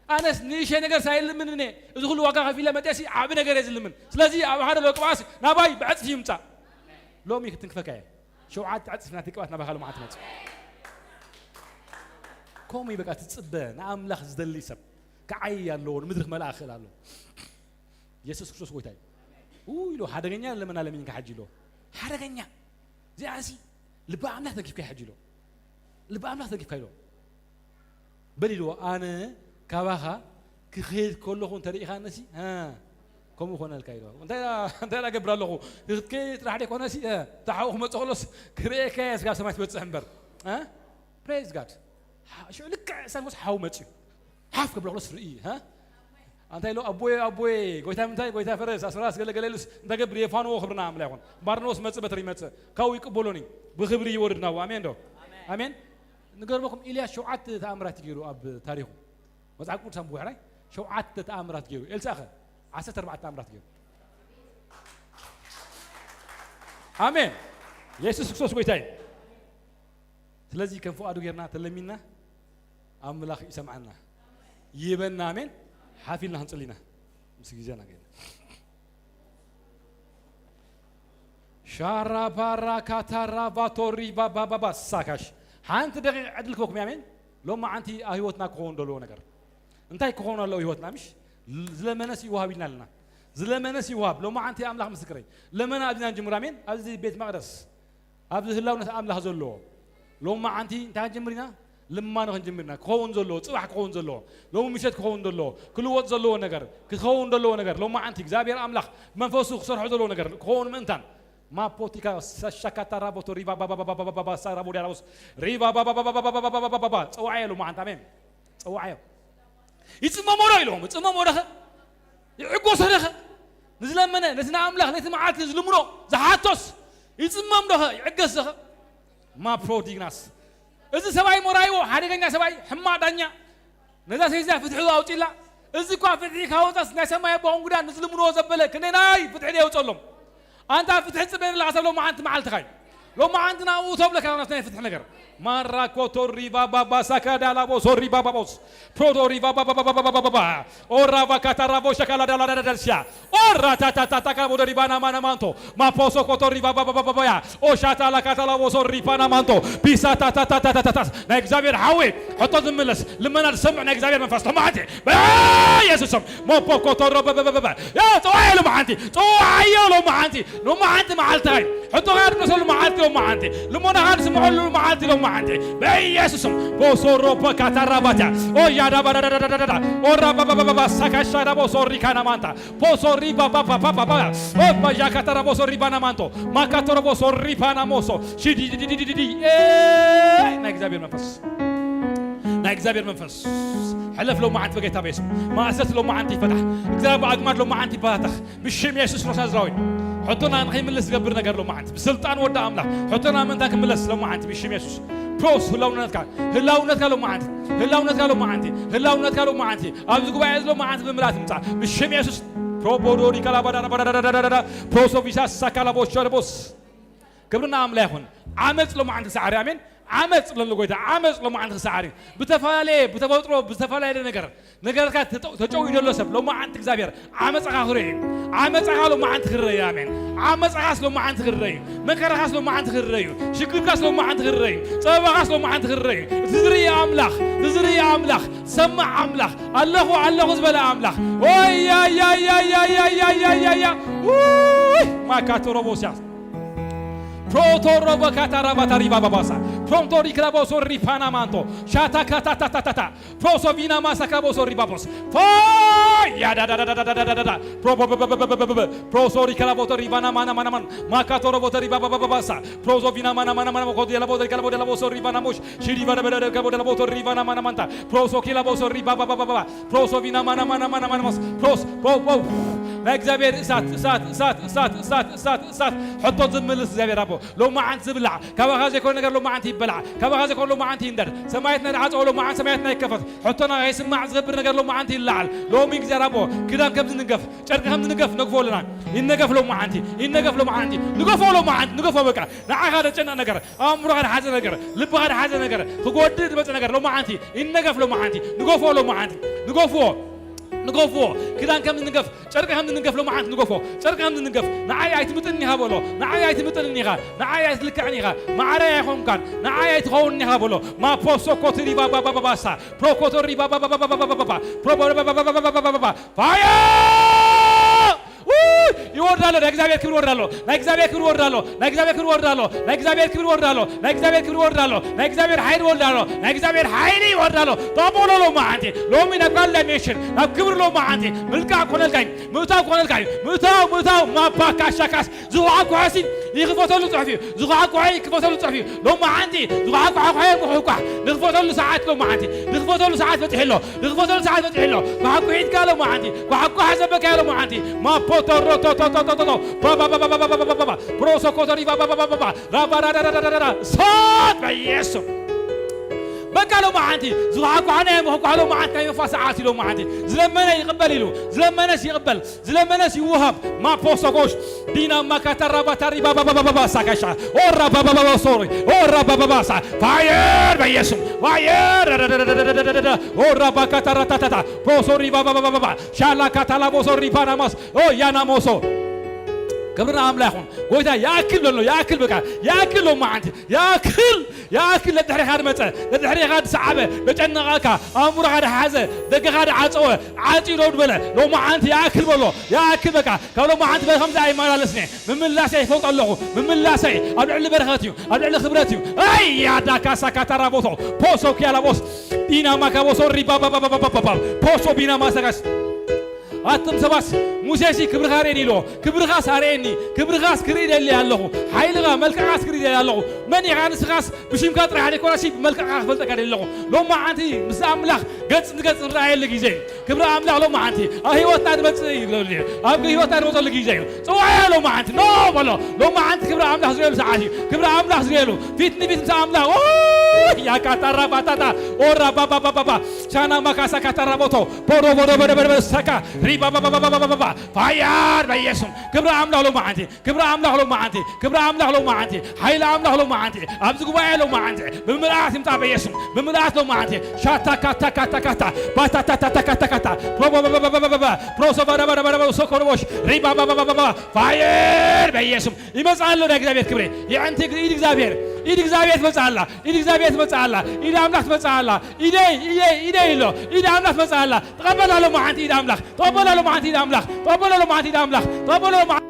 ኣነስ ንእሽተይ ነገር ሳይልምን እኔ፣ እዚ ኩሉ ዋጋ ከፊለ መጤሲ ዓቢ ነገር እየ ዝልምን። ስለዚ ኣብ ሓደ ለቅባስ ናባይ ብዕጽፊ ይምጻእ። ሎሚ ክትንክፈካ እየ። ሸውዓተ ዕጽፊ ናተይ ቅብኣት ናባኻ ሎምዓንቲ መጽእ። ከምኡ እዩ በቃ ትጽበ፣ ንኣምላኽ ዝደሊ ሰብ ክዓይ ኣለዎ፣ ንምድሪ ክመልኣ ክኽእል ኣለዎ። የሱስ ክርስቶስ ጎይታ እዩ። ኡ ኢሉ ሓደገኛ ለመና ለሚንካ ሕጂ ኢሎ። ሓደገኛ። እዚኣሲ ልቢ ኣምላኽ ተንኪፍካ ሕጂ ኢሎ። ልቢ ኣምላኽ ተንኪፍካ ኢሎ። በል ኢልዎ፣ ኣነ ካባኻ ክኸይድ ከለኹ እንተሪኢኻንሲ፣ ሃ፣ ከምኡ ኮነልካ ኢልዎ። እንታይ ዳ-፣ እንታይ ዳ ገብር ኣለኹ? ክትከይድ ጥራሕ ደይኮነሲ፣ እ፣ እታ ሓው ክመጽእ ከሎስ ክርእየካ እየ፣ ስጋብ ሰማይ ትበጽሕ እምበር። እ? Praise God። ሓ-፣ ሽዑ ልክዕ ሳንጎስ ሓው መጽዩ። ሓፍ ክብሎ ከሎስ ርኢ፣ ሃ? ኣንታይ ኢሎ፣ ኣቦየ፣ ኣቦየ፣ ጎይታ ምንታይ፣ ጎይታ ፈረስ፣ ኣስመራስ ገለ ገለ ኢሉስ እንታይ ገብር የፋንዎ ክብርና ኣምላኽ ይኹን። ባርኖስ መጽእ በትሪ መጽእ። ካብኡ ይቅበሎኒ። ብክብሪ ይወርድ ናብኡ። ኣሜን ዶ? ኣሜን። ንገርበኩም፣ ኢልያስ ሸውዓተ ተኣምራት ገይሩ ኣብ ታሪኹ። መጽሓፍ ቅዱስ ኣንብቡ ሕራይ። ሸውዓተ ተኣምራት ገይሩ። ኤልሳዕ ኸ? ዓሰርተ ኣርባዕተ ተኣምራት ገይሩ። ኣሜን። የሱስ ክርስቶስ ጎይታ እዩ። ስለዚ ከም ፍቓዱ ጌርና ተለሚና ኣምላኽ ይሰምዓና። ይበና። ኣሜን። ሓፊልና ክንጽሊና። ምስ ግዜና ገይና። ሻራ ባራ ካታራ ቫቶሪ ባባባባ ሳካሽ። ሓንቲ ደቂቕ ዕድል ክበኩም። ኣሜን። ሎማዓንቲ ኣብ ህይወትና ክኸውን ዘለዎ ነገር። እንታይ ክኸውን ኣለዎ ህይወትና? ምሽ ዝለመነስ ይወሃብ ኢልና ኣለና። ዝለመነስ ይወሃብ። ሎማዓንቲ ኣምላኽ ምስክረይ። ለመና ኣብዚና ንጅምር። ኣሜን። ኣብዚ ቤት መቕደስ። ኣብዚ ህላውነት ኣምላኽ ዘለዎ። ሎማዓንቲ እንታይ ክንጅምር ኢና? ልማኖ ክንጅምር ኢና። ክኸውን ዘለዎ፣ ጽባሕ ክኸውን ዘለዎ፣ ሎሚ ምሸት ክኸውን ዘለዎ፣ ክልወጥ ዘለዎ ነገር፣ ክኸውን ዘለዎ ነገር፣ ሎማዓንቲ እግዚኣብሔር ኣምላኽ መንፈሱ ክሰርሖ ዘለዎ ነገር ክኸውን ምእንታን። ማፖቲካ ሰሻካታ ራቦቶ ሪቫ ባባባባባባባሳ ራቦ ዲያላቦስ ሪቫ ባባባባባባባባባባባ ጸዋዓዮ ሎማዓንቲ። ኣሜን። ጸዋዓዮ። ይጽመሞ ዶ ኢሎም? ይጽመሞ ዶ ኸ? ይዕጎሶ ዶ ኸ? ንዝለመነ፣ ነቲ ንኣምላኽ፣ ነቲ መዓልቲ ዝልምኖ፣ ዝሓቶስ ይጽመም ዶ ኸ? ይዕገስ ዶ ኸ? ማፕሮዲግናስ። እዚ ሰብኣይ ሞራይዎ፣ ሓደገኛ ሰብኣይ፣ ሕማቕ ዳኛ። ነዛ ሰይዛ ፍትሒ ኣውጺላ። እዚ እኳ ፍትሒ ካወጻስ ናይ ሰማይ ኣቦ ጉዳን ንዝልምንዎ ዘበለ ክንደይ ናይ ፍትሒ ደየውጸሎም። ኣንታ ፍትሒ ጽበየላ ካብ ሎማዓንቲ መዓልትኻ እዩ። ሎማዓንቲ ናብኡ ተብለካ ናት ናይ ፍትሒ ነገር። ማራ ኮቶ ሪቫ ባባ ሳካ ዳላቦ ሶሪ ባባቦስ ፕሮዶ ሪቫ ባባባባባባባ ኦራ ቫካታ ራቦ ሸካላ ዳላ ዳዳዳልሲያ ኦራ ታታታታ ካቦ ሪባና ማና ማንቶ ማፖሶ ኮቶ ሪቫ ባባባባባያ ኦሻታ ላካታ ላቦ ሶሪ ፓና ማንቶ ቢሳ ታታታታታታታስ ናይ እግዚኣብሔር ሓወይ ሕቶ ዝምለስ ልመና ዝሰምዕ ናይ እግዚኣብሔር መንፈስ ተማዕቲ በኢየሱስም ሞፖ ኮቶ ሮበበበበበ ያ ጽዋየ ሎማዓንቲ ጽዋየ ሎማዓንቲ ሎማዓንቲ መዓልትኻ እዩ። ሕቶኻ ድመሰሉ መዓልቲ ሎም መዓንቲ ልሞናኻ ንስምዐሉ መዓልቲ ሎም መዓንቲ በኢየሱስም ቦሶሮ ፖካታራባታ ኦያዳባዳዳዳዳዳ ኦራባባባባ ሳካሻዳ ቦሶ ሪካና ማንታ ቦሶ ሪባባባባባ ኦባያካታራ ቦሶ ሪባና ማንቶ ማካቶሮ ቦሶ ሪባና ሞሶ ሽዲዲዲዲዲዲ ናይ እግዚኣብሔር መንፈስ ናይ እግዚኣብሔር መንፈስ ሕለፍ ሎም መዓንቲ በጌታ በየሱስ ማእሰት ሎም መዓንቲ ይፈታሕ እግዚኣብሔር ኣግማድ ሎም መዓንቲ ይባታተኽ ብሽም የሱስ ሮሳዝራዊ ሕቶና ንኸይምልስ ዝገብር ነገር ሎ መዓንቲ ብስልጣን ወዲ ኣምላኽ ሕቶና ምንታ ክምለስ ሎ መዓንቲ ብሽም የሱስ ፕሮስ ህላውነትካ ህላውነትካ ሎ መዓንቲ ህላውነትካ ሎ መዓንቲ ህላውነትካ ሎ መዓንቲ ኣብዚ ጉባኤ ዝሎ መዓንቲ ብምላት ምጻእ ብሽም የሱስ ፕሮቦዶሪ ካላባዳዳዳዳዳዳ ፕሮሶ ቪሻ ሳካላቦ ሸረቦስ ክብርና ኣምላ ይኹን ዓመፅ ሎ መዓንቲ ሰዓሪ ኣሜን ዓመፅ ለሎ ጎይታ ዓመፅ ሎ መዓንቲ ክሰዓሪ ብተፈላለየ ብተፈጥሮ ብዝተፈላለየ ነገር ነገርካ ተጨው ይደሎ ሰብ ሎማዓንቲ እግዚኣብሔር ዓመፃኻ ክርኢ እዩ ዓመፃኻ ሎማዓንቲ ክርእ እዩ ኣሜን ዓመፃኻስ ሎማዓንቲ ክርእ እዩ መከራኻስ ሎማዓንቲ ክርእ እዩ ሽግርካስ ሎማዓንቲ ክርእ እዩ ፀበባኻስ ሎማዓንቲ ክርእ እዩ እቲ ዝርኢ ኣምላኽ እቲ ዝርኢ ኣምላኽ ዝሰማዕ ኣምላኽ ኣለኹ ኣለኹ ዝበለ ኣምላኽ ወያያያያያያያያያ ማካቶሮቦስያስ ፕሮቶሮቦካታራባታሪባባባሳ ፕሮንቶሪክላቦሶ ሪፓናማንቶ ሻታካታታታታታ ፕሮሶ ቪና ማሳካ ቦሶ ሪባቦስ ፎይ ያዳዳዳዳዳዳዳዳ ፕሮቦቦቦቦቦቦቦቦ ፕሮሶ ሪከላ ቦቶ ሪባና ማና ማና ማን ማካቶሮ ቦቶ ሪባባባባሳ ፕሮሶ ቪና ማና ማና ማና ኮዲ ያላ ቦቶ ሪከላ ቦቶ ያላ ቦሶ ሪባና ሞሽ ሽዲ ባዳ ባዳ ሪከላ ቦቶ ያላ ቦቶ ሪባና ማና ማንታ ፕሮሶ ኪላ ቦሶ ሪባባባባባ ፕሮሶ ቪና ማና ማና ማና ማና ማስ ፕሮስ ፖው ፖው ናይ እግዚኣብሔር እሳት እሳት እሳት እሳት እሳት እሳት እሳት ሕቶ ዝምልስ እግዚኣብሔር ኣቦ ሎማዓንት ዝብላዕ ካባኻ ዘይኮነ ነገር ሎማዓንቲ ይበላዕ ካባኻ ዘይኮነ ሎማዓንቲ ይንደድ ሰማያት ናይ ዓፀው ሎማዓንት ሰማያት ናይ ከፈት ሕቶና ከይስማዕ ዝገብር ነገር ሎማዓንቲ ይለዓል ሎሚ እግዚኣብሔር ኣቦ ክዳን ከም ዝንገፍ ጨርቂ ከም ዝንገፍ ነግፎ ኣለና ይነገፍ ሎማዓንቲ ይነገፍ ሎማዓንቲ ንገፎ ሎማዓንቲ ንገፎ በቃ ንዓኻ ዘጨነቕ ነገር ኣእምሮኻ ዝሓዘ ነገር ልብኻ ዝሓዘ ነገር ክጎድእ ዝመፀ ነገር ሎማዓንቲ ይነገፍ ሎማዓንቲ ንገፎ ሎማዓንቲ ንገፍዎ ንገፍዎ ክዳን ከም ዝንገፍ ጨርቂ ከም ዝንገፍ ሎማዓንቲ ንገፎ ጨርቂ ከም ዝንገፍ ንዓይ ኣይትምጥን ኢኻ በሎ ንዓይ ኣይትምጥን ኢኻ ንዓይ ኣይትልክዕን ኢኻ ማዕረ ኣይኾንካን ንዓይ ኣይትኸውን ኢኻ በሎ ማፖሶ ኮትሪ ባባባባሳ ፕሮኮቶሪ ባባባባባባባ ፕሮቦባባባባባባባ ፋያ ይወርዳሎ ናይ እግዚኣብሔር ክብሪ ወርዳሎ ናይ እግዚኣብሔር ክብሪ ወርዳሎ ናይ እግዚኣብሔር ክብሪ ወርዳሎ ናይ እግዚኣብሔር ክብሪ ወርዳሎ ናይ እግዚኣብሔር ክብሪ ወርዳሎ ናይ እግዚኣብሔር ሓይሊ ወርዳሎ ናይ እግዚኣብሔር ሓይሊ ይወርዳሎ ባቦሎ ሎማዓንቲ ሎሚ ናብ ካልእ ዳይሜንሽን ናብ ክብሪ ሎማዓንቲ ምልቃዕ ኮነልካኝ ምእታው ኮነልካኝ ምእታው ምእታው ማባካሻካስ ዝኹዓኩሐሲ ይኽፈተሉ ፅሑፍ እዩ ዝኹዓኩሐ ይክፈተሉ ፅሑፍ እዩ ሎማዓንቲ ዝኹዓኩሐ ኩሐ ምኹሕኳሕ ንኽፈተሉ ሰዓት ሎማዓንቲ ንኽፈተሉ ሰዓት በፂሑ ኣሎ ንኽፈተሉ ሰዓት በፂሑ ኣሎ ኩሓኩሒትካ ሎማዓንቲ ኩሓኩሓ ዘበካ ሎማዓንቲ ማፖቶሮቶቶቶቶቶ ባባባባባባባባባ ፕሮሶኮቶሪ ባባባባባባ ራባራዳዳዳዳዳ ሳት በኢየሱስ በቃ ሎማዓንቲ ዝኹሓኩሓ ናይ ምኹኳሕ ሎማዓንቲ ናይ መፋ ሰዓት እዩ ሎማዓንቲ ዝለመነ ይቕበል ኢሉ ዝለመነስ ይቕበል ዝለመነስ ይውሃብ ማፖሶኮሽ ዲና ማካታራ ባታሪ ባባባባባ ሳካሻ ኦራ ባባባባ ሶሪ ኦራ ባባባሳ ፋየር በኢየሱስ ፋየር ኦራ ባካታራ ታታታ ፖሶሪ ባባባባባ ሻላ ካታላ ቦሶሪ ባናማስ ኦ ያናሞሶ ክብርና ኣምላ ይኹን ጎይታ ያክል በሎ ያክል በቃ ያክል ሎማዓንቲ ያክል ያክል ለድሕሬኻ ድመፀ ለድሕሬኻ ድሰዓበ ደጨነቐካ ኣእምሮኻ ድሓዘ ደገኻ ድዓፀወ ዓፂ ዶ ድበለ ሎማዓንቲ ያክል በሎ ያክል በቃ ካብ ሎማዓንቲ በ ከምዚ ኣይመላለስኒ ምምላሰይ ይፈልጦ ኣለኹ ምምላሰይ ኣብ ልዕሊ በረኸት እዩ ኣብ ልዕሊ ክብረት እዩ ኣይ ያዳካሳ ካታራቦቶ ፖሶ ኪያላቦስ ዲና ማካቦሶ ሪባባባባባባ ፖሶ ቢና ማሰጋስ ኣቱም ሰባስ ሙሴሲ ክብርኻ ርእየኒ ኢልዎ ክብርኻስ ኣርእየኒ ክብርኻስ ክርኢ ደሊ ኣለኹ ሓይልኻ መልክዕኻስ ክርኢ ደሊ ኣለኹ መን ኢኻ ንስኻስ ብሽምካ ጥራሕ ዘይኮነሲ ብመልክዕኻ ክፈልጠካ ደሊ ኣለኹ ሎማዓንቲ ምስ ኣምላኽ ገጽ ንገጽ ንረኣየሉ ግዜ እዩ ክብሪ ኣምላኽ ሎማዓንቲ ኣብ ህይወትና ዝመጽእ እዩ ዝብለሉ እዩ ኣብ ህይወትና ዝመጸሉ ግዜ እዩ ጽዋያ ሎማዓንቲ ኖ በሎ ሎማዓንቲ ክብሪ ኣምላኽ ዝርእየሉ ሰዓት እዩ ክብሪ ኣምላኽ ዝርእየሉ ፊት ንፊት ምስ ኣምላኽ ያካታራ ባታታ ኦራ ባባባባባ ቻና ማካሳ ካታራ ቦቶ ቦሮ ቦሮ በረ በረ በረ ሰካ ሪባባባባባባ ፋያር በኢየሱስም ክብሪ ኣምላኽ ሎማዓንቲ ክብሪ ኣምላኽ ሎማዓንቲ ክብሪ ኣምላኽ ሎማዓንቲ ሓይሊ ኣምላኽ ሎማዓንቲ ኣብዚ ጉባኤ ሎማዓንቲ ብምልኣት ይምጻእ በኢየሱስም ብምልኣት ሎማዓንቲ ሻታ ካታ ካታ ካታ ባታ ታታ ካታ ካታ ፕሮቦ በበበበበበ ፕሮሶ በረ በረ በረ በረ ሶኮርቦሽ ሪባባባባባ ፋየር በኢየሱስም ይመጽእ ኣሎ ናይ እግዚኣብሔር ክብሪ። የዕንቲ ኢድ እግዚኣብሔር፣ ኢድ እግዚኣብሔር ትመጽእ ኣላ፣ ኢድ እግዚኣብሔር ትመጽእ ኣላ፣ ኢድ ኣምላኽ ትመጽእ ኣላ። ኢደይ፣ ኢደይ፣ ኢደይ ኣሎ፣ ኢድ ኣምላኽ ትመጽእ ኣላ። ተቐበላ ሎማዓንቲ ኢድ ኣምላኽ፣ ተቐበላ ሎማዓንቲ ኢድ ኣምላኽ፣ ተቐበላ ሎማዓንቲ ኢድ ኣምላኽ፣ ተቐበላ ሎማዓንቲ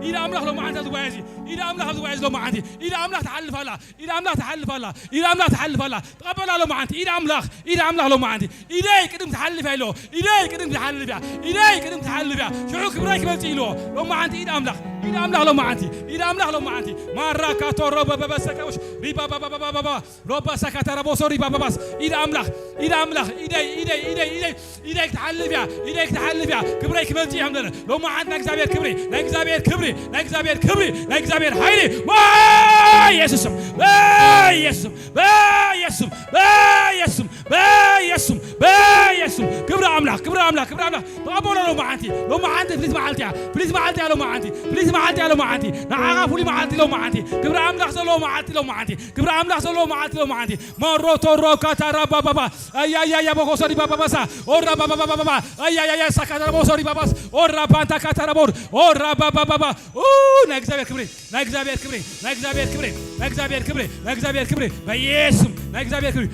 ኢድ ኣምላኽ ሎማዓንቲ ኣብዚ ጉባኤ እዚ፣ ኢድ ኣምላኽ ኣብዚ ጉባኤ እዚ ሎማዓንቲ፣ ኢድ ኣምላኽ ትሓልፍ ኣላ። ኢድ ኣምላኽ ትሓልፍ ኣላ። ኢድ ኣምላኽ ትሓልፍ ኣላ። ተቐበላ ሎማዓንቲ። ኢድ ኣምላኽ፣ ኢድ ኣምላኽ ሎማዓንቲ። ኢደይ ቅድም ትሓልፍ ኣሎ። ኢደይ ቅድም ትሓልፍ እያ። ኢደይ ቅድም ትሓልፍ እያ። ሽዑ ክብረይ ክመጽእ ኢልዎ። ሎማዓንቲ ኢድ ኣምላኽ፣ ኢድ ኣምላኽ ሎማዓንቲ። ኢድ ኣምላኽ ሎማዓንቲ። ማራ ካቶሮ በበበሰከውሽ ሪባ ባባባባባ ሮባ ሳካታራ ቦሶ ሪባ ባባስ። ኢድ ኣምላኽ፣ ኢድ ኣምላኽ። ኢደይ፣ ኢደይ፣ ኢደይ፣ ኢደይ። ኢደይ ክትሓልፍ እያ፣ ኢደይ ክትሓልፍ እያ። ክብረይ ክመጽእ እያ ምለለ። ሎማዓንቲ ናይ እግዚኣብሔር ክብሪ፣ ናይ እግዚኣብሔር ክብሪ፣ ናይ እግዚኣብሔር ክብሪ፣ ናይ እግዚኣብሔር ሓይሊ። በኢየሱስም፣ በኢየሱስም፣ በኢየሱስም፣ በኢየሱስም፣ በኢየሱስም፣ በኢየሱስም። ክብሪ ኣምላኽ፣ ክብሪ ኣምላኽ፣ ክብሪ ኣምላኽ። ተቐበሎ ሎማዓንቲ፣ ሎማዓንቲ ፍሊት መዓልቲ እያ፣ ፍሊት መዓልቲ እያ ሎማዓንቲ፣ ፍሊት መዓልቲ እያ ሎማዓንቲ። ንዓኻ ፍሉይ መዓልቲ ሎማዓንቲ። ክብሪ ኣምላኽ ዘለዎ መዓልቲ ሎማዓንቲ፣ ክብሪ ኣምላኽ ዘለዎ መዓልቲ ሎማዓንቲ። ማሮ ቶሮ ካታራ ባባባ ኣያያያ ቦኮሶ ሪባባባሳ ኦራ ባባባባባ ኣያያያ ሳካታራ ቦሶ ሪባባስ ኦራ ባንታ ካታራ ቦር ኦራ ባባባባ ኡ ናይ እግዚኣብሔር ክብሪ ናይ እግዚኣብሔር ክብሪ ናይ እግዚኣብሔር ክብሪ ናይ እግዚኣብሔር ክብሪ ናይ እግዚኣብሔር ክብሪ በኢየሱስም ናይ እግዚኣብሔር ክብሪ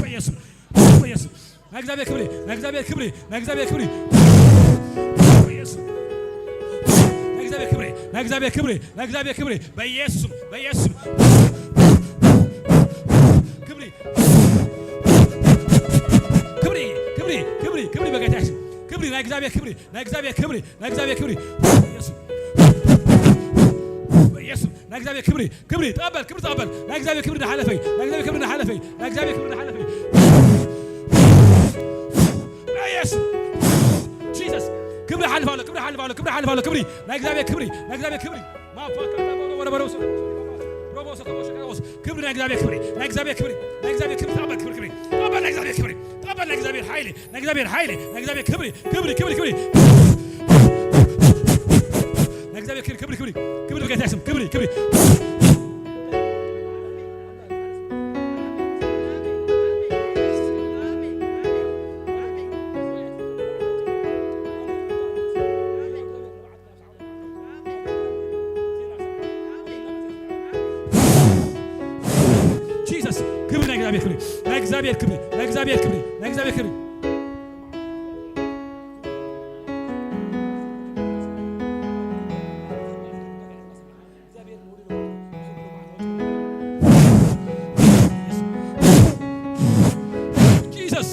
በኢየሱስም በኢየሱስም ናይ እግዚኣብሔር ክብሪ ናይ እግዚኣብሔር ክብሪ ናይ እግዚኣብሔር ክብሪ በኢየሱስም ናይ እግዚኣብሔር ክብሪ ናይ እግዚኣብሔር ክብሪ ናይ እግዚኣብሔር ክብሪ በኢየሱስም በኢየሱስም ክብሪ ክብሪ ክብሪ ክብሪ ክብሪ በጌታ ኢየሱስ ክብሪ ናይ እግዚኣብሔር ክብሪ ናይ እግዚኣብሔር ክብሪ ናይ እግዚኣብሔር ክብሪ ኢየሱስ ኢየሱስ ናይ እግዚኣብሔር ክብሪ ክብሪ ተቐበል ክብሪ ተቐበል ናይ እግዚኣብሔር ክብሪ ንሓለፈይ ናይ እግዚኣብሔር ክብሪ ንሓለፈይ ናይ እግዚኣብሔር ክብሪ ንሓለፈይ ኢየሱስ ጂሰስ ክብሪ ሓልፍ ኣሎ ክብሪ ሓልፍ ኣሎ ክብሪ ሓልፍ ኣሎ ክብሪ ናይ እግዚኣብሔር ክብሪ ናይ እግዚኣብሔር ክብሪ ክብሪ ናይ እግዚኣብሔር ክብሪ ናይ እግዚኣብሔር ክብሪ ናይ እግዚኣብሔር ክብሪ ተቐበል ክብሪ ክብሪ ተቐበል ናይ እግዚኣብሔር ክብሪ ተቐበል ናይ እግዚኣብሔር ሓይሊ ናይ እግዚኣብሔር ሓይሊ ናይ እግዚኣብሔር ክብሪ ክብሪ ክብሪ ክብሪ ናይ እግዚኣብሔር ክብሪ ክብሪ ክብሪ ክብሪ በጌታ ስም ክብሪ ክብሪ ጂሰስ ክብሪ ናይ እግዚኣብሔር ክብሪ ናይ እግዚኣብሔር ክብሪ ናይ እግዚኣብሔር ክብሪ ናይ እግዚኣብሔር ክብሪ ጂሰስ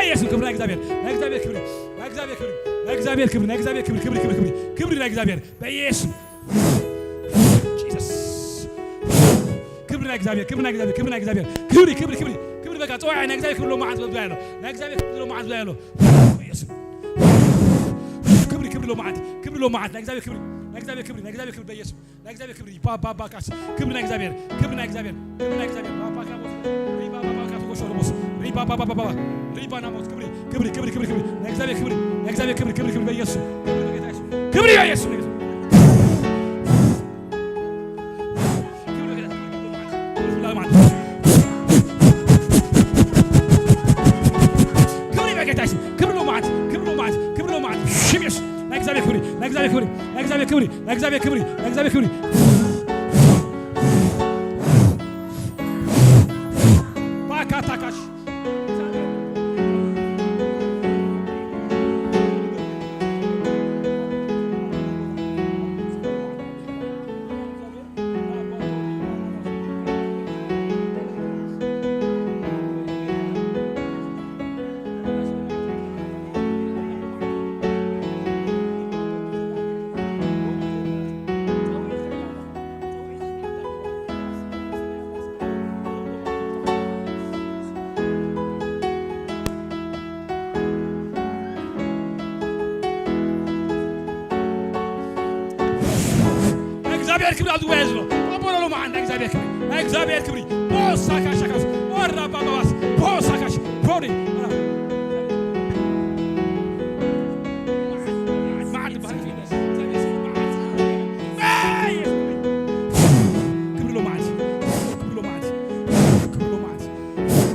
ኢየሱስ ክብሪ ናይ እግዚኣብሔር ናይ እግዚኣብሔር ክብሪ ናይ እግዚኣብሔር ክብሪ ናይ እግዚኣብሔር ክብሪ ናይ እግዚኣብሔር ክብሪ ክብሪ ክብሪ ክብሪ ክብሪ ናይ እግዚኣብሔር በኢየሱስ ጂሰስ ክብሪ ናይ እግዚኣብሔር ክብሪ ናይ እግዚኣብሔር ክብሪ ናይ እግዚኣብሔር ክብሪ ክብሪ ክብሪ ክብሪ በቃ ጸዋዒ ናይ እግዚኣብሔር ክብሪ ሎማዓት በብዛ ያለው ናይ እግዚኣብሔር ክብሪ ሎማዓት በብዛ ያለው ኢየሱስ ክብሪ ክብሪ ሎማዓት ክብሪ ሎማዓት ናይ እግዚኣብሔር ክብሪ ናይ እግዚኣብሔር ክብሪ ናይ እግዚኣብሔር ክብሪ በኢየሱስ ናይ እግዚኣብሔር ክብሪ ባባባካስ ክብሪ ናይ እግዚኣብሔር ክብሪ ናይ እግዚኣብሔር ክብሪ ናይ እግዚኣብሔር ባባካቦስ ሪባባባካስ ኮሾርቦስ ሪባባባባ ሪባናሞስ ክብሪ ክብሪ ክብሪ ክብሪ ክብሪ ናይ እግዚኣብሔር ክብሪ ናይ እግዚኣብሔር ክብሪ ክብሪ ክብሪ በኢየሱስ ክብሪ በጌታ ኢየሱስ ክብሪ በኢየሱስ ክብሪ በጌታ ኢየሱስ ክብሪ ሎማዓት ክብሪ ሎማዓት ክብሪ ሎማዓት ሽም ኢየሱስ ናይ እግዚኣብሔር ክብሪ ናይ እግዚኣብሔር ክብሪ ናይ እግዚኣብሔር ክብሪ ናይ እግዚኣብሔር ክብሪ ናይ እግዚኣብሔር ክብሪ ባካ ታካሽ ክብሪ ኣብዚ ጉባኤ ዘሎ ተቐበሎ። ሎማዓንቲ ናይ እግዚኣብሔር ክብሪ፣ ናይ እግዚኣብሔር ክብሪ። ቦሳካ ሻካስ፣ ኦራ ባባባስ፣ ቦሳካሽ፣ ፖሪ። መዓልቲ ባህሪ ክብሪ ሎማዓንቲ፣ ክብሪ ሎማዓንቲ፣ ክብሪ ሎማዓንቲ፣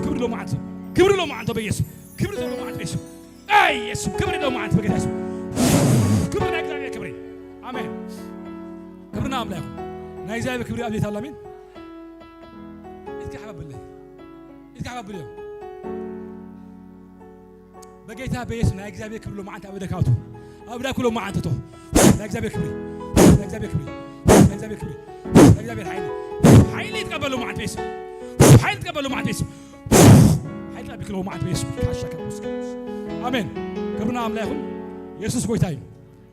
ክብሪ ሎማዓንቲ፣ ክብሪ ሎማዓንቲ በኢየሱስ፣ ክብሪ ሎማዓንቲ በኢየሱስ፣ ኣይ ኢየሱስ፣ ክብሪ ሎማዓንቲ በጌታ ኢየሱስ፣ ክብሪ ናይ እግዚኣብሔር ክብሪ። ኣሜን። ክብርና ኣምላኽ ይኹን። ናይ እግዚኣብሔር ክብሪ ኣብ ቤት ኣላ። ኣሜን። ኢድካ ሓባብለይ። ኢድካ ሓባብለይ። በጌታ በኢየሱስ ናይ እግዚኣብሔር ክብሪ ሎማዓንቲ ኣብ እደካቱ። ኣብ እዳኩ ሎማዓንቲ እቶ። ናይ እግዚኣብሔር ክብሪ። ናይ እግዚኣብሔር ክብሪ። ናይ እግዚኣብሔር ክብሪ። ናይ እግዚኣብሔር ሓይሊ። ሓይሊ ይትቀበል ሎማዓንቲ በኢየሱስ። ሓይሊ ይትቀበል ሎማዓንቲ በኢየሱስ። ሓይሊ ይትቀበል ሎማዓንቲ በኢየሱስ። ካሻ ከብስ። ኣሜን። ክብርና ኣምላኽ ይኹን። ኢየሱስ ጎይታ እዩ።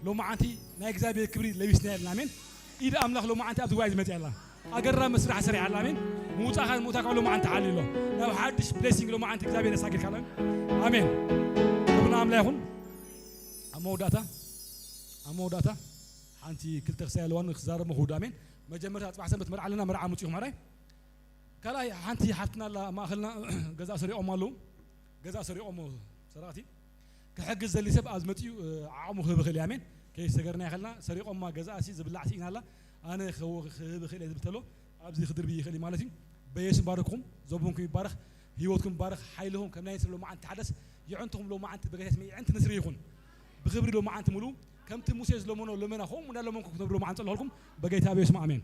ሎማዓንቲ ናይ እግዚኣብሔር ክብሪ ለቢስና ኣለና። ኣሜን። ኢድ ኣምላኽ ሎማዓንቲ ኣብቲ ጉባኤ ዝመጽእ ኣላ። ኣገራሚ ስራሕ ሰሪዓ ኣላ። ኣሜን። ምውጻእካን ምውታካ ሎማዓንቲ ዓሊ ኣሎ። ናብ ሓድሽ ብሌሲንግ ሎማዓንቲ እግዚኣብሔር የሳግርካ ኣላ። ኣሜን። ክብርና ኣምላኽ ይኹን። ኣብ መወዳእታ፣ ኣብ መወዳእታ ሓንቲ ክልተ ክሳይ ኣለዋን ክዛረብ መኽውድ። ኣሜን። መጀመርታ ጽባሕ ሰንበት መርዓ ኣለና፣ መርዓ ምጽኡ ማራይ። ካልኣይ ሓንቲ ሓፍትና ኣላ ማእኸልና ገዛ ሰሪቖም ኣለዉ። ገዛ ሰሪቖም ሰራቕቲ ክሕግዝ ዘሊ ሰብ ኣብ ዝመጽኡ ዓቕሙ ክህብ ይኽእል እዩ። ኣሜን። ከይሰገርና ይኸልና ሰሪቖማ ገዛእሲ ዝብላዕ ስኢና ኣላ። ኣነ ክህብ ክህብ ይኽእል እየ ዝብል ተሎ ኣብዚ ክድርቢ ይኽእል እዩ ማለት እዩ። በየሱስ ባረክኩም። ዘቡንኩም ይባረኽ። ህይወትኩም ይባረኽ። ሓይልኹም ከም ናይ ሰብ ሎማዓንቲ ተሓደስ። የዕንትኹም ሎማዓንቲ በጌታ ስም የዕንቲ ንስሪ ይኹን። ብኽብሪ ሎማዓንቲ ሙሉ ከምቲ ሙሴ ዝለመኖ ልመና ከምኡ እንዳለመንኩ ክትነብሩ ሎማዓንቲ ጸለኹልኩም በጌታ በየሱስ ኣሜን።